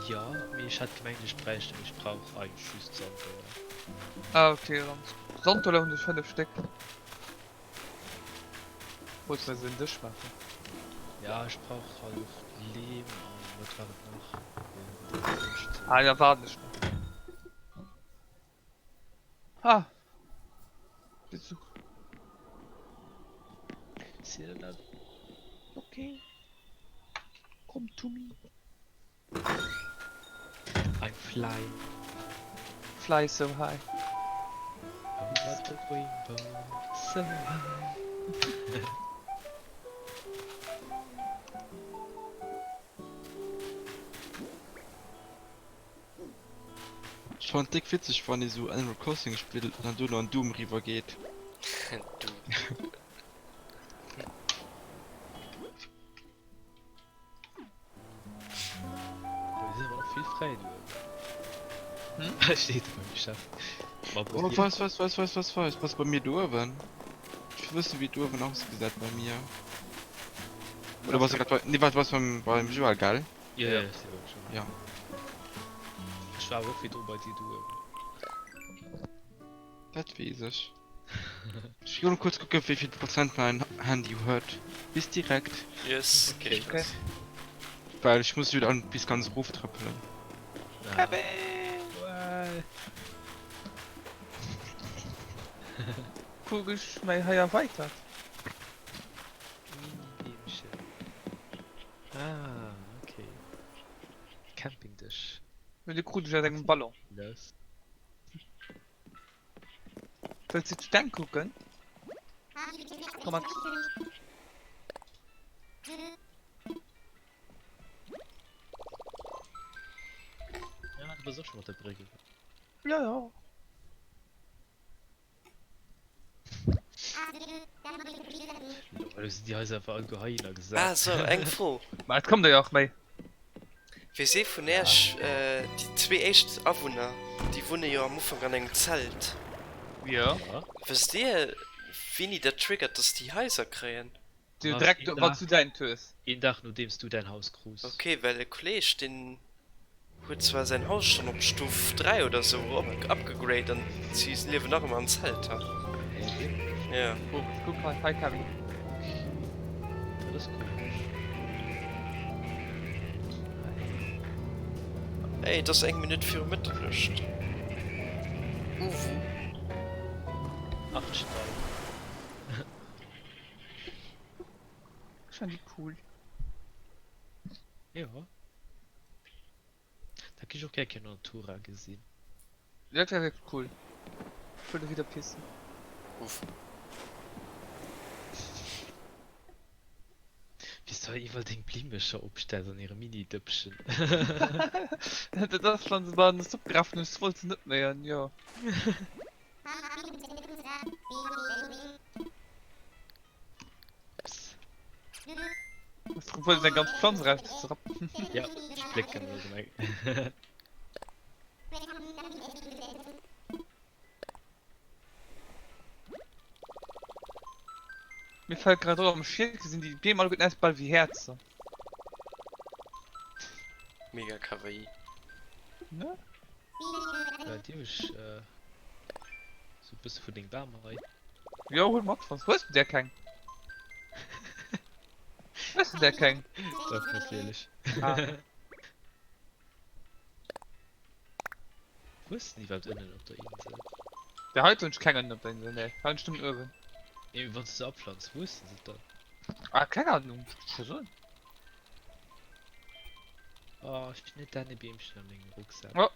Jo, mee ech hat gemengt ech bräicht eng, ech brauch eigentlech just Sanddoller. Ah ok, dann Sanddoller hunn ech 5 Stéck. Wolls mer esou en Dësch maachen? Ja, ech brauch halt och Leem an wat war et nach? Ah da waarden ech nach. Ah! Besuch. Okay. Come to me. I'm flying. Fly so high. Over the rainbow, so high. Ech fannen et déck witzeg wann ee sou Animal Crossing spillt an dann duerno an Doom riwwer geet. Doom. Oh was was was was was was was bei mir do uewen? Ech wëll wëssen wéi et uewen ausgesäit bei mir. Oder bass du grad bei nee wart du bass beim beim Joël gell? Jo jo ech si beim Joël. Ja. Ech war awer och virdru bei dir do uewen. Dat weess ech. Ech gi lo kuerz kucken wéi vill Prozent mäin Handy huet. Bis direkt. Yes, kee Stress. Well ech muss jo dann bis ganz erof trëppelen. Kevin! Kuck ech mäi hei erweitert. Mini-Beemchen. Ah, okay. Campingdësch. Mee de krut ech aus engem Ballon. Wëlls du d'Steng kucken? Komm mat. Ja, du bass och schon mat der Bréck iwwer. Ja, ja. Lol, elo sinn déi Haiser einfach alleguer heihinner gesat. Ah sou, eng Fro. Ma et kommt der jo och méi. Weess ee vun Äech, déi zwee éischt Awunner, déi wunne jo am Ufank an engem Zelt. Jo. Wësst Dir, wéini dat triggert, dass déi Haiser kréien? Direkt wann s du däint hues. Een Dag nodeems du däin Haus krus. Ok, well e Kolleg, deen huet zwar säin Haus schonn op Stuf 3 oder sou upgegrade an si liewen nach ëmmer am Zelt. Ha. Hä, wierklech? Jo. Kuck hei, hei Kevin. Ok, dat ass komesch. Hei. Ey, et ass eng Minutt viru Mëtternuecht. Uwu. 8 Stein. Ech fannen déi cool. Jo. Dat géif ech och gär eng Kéier an Natura gesinn. Dat wär wierklech cool. Ech wëll do wieder pissen. Uff. Wéi s du hei iwwerall deng Blimmecher opstells an hire Mini-Dëppchen. Dat ass wann se bei an de Supp graffen, ech wollt se net méi an jo. Ups. Hues drop wëlles eng ganz Planz eraus ze rappen? Ja, ech plécken elo gemeng. Mir fällt grad op, am Schied gesinn déi Beem alleguerten aus bal wéi Häerzer. Mega kawaii. Ne? Äh, dierf ech äh, sou e bësse vun dengem Bam hei? Jo, huel mat, wanns hues du där keng? Hues du där keng? Dach, natierlech. Ah. Wuessen déi iwwerhaapt ënnen op der Insel? Déi heiten hunn ech keng ënnen op der Insel, nee. Hei hunn ech nëmmen uewen. Nee, mee wanns du se apflanz, wuessen se dann? Ah, keng Ahnung, ech kann scho soen. Oh, ech hunn net Dännebeemchen a mengem Rucksak. Oh.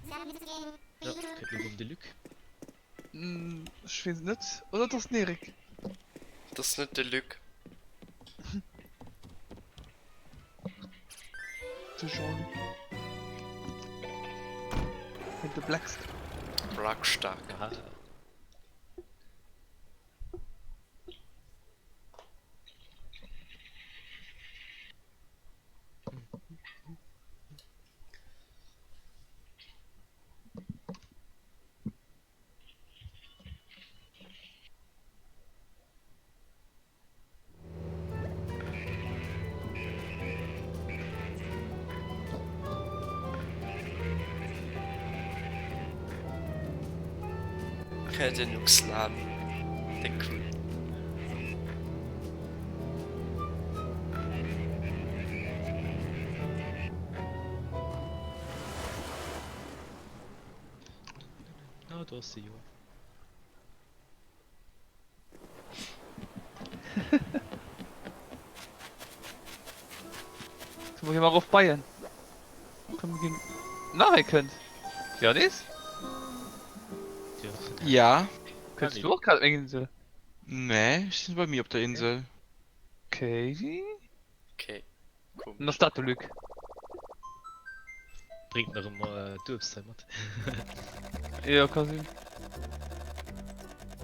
Ja, kënnt elo rëm de Luc. Ech weess et net. Oder et ass den Eric. Et ass net de Luc. De Jean-Luc. Hien de Blackstar. Blackstar. Aha. Den Uxlan, déck cool. Ah, do ass se jo. Sollen wir hier mal rauf Beien? Komm, wir gehen. Na, er könnt. Ja, nees? Ja. Könntest du auch gerade eng Insel? Nee, ech sinn bei mir op der Insel. Okay. Okay. Komisch. Dann ass dat de Luc. Bréngt nach ëmmer d'Uebst hei mat. Jo, ka sinn.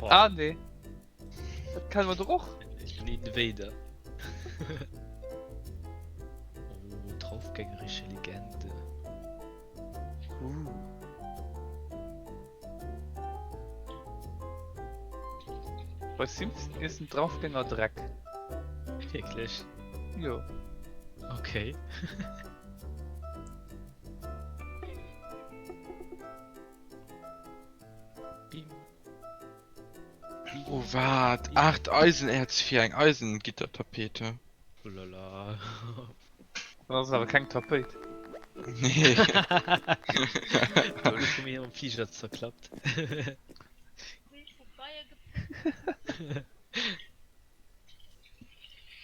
Oh. Ah, nee. Dat kenne mer doch och. Ich bin Invader. oh, draufgängerische Legende. Uh. Bei Simpson iessen d'Draufgänger Dreck. Wierklech? Jo. Okay. Bim. Oh wat? 8 Eisenerz fir eng Eisengittertapete. Ulala. Dat ass awer keng Tapéit. Nee. Do hunn ech mir am Fliger zerklappt.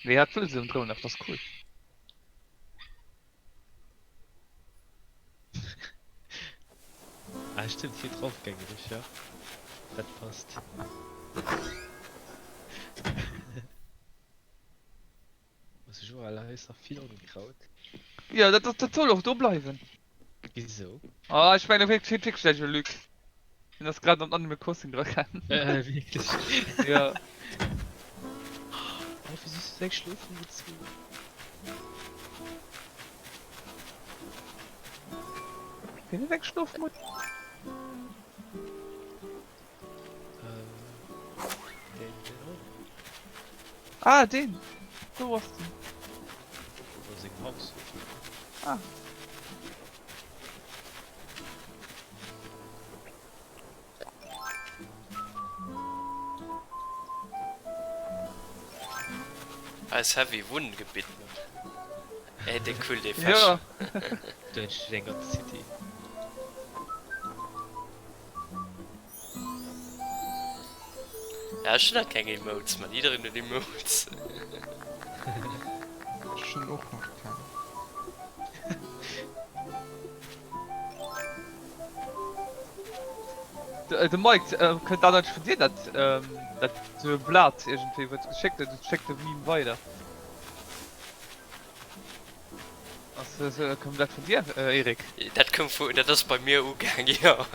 Nee, hat wëll se um Drohnen, dat ass cool. Ah stimmt, hier draufgängerisch, ja. Dat passt. Muss ech och, hei ass nach vill Onkraut. Jo, dat, dat, dat soll och do bleiwen. Wisou? Ah, ech mengen, fir wierklech gläich e Luc. Hien ass grad an Animal Crossing dra gaangen. Äh, wierklech? Ja. Oh, wéi süß, hues eng schlofen gezwungen. Wien huet eng Schlofmutz? Äh, den, den och. Ah, deen! Do ass den. A sengem Haus. Ah. Eis Heavy Wunngebitt. Ey, déck cool dee Ja. Fashion. Do entsteet eng ganz City. Ja, ech hunn nach keng Emotes, man. Jiddereen huet Emotes. Ech hunn och nach keng. De Mike, kënnt dat eigentlech vun dir, dat dat Blat iergendwéi, wat du geschéckt hues? Du schécks de Meme weider. Ass koum dat vun dir, Eric? Dat koum vu, dat ass bei mir ugaang, jo.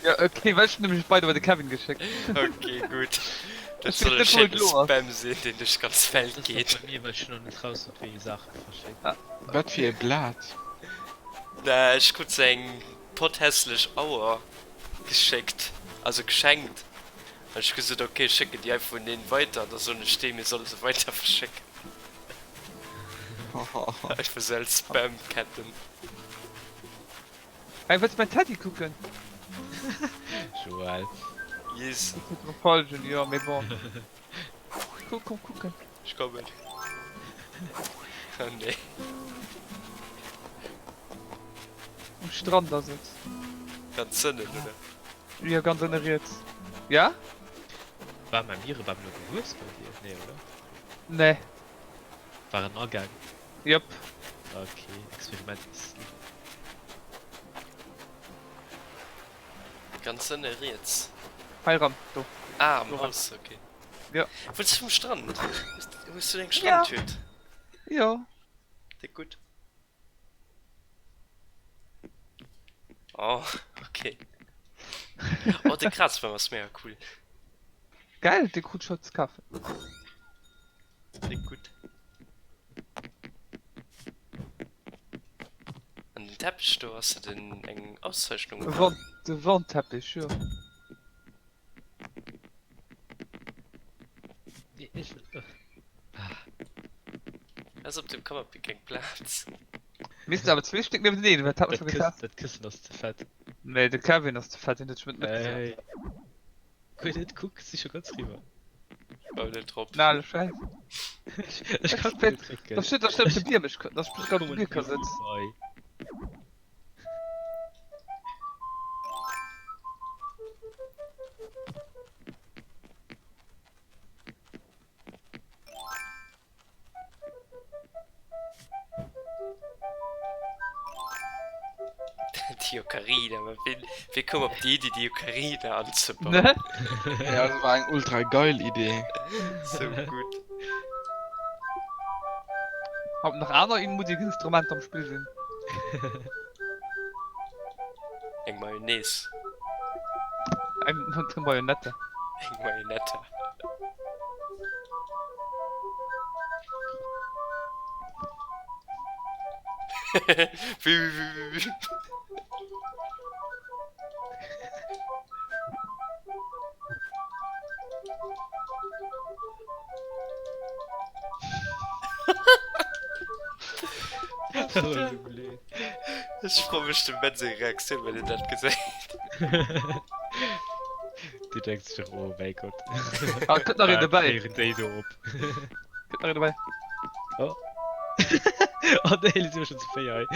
Jo, ok, well ech hunn nämlech by the way de Kevin geschéckt. Ok, gutt. Dat soll e schéine Spam sinn, deen duerch d'ganz Welt Dat ass geet. nach bei mir, well ech hunn nach net raus, wat wéi ee Saache verschéckt. Wat fir e Blat? Na, ech krut sou eng potthässlech Auer geschéckt, also geschenkt. An ech hu gesot, ok, ech schécken déi einfach un een weider, an da soen ech deem, hie soll se weider verschécken. Einfach sou als Spam-Ketten. Hey, wëlls mäin Teddy kucken? Joël. Yes. Ech huet verfolgen, jo, mee bon. Kuck, komm kucken. Ech kommen. Oh nee. Um Strand ass et. Ganz ënnen, oder? Jo, ganz ënne riets. Ja? War mäi Mierebam elo gewuess bei dir? Nee, oder? Nee. War en agaang? Jop. Ok, Experiment is. Ganz ënne riets. Hei ran, do. Ah, am Haus, ok. Jo. Wunns du um Strand? Hues du eng Strandhütt? Jo. Déck gutt. Oh, ok. Oh, de Grasbam ass mega cool. Geil, dee krut ech haut ze kafen. Déck gutt. An den Teppich do, ass dat en eng Auszeichnung E oder? Wand, de Wandteppich, jo. Nee, ech wëll. Ah. Ass op dem Canapé keng Plaz. Missten awer zwee Stéck niewenteneen, wat hat man Dat scho Këssen, getest? dat Këssen ass ze fett. Nee, de Kevin ass ze fett, deen huet sech mat net Ey. Guer net, kuck, si scho ganz riwwer. Bau net drop. Na, ale Schäiss. Ech kann net drécken. Da steet, da steet op de Biermech, da steet op de Bierker sëtz. Déi Ocarina, ma wien, wie koum op déi Iddi, déi Ocarina anzebauen? Ne? Ja, dat war eng ultra geil Idee. Sou gutt. Ob nach aner Musikinstrumenter am Spill sinn? Eng Mayonnaise. Eng Marionette. Eng Marionette. Ech froe mech dem Ben seng Reaktioun, wann hien dat gesäit. Dee denkt sech och, oh mäi Gott. Ah, et kënnt nach een Wat dobäi. féieren déi do op? Kënnt nach een dobäi. Oh. Oh nee, elo si mer schonn zu 4 hei.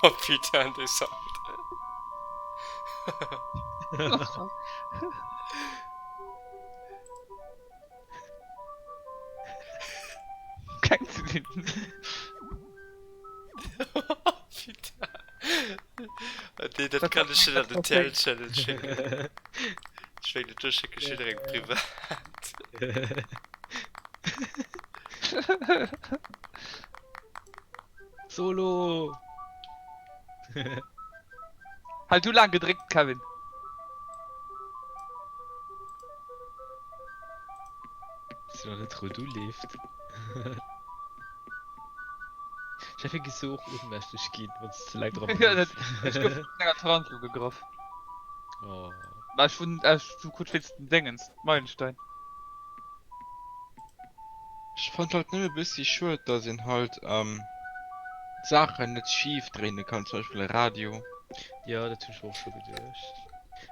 Oh putain, dee Sound. Keng ze sinn. Putain. Nee, dat kann ech net an den TL-Channel schécken. Ech mengen, do schécke ech jidderengem privat. Solo! Halt du laang gedréckt, Kevin. Weess nach net wou du leeft. Chef, hie gees du och ohnmächteg ginn, wann s de ze laang dra Ja, dat, bléifs. ech gouf vun enger Tarantel ugegraff. Oh. Mä ech hunn, ech hu krut wéinst dem Déngens, Meilenstein. Ech fand halt nëmme bëssi schued, dass een halt d'Saachen net schief dréine kann, zum Beispill e Radio. Jo, dat hunn ech mer och scho geduecht.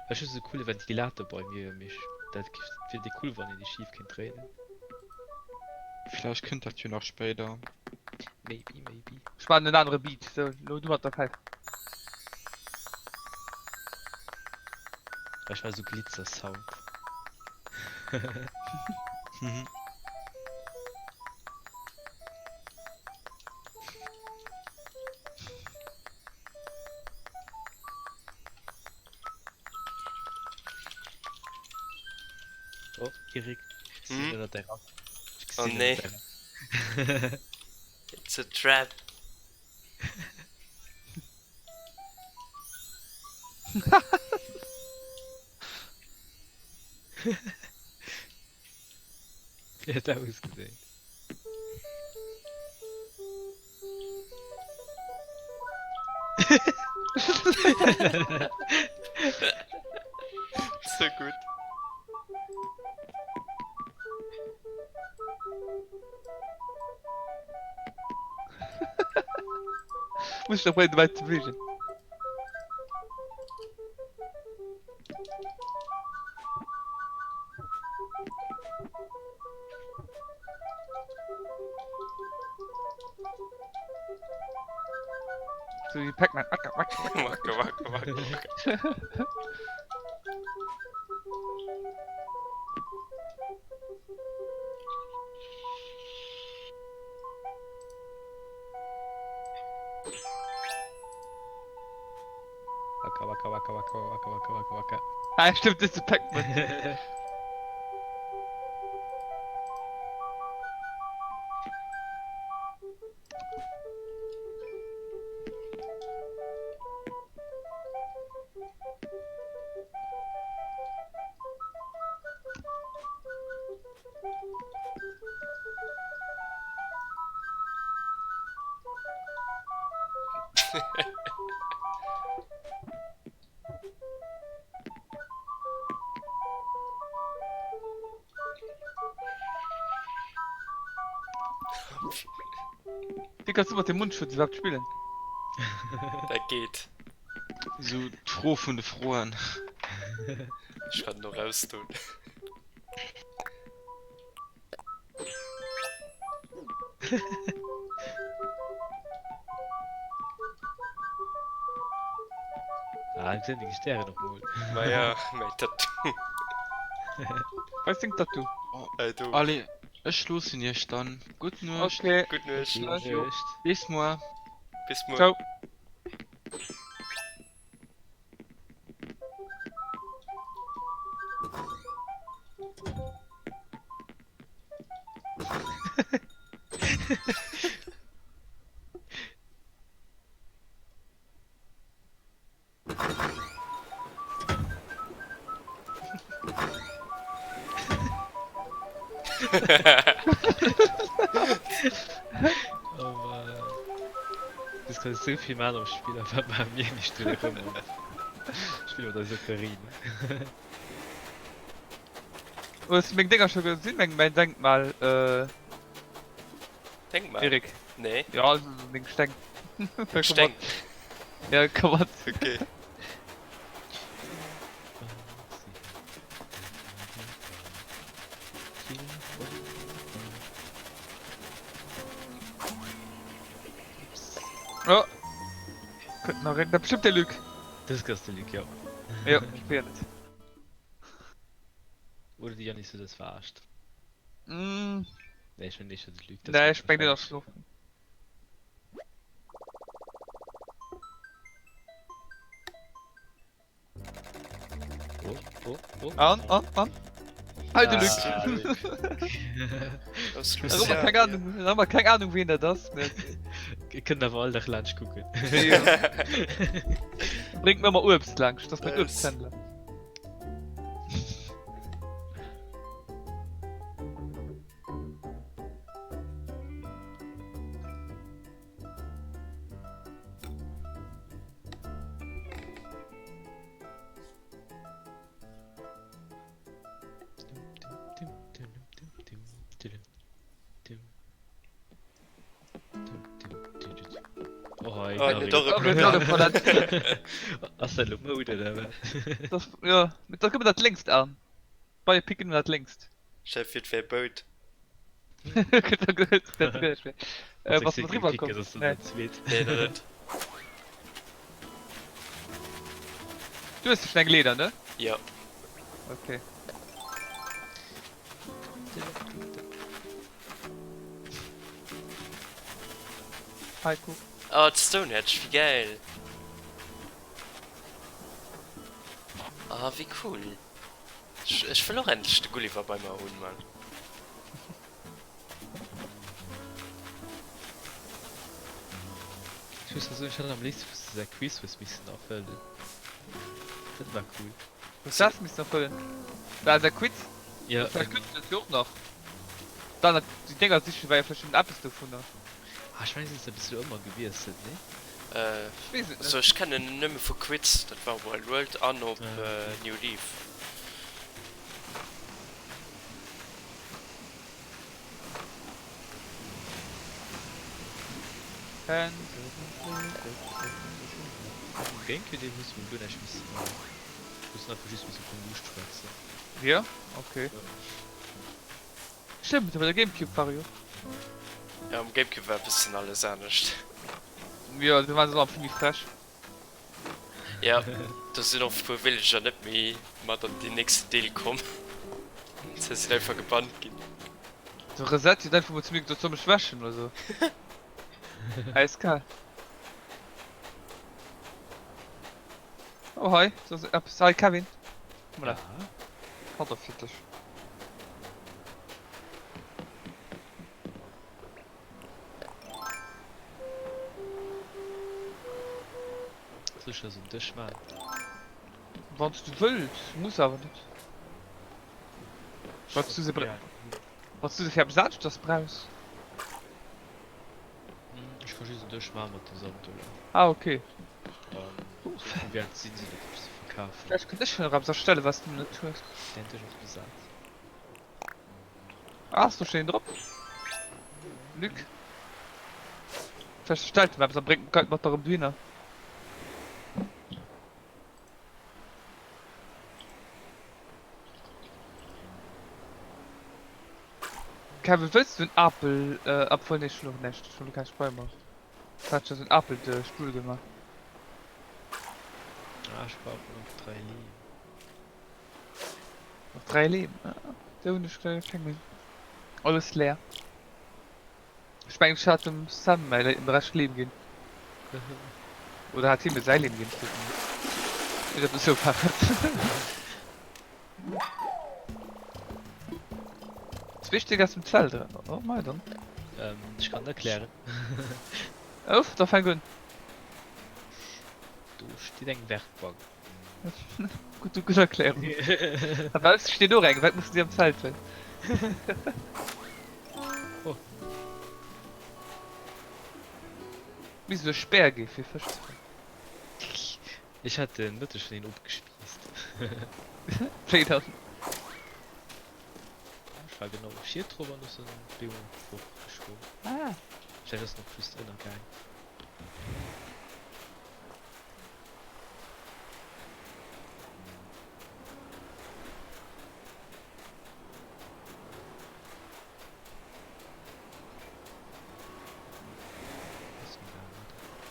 Ech hu sou coole Ventilator bei mir, mee dat wier déi cool wann een déi schief kéint dréinen. Villäicht kënnt dat jo nach spéider. Maybe, maybe. Ech maachen en anere Beat. Sou, lo du mat der Päif. Ech war sou Glitzer-Sound. Oh, Erik, ich gesinn Hm? ënner däi Rack. Ich Oh gesinn ënner nee. däi Rack. It's a trap. Wéi huet dat ausgesinn? Sou gutt. Muss ich doch probéieren dobäi ze fliegen. So wie Pac-Man. Wacke, wacke, wacke. Wacke, wacke, wacke, wacke. Wacke, wacke, wacke, wacke, wacke, wacke, wacke, wacke. Ah, stimmt, das ist Pac-Man. Wie kannst du mat dem Mundschutz iwwerhaapt spillen? Dat geet. Sou d'Fro vun de Froen. Ech kann en och ausdoen. Ah, ech gesinn deng Stären op emol. Ma ja, mäin Tattoo. Wat ass deng Tattoo? Hei do. Allez, ech loossen iech dann. Gutt Nuecht. Okay. Gutt Nuecht. Gutt Nuecht. Bis muer. Bis muer. Ciao. Oh Mann. Du kanns esou vill man am Spill, a wat maache mir nicht do erëm an spille mat eiser Ocarina. Hues du meng Dénger scho gesinn, meng mäin Denkmal, äh, Denkmal? Eric? Nee. Ja, also meng Steng. Steng? Ja, komm mat. Okay. Oh. Kënnt nach een. Dat bestimmt de Luc. Dës ass de Luc, jo. Jo, ech weess net. Oder de Yannis huet eis verarscht. Mm. Nee, ech mengen éischter de Luc. Nee, ech mengen deen ass schlofen. Oh, oh, oh. An, an, an. Hei de Luc. Ah, Luc. Aus Ech hu keng Ahnung, ech hu keng Ahnung wien dat ass, mee. Dir kënnt awer all Dag laanscht kucken. Bréngt mir ëmmer Uebst laanscht, dat ass mäin Uebsthändler. Oh, hei, Oh, net och e Ass dat lo Moude oder wat? Das, ja, da kënnt dat lénkst an. D'Beie picken dat lénkst. Stell vir et wär Bout. Bass du mat riwwer komm? Nee. Nee, nach net. Du hues schon eng Leeder, ne? Jo. Okay. Hei, kuck. Oh, d'Stonehenge, wéi gäil! Ah, wéi cool! Ech wëll och endlech de Gulliver bei mer hunn, Mann. Ech muss soen, ech hat am léifsten wou s de säi Quiz hues missen erfëllen. Dat war cool. Hues dat missen erfëllen? War säi Quiz? Jo. Vläicht gëtt et dat jo och nach. Dann déi Dénger sichen war jo vläicht schonn eppes dovunner. Ah ech mengen se hunn se bis elo ëmmer gewiesselt, nee? Ech weess et net. Also ech kennen en nëmme vu Quiz, dat war op Wild World an op New Leaf. Um Gamecube deen hues du guer näischt missen maachen, du hues einfach just missen vum Luucht schwätzen. Jo? Ok. Stëmmt, bei der Gamecube war jo. Jo, um Gamecube war e bëssen alles anescht. Jo, do waren se nach vill méi frech. Jo, do sinn och e puer Villager net méi mat an deen nächsten Deel komm. Se sinn einfach gebannt ginn. De Resetti huet einfach mol zu mir gesot, soll mech wäschen oder sou. Äiskal. Oh hei, do ass eppes. Hei Kevin, guck mol dat. Kadder fir dech. Soll ech der sou en Dësch maan? Wanns du wëlls, muss awer net. Wanns du se wanns du se fir eppes aneschters brauchs. Ech ka just en Dësch maan mat dem Sand do. Ah ok. Wéi wäert sinn se net fir ze verkafen? Vläicht kënnt ech jo nach eppes erstellen wat s du net hues. Däin Dësch ass besat. Ah, ass do schon een drop? Luc? Vläicht erstellt en eppes a bréngt d'Geld mat erëm dohinner. Kevin, wëlls du en Apel, obwuel nee, ech hunn och näischt, ech hunn elo keng Spei mer. Ech hat just en Apelstull gemaach. Ah, ech brauchen nach 3 Leem. Nach 3 Leem? Ah, do hunn ech leider keng méi. Alles leer. Ech mengen ech hat dem Sam mäi de Rescht Leem ginn. Oder hat hie mir säi Leem ginn? Ech weess net méi. Iergendepes esou war et. Zwee Stéck aus dem Zelt era. Oh mei dann. Ech kann et erklären. Uff, da fänk un. Do steet eng Werkbank. Gutt, gutt Erklärung. A bausse steet och eng, wat mussen déi am Zelt hunn? Oh. Misst e Speer gi fir Fësch ze fangen. Ech hat den Mëtteg schon een opgespiisst. Wéi dann? Ech war genau um Schiet drop an ass en Beem fort geschwommen. Ah. Vläicht ass en och just ënnergaang.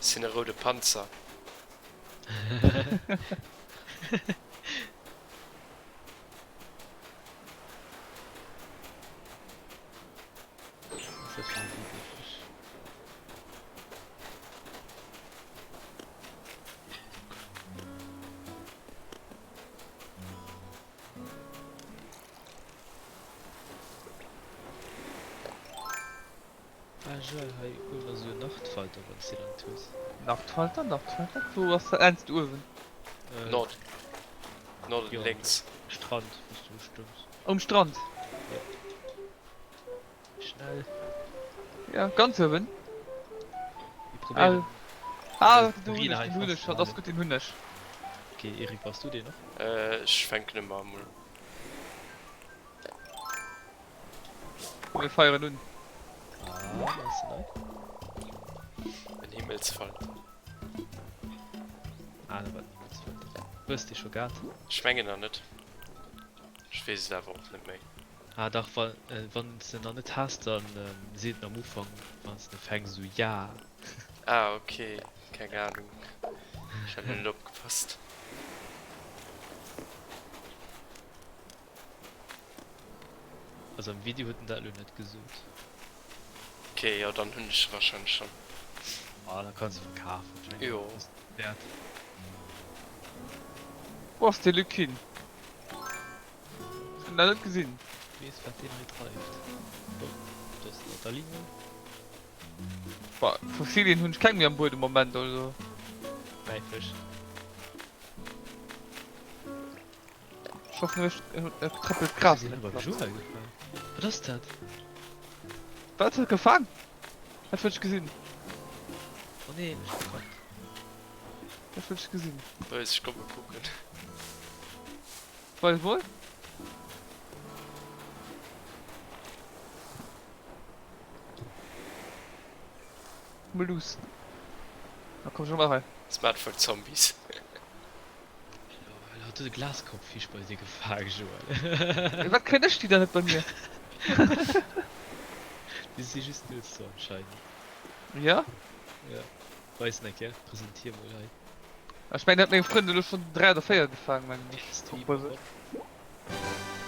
Sinn e roude Panzer. Ah Joël, hei uewen ass jo Nachtfalter, wann s de den net hues. Nachtfalter, Nachtfalter, wou ass dat? Ernst uewen? Nord. Norden Jo, lénks. Strand, wou s du stouns. Um Strand? Jo. Schnell. Ja, ganz uewen. Mir probéieren. Ah, do hunn ech, den hunn ech schon, ass gutt, den hunn ech. Ok, Eric, bass du deen och? Ech fänken e mer emol. Mir feieren un. Ah, ass en nei? En Himmelsfalter. Ah, dat war den Himmelsfalter. Hues de scho gehat? Ech mengen nach net. Ech weess et awer och net méi. Ah dach, wa wann s de en nach net has, dann seet en am Ufank wann s de fänks esou ja. Ah ok, keng Ahnung, ech hat net opgepasst. Also am Video huet en dat elo net gesot. Ok, jo dann hunn ech se wahrscheinlech schon. Ah da kanns de verkafen, ech mengen Jo. ass wäert. Wou ass de Luc hin? Ech hunn dat net gesinn. Weess wat deen hei dreift. Oh, do ass den Natalino. Bah, Fossilien hunn ech keng méi am Buedem Moment, also. Mäi Fësch. Ech hoffen ech trëppelt d'Gras net platt. Wat ass dat? Wat huet gefaang? Dat wëll ech gesinn. Oh nee, mech verkackt. Dat wëll ech gesinn. Weis ech komme kucken. Weis mol. Mol luussen. Da komm schon mal hei. Smartphone Zombies. Elo hat de Glaskopffisch bei dir gefaang, Joël. Wat kréien ech déi dann net bei mir? Déi si just nuets do anscheinend. Jo? Jo. Weis en eng Kéier, presentier mol hei. Ech mengen, dat huet meng Frëndin elo schonn 3 oder 4 gefaang, mengen ech.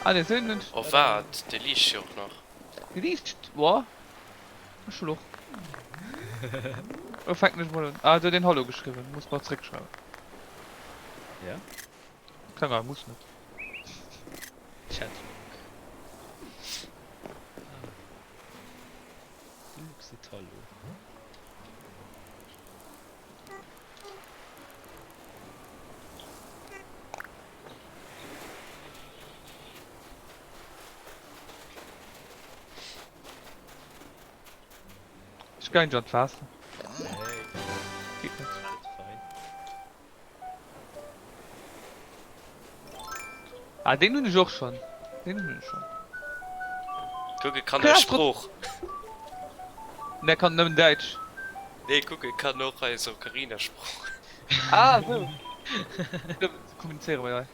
Ah ne, sou een hunn ech. Oh waart, dee liicht jo och nach. Dee liicht? Boah. Ech wëll och. Lo fänken ech mol un. Ah, du huet een Hallo geschriwwen. Muss mer zréckschreiwen. Ja? Keng Ahnung, muss net. Chatlog. Ah. De Luc seet Hallo. Ech gein jo an d'Waasser. Hey. Geet net. Alles fein. Ah, deen hunn ech och schon. Deen hunn ech schon. Kuck, e kann eis Sprooch. Nee, kann nëmmen Däitsch. Nee, kuck, e kann och eis Ocarina-Sprooch. Ah, sou. Stimmt, kommunizéiere mir hei.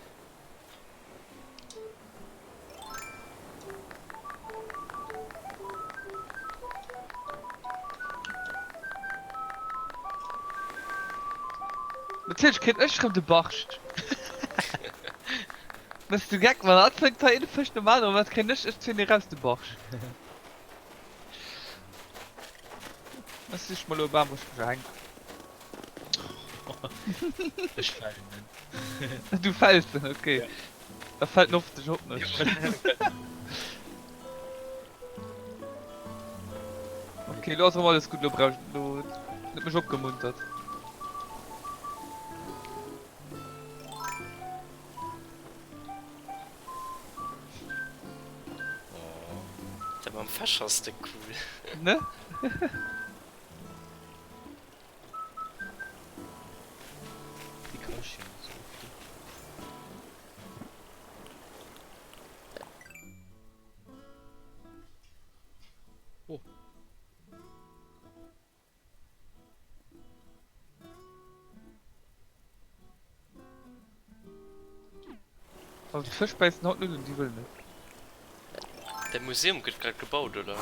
Natierlech kritt ech rëm de Barsch. Bass du geck Mann, hatt fënnt hei een Fësch nom aneren, wat kréien ech? Ech zéien dee raus de Barsch. Ech sich mol elo e Bam wou ech mech erhänken. Ech fällen en. Du fälls en, ok. Da fällt en hoffentlech op mech. Ok, lo ass erëm alles gutt, lo brauch ech, lo huet mech opgemuntert. Dat mam Fesch ass déck cool. Ne? Déi Kachchen sou oft. Oh. Also d'Fësch bäissen haut net un, déi wëllen net. Däi Museum gëtt grad gebaut, oder?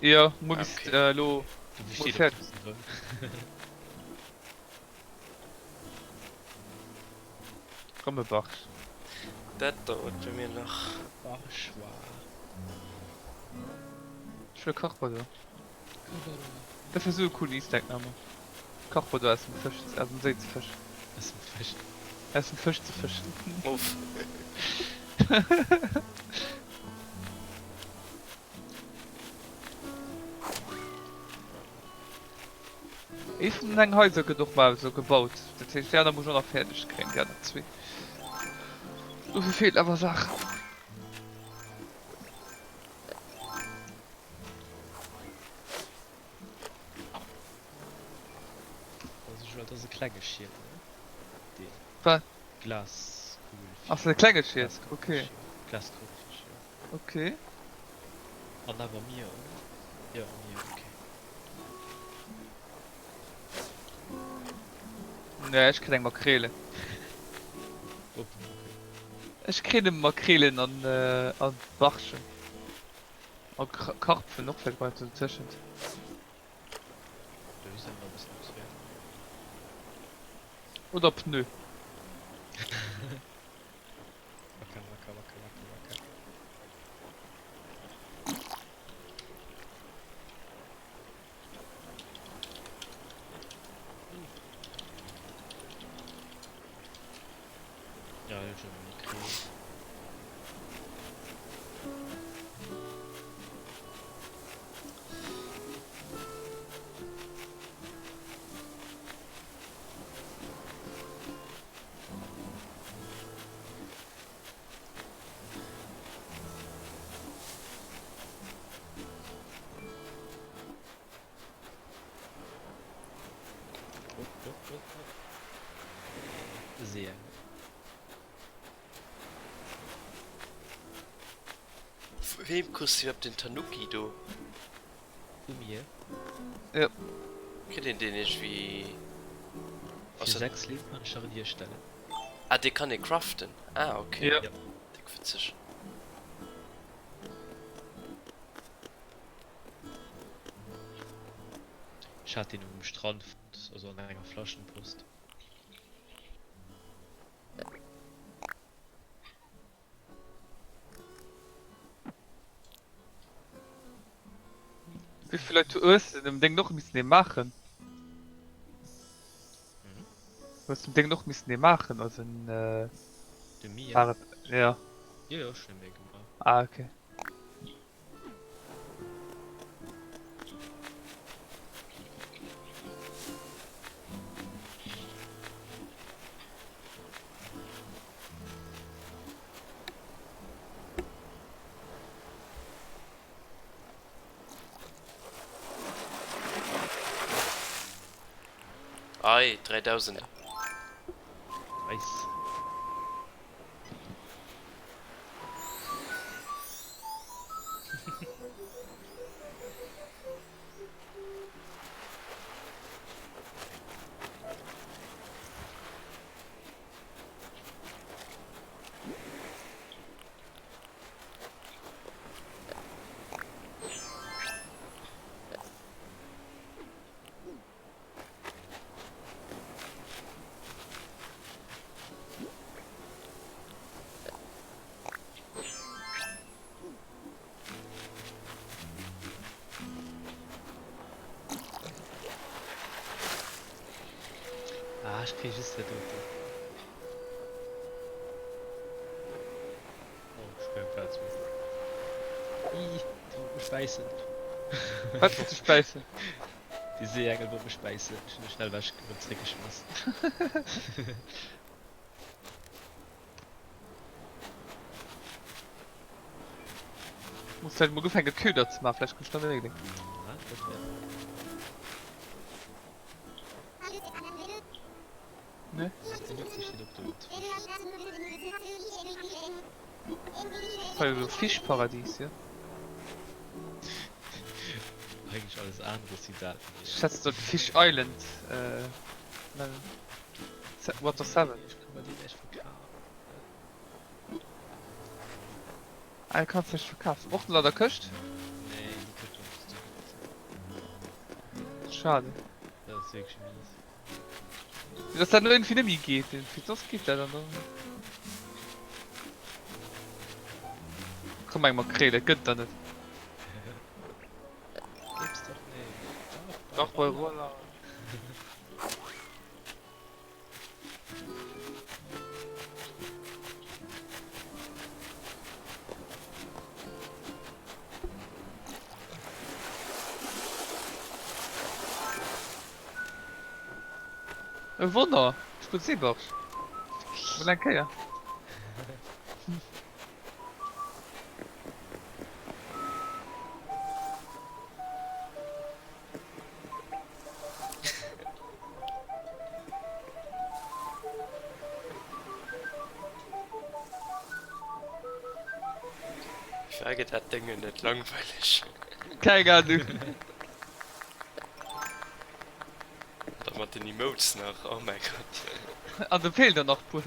Jo, muer bis Okay. elo Du muer besteet op fäerdeg. Bussen drëm. Rëm e Barsch. Dat dauert bei mir nach. Barschwa. Ech wëll Kachbadder. Dat wier sou e coolen Easter Egg Name. Kachbadder aus dem Fësch, aus dem Séi ze fëschen. Aus dem Fësch. Aus dem Fësch ze fëschen. Uff. Ee vun den engen Haiser gëtt och mar esou gebaut. Dat heescht déi aner muss ech och nach fäerdeg kréien, déi aner zwee. Dofir feelen awer Saachen. Also Joël, dat ass e klenge Schiet, ne? Deen. Wat? Glaskugel. Ass dat e klenge Schiet? Okay. Glaskopffisch, jo. Okay. An awer Mier, oder? Jo, am Mier, okay. Nee, ech kritt eng Makrele. Op, okay. Ech kritt e Makrelen an, an Barschen. A Karpfen och vläicht bei dotëschent. Do ass awer e bëssen eppes wäert. Oder Pneu. Wacker, wacker, wacker, wacker, wacker. Ja, ech hunn e Makreel. Seeengel. Vu weem kriss du iwwerhaapt den Tanuki do? Vu mir. Jo. Kritt een deen iergendwéi? Fir 6 Leem kann ech der en hierstellen. Ah, dee kann ee craften. Ah, ok. Jo. Déck witzeg. Ech hat deen um Strand fonnt, also an enger Flaschenpost. Wéivill Leit hues de dem Déng och missen ee maachen? Hues dem Déng och missen ee maachen, also en Dem Mia? war et, ja. Jo, jo, ech hunn em ee gemaach. Ah, okay. Ei, 3000. Nice. Ah, ech kréie just dat doten. Oh, ech hu keng Plaz méi. Ih, déi wollt mech bäissen. Wat wollt dech bäissen? Déi Seeengel wollt mech bäissen. Ech hunn e schnell ewech erëm zeréckgeschmass. Muss vläicht mol ufänke Köder ze maachen, vläicht kriss du da méi Gléck. Ah, dat wär. Ne? War jo Fischparadies, jo. Eigentlech alles aneres wéi dat. Ech schätzen sollt Fish Island nennen. Water 7. Ech kann mer deen echt verkafen. Ah, du kanns dech verkafen. Och nach an der Këscht? Nee, déi Këscht ass zu gutt. Schade. Dat ass wierklech mies. Dass dat elo iergendwéi net méi geet, iergendwéi soss geet dat an dann. Komm eng Makréil, dat gëtt der net. Gibt's doch nicht. Doch, bei Roland. E Wonner! Ech krut Seebarsch. Mol eng Kéier. Firwat gëtt dat Déngen net langweileg? Keng Ahnung. Da mat den Emotes nach, oh mäi Gott. An do feelen der nach puer.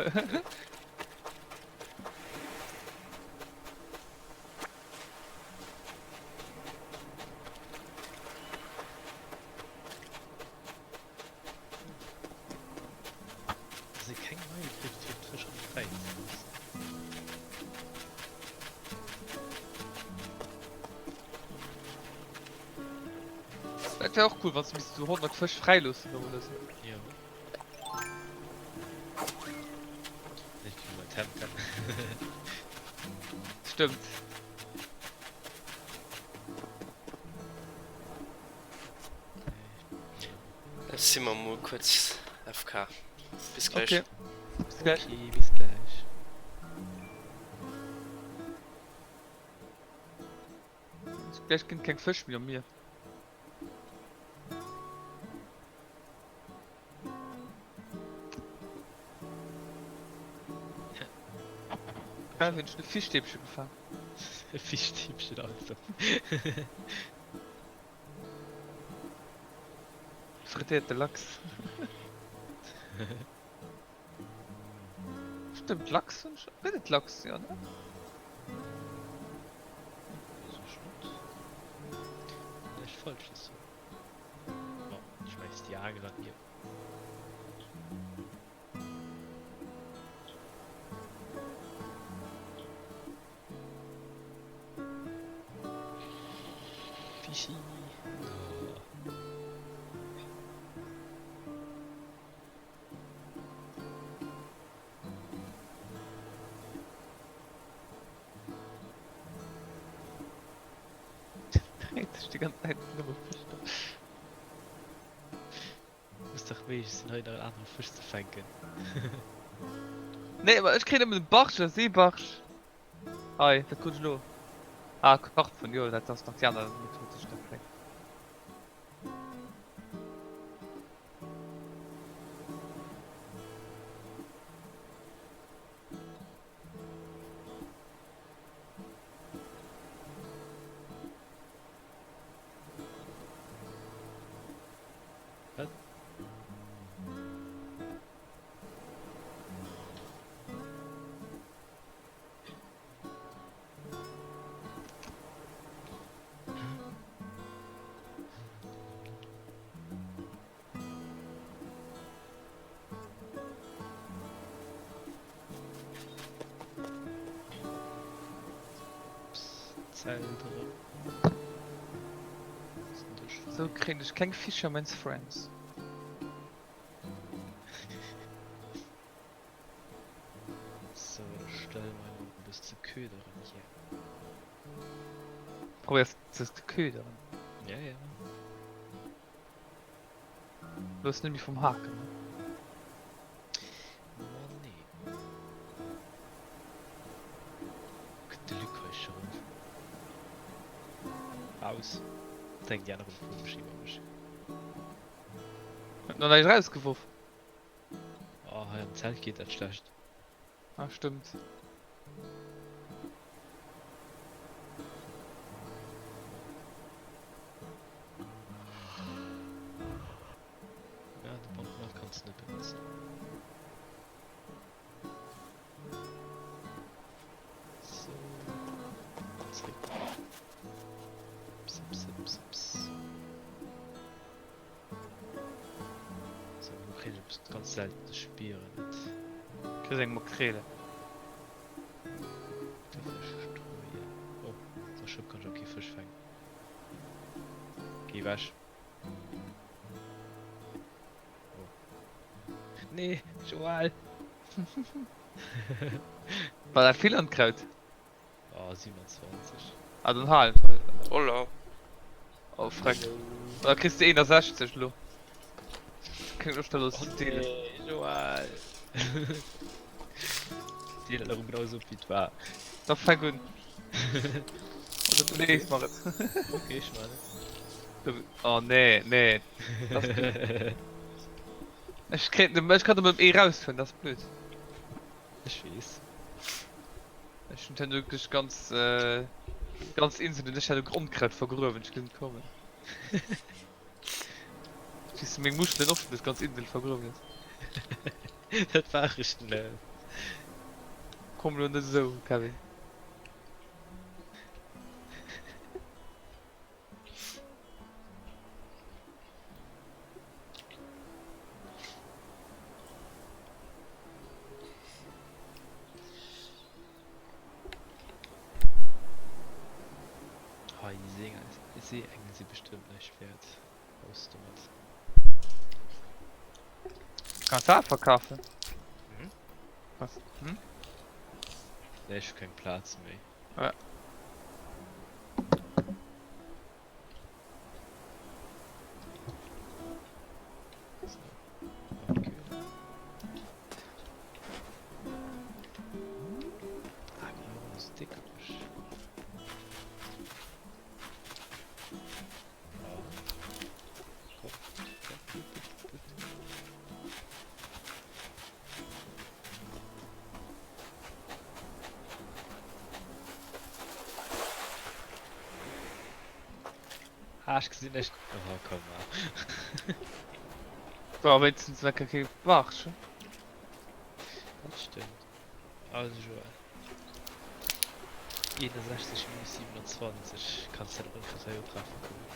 keng Mail kritt fir d'Fësch erëm fräi ze loossen. Dat wär och cool wanns de misst esou 100 Fësch fräi loossen oder esou. Jo. Ech ginn mol Temtem. Stëmmt. Ech si mer mol kuerz FK. Bis gläich. Okay. Bis gläich. Okay, bis gläich. Gläich ginn keng Fësch méi am Mier. Geil, hunn ech e Fischstäbchen gefaang. E Fischstäbchen, also. Frittéierte Lachs. Stëmmt, Lachs hunn ech. Gëtt et Lachs? Jo, ne? Weess ech net. Näischt Falsches soen. Bon, ech schmeiss déi Aangel an hier. Fischi. Oh. Dréit sech déi ganz Zäit nëmme Fësch do. Muss dach méiglech sinn hei nach en anere Fësch ze fänken. Nee, ma ech kréien nëmmen den Barsch oder Seebarsch. Hei, wat krut ech elo? Ah, Karpfen, jo, dat ass nach déi aner Method, déi ech da kréien. Wat? Zelt erëm. Sou kréien ech keng Fisherman's Friends. Sou, da stelle mer emol e bësse Köderen hier. Probéiers se ze köderen? Ja, ja. Looss net méi vum Haken, ne? Ma nee. Kënnt de Luc hei scho rëm? Aus. Denkt déi aner rëm komesch iwwer mech. Huet nach näischt erausgeworf. Oh, hei am Zelt geet dat schlecht. Ah, stëmmt. Ja, de Bankomat kanns de net benotzen. So, zréck. Pss, pss, pss, pss. So, lo kritt ech eppes ganz seltenes spieren net. Kriss eng Makrele. Oh, der Schëpp kann ech och kee Fësch fänken. Geh ewech. Oh. Nee, Joël! War dat vill an d'Kraut? Oh, 27. Ah, dann halen. Hola. Oh, freck. Da kriss de 61 lo. Keng Loscht dat alles ze deelen. Nee, Joël! Deel dat erëm genau esou op wéi et war. Da fänk un. Oder du lees mer et. Okay, ech man et. Oh nee, nee. Das ist blöd. Ech kritt ech kann nëmmen ee raushuelen, dat ass blöd. Ech weess. Ech hunn herno duerch ganz ganz Insel hunn ech herno Onkraut vergruewen, ech gesinn et kommen. Wéi s de meng Muschelen och schonn duerch d'ganz Insel vergruewen hues. Dat war ech net. Komm elo net esou, Kevin. Seeengel si bestëmmt näischt wäert. Raus domat. Kanns du awer verkafen. Hm? Was? Hm? Nee, ech hu keng Plaz méi. Ja. So. Okay. Ah, genau, das ist dick. Ah, ech gesinn dech. Oh, komm mal. War wéinstens eng Kéier kee Barsch. Dat stëmmt. Also Joël. 61 minus 27 kanns dat ongeféier hei oprafe kommen.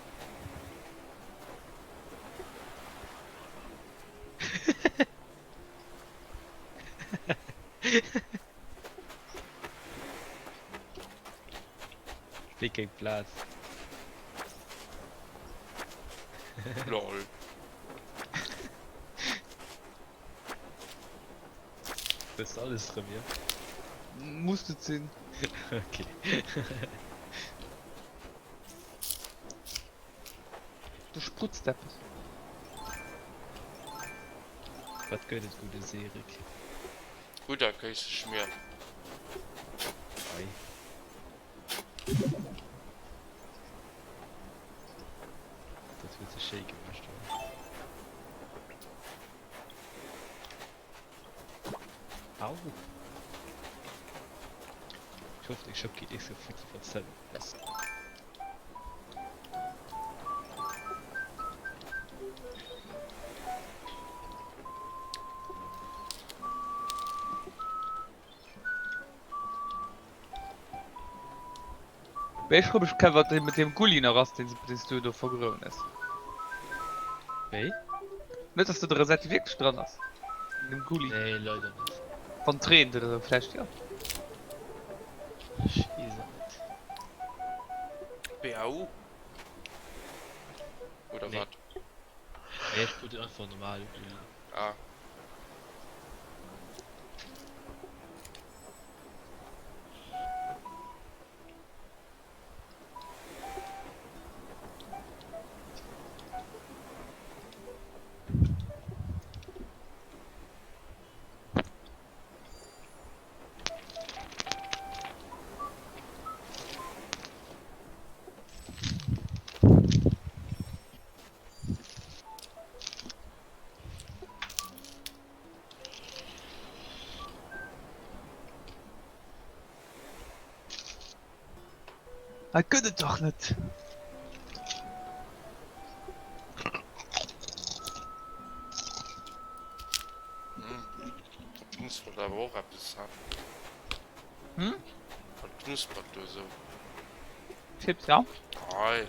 Wéi keng Plaz. Lol. Hues de alles rëm, jo? Muss et sinn. Ok. Do sprutzt eppes. Wat gëtt et, gudde Serik? Gudder Kéiseschmier. Ei. Dat huet sech schéi gemecht, oder? Au! Ech hoffen deng Schëpp geet nees sou futti wanns de dat hues. Mee ech froe mech Kev wat dee mat deem Gulli nach ass deen s du do vergruewen hues. Wéi? Net dass do de Resetti wierklech dran ass an deem Gulli. Nee leider net. Wann et reent oder sou vläicht jo. Ech weess et net. BAU? Oder Nee. wat? Nee ech krut einfach normal Gulli. Ah. Dat gëtt et dach net! Dat knuspert awer och eppes, he? Hm? Dat knuspert do esou. Chips, ja. Ei.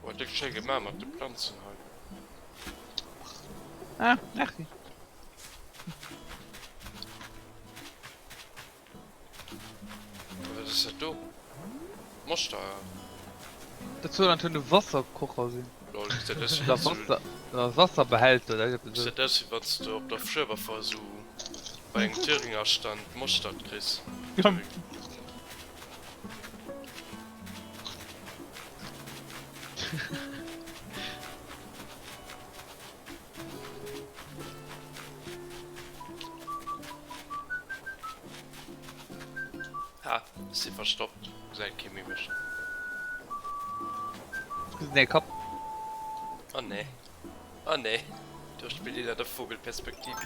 Huet déck schéi gemaach mat de Planzen hei. Ah, merci. Wat ass dat do? Moschter? Dat soll anscheinend e Wasserkocher sinn. Lol, gesäit aus wéi Oder Wasser, oder Wasserbehälter oder iergendepes esou. Gesäit aus wéi wanns de op der Schueberfouer esou bei engem Thüringer Stand Moschtert kriss. Ja. Ha, ech si verstoppt, gesäit kee méi mech. Ech gesinn däi Kapp. Oh nee, oh nee, do spillt een an der Vogelperspektiv.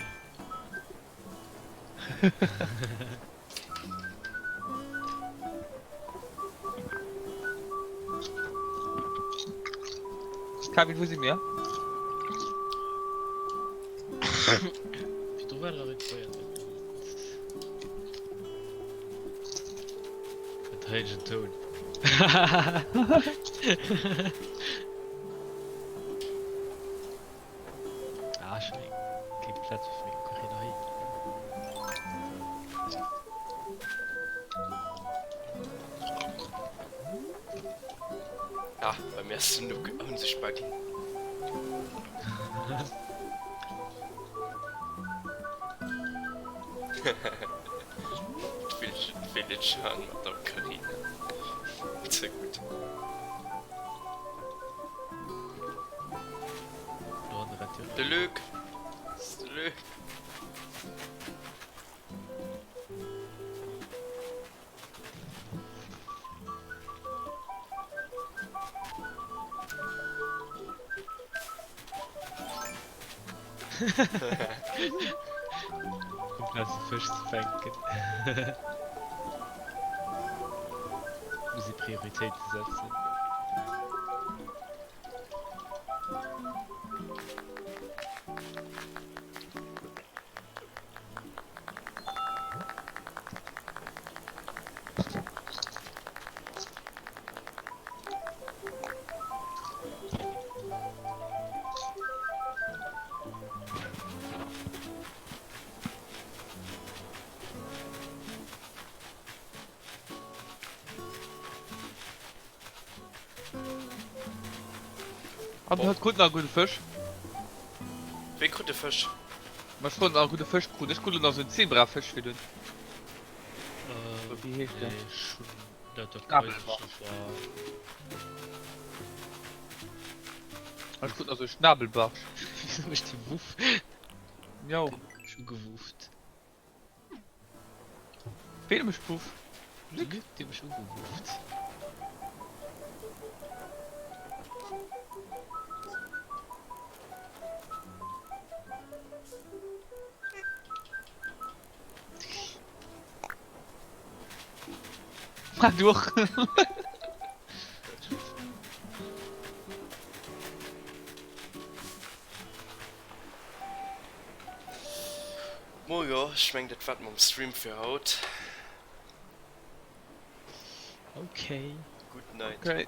Kevin, wou si mir? Wéi do war nach een Feier. En héijen Toun. Ah, ech hunn keng Plaz méi fir meng Ocarina hei. Ah, bei mir ass den Luke onsichtbar ginn. D'Village mat der Ocarina. Ze gutt. De Luc! De Luc! Amplaz de Fësch ze fänken. Muss ee Prioritéite setzen. An du huet krut nach e gudde Fësch. Wee krut e Fësch? Ma ech wollt nach e gudde Fësch krut. Ech krut elo nach esou en Zebrafësch virdun. Wéi heescht deen? Ech hunn dat der Kaiserschnitt war. Ech krut nach esou e Schnabelbarsch. Wieso mécht de Wuff? Miau. Ech hu gewufft. Ween mécht Wuff? Luc? Dee mech ugewufft. Ah, du och. Mojo, ech meng dat war et mam Stream fir haut. Okay. Gudd Night. Okay.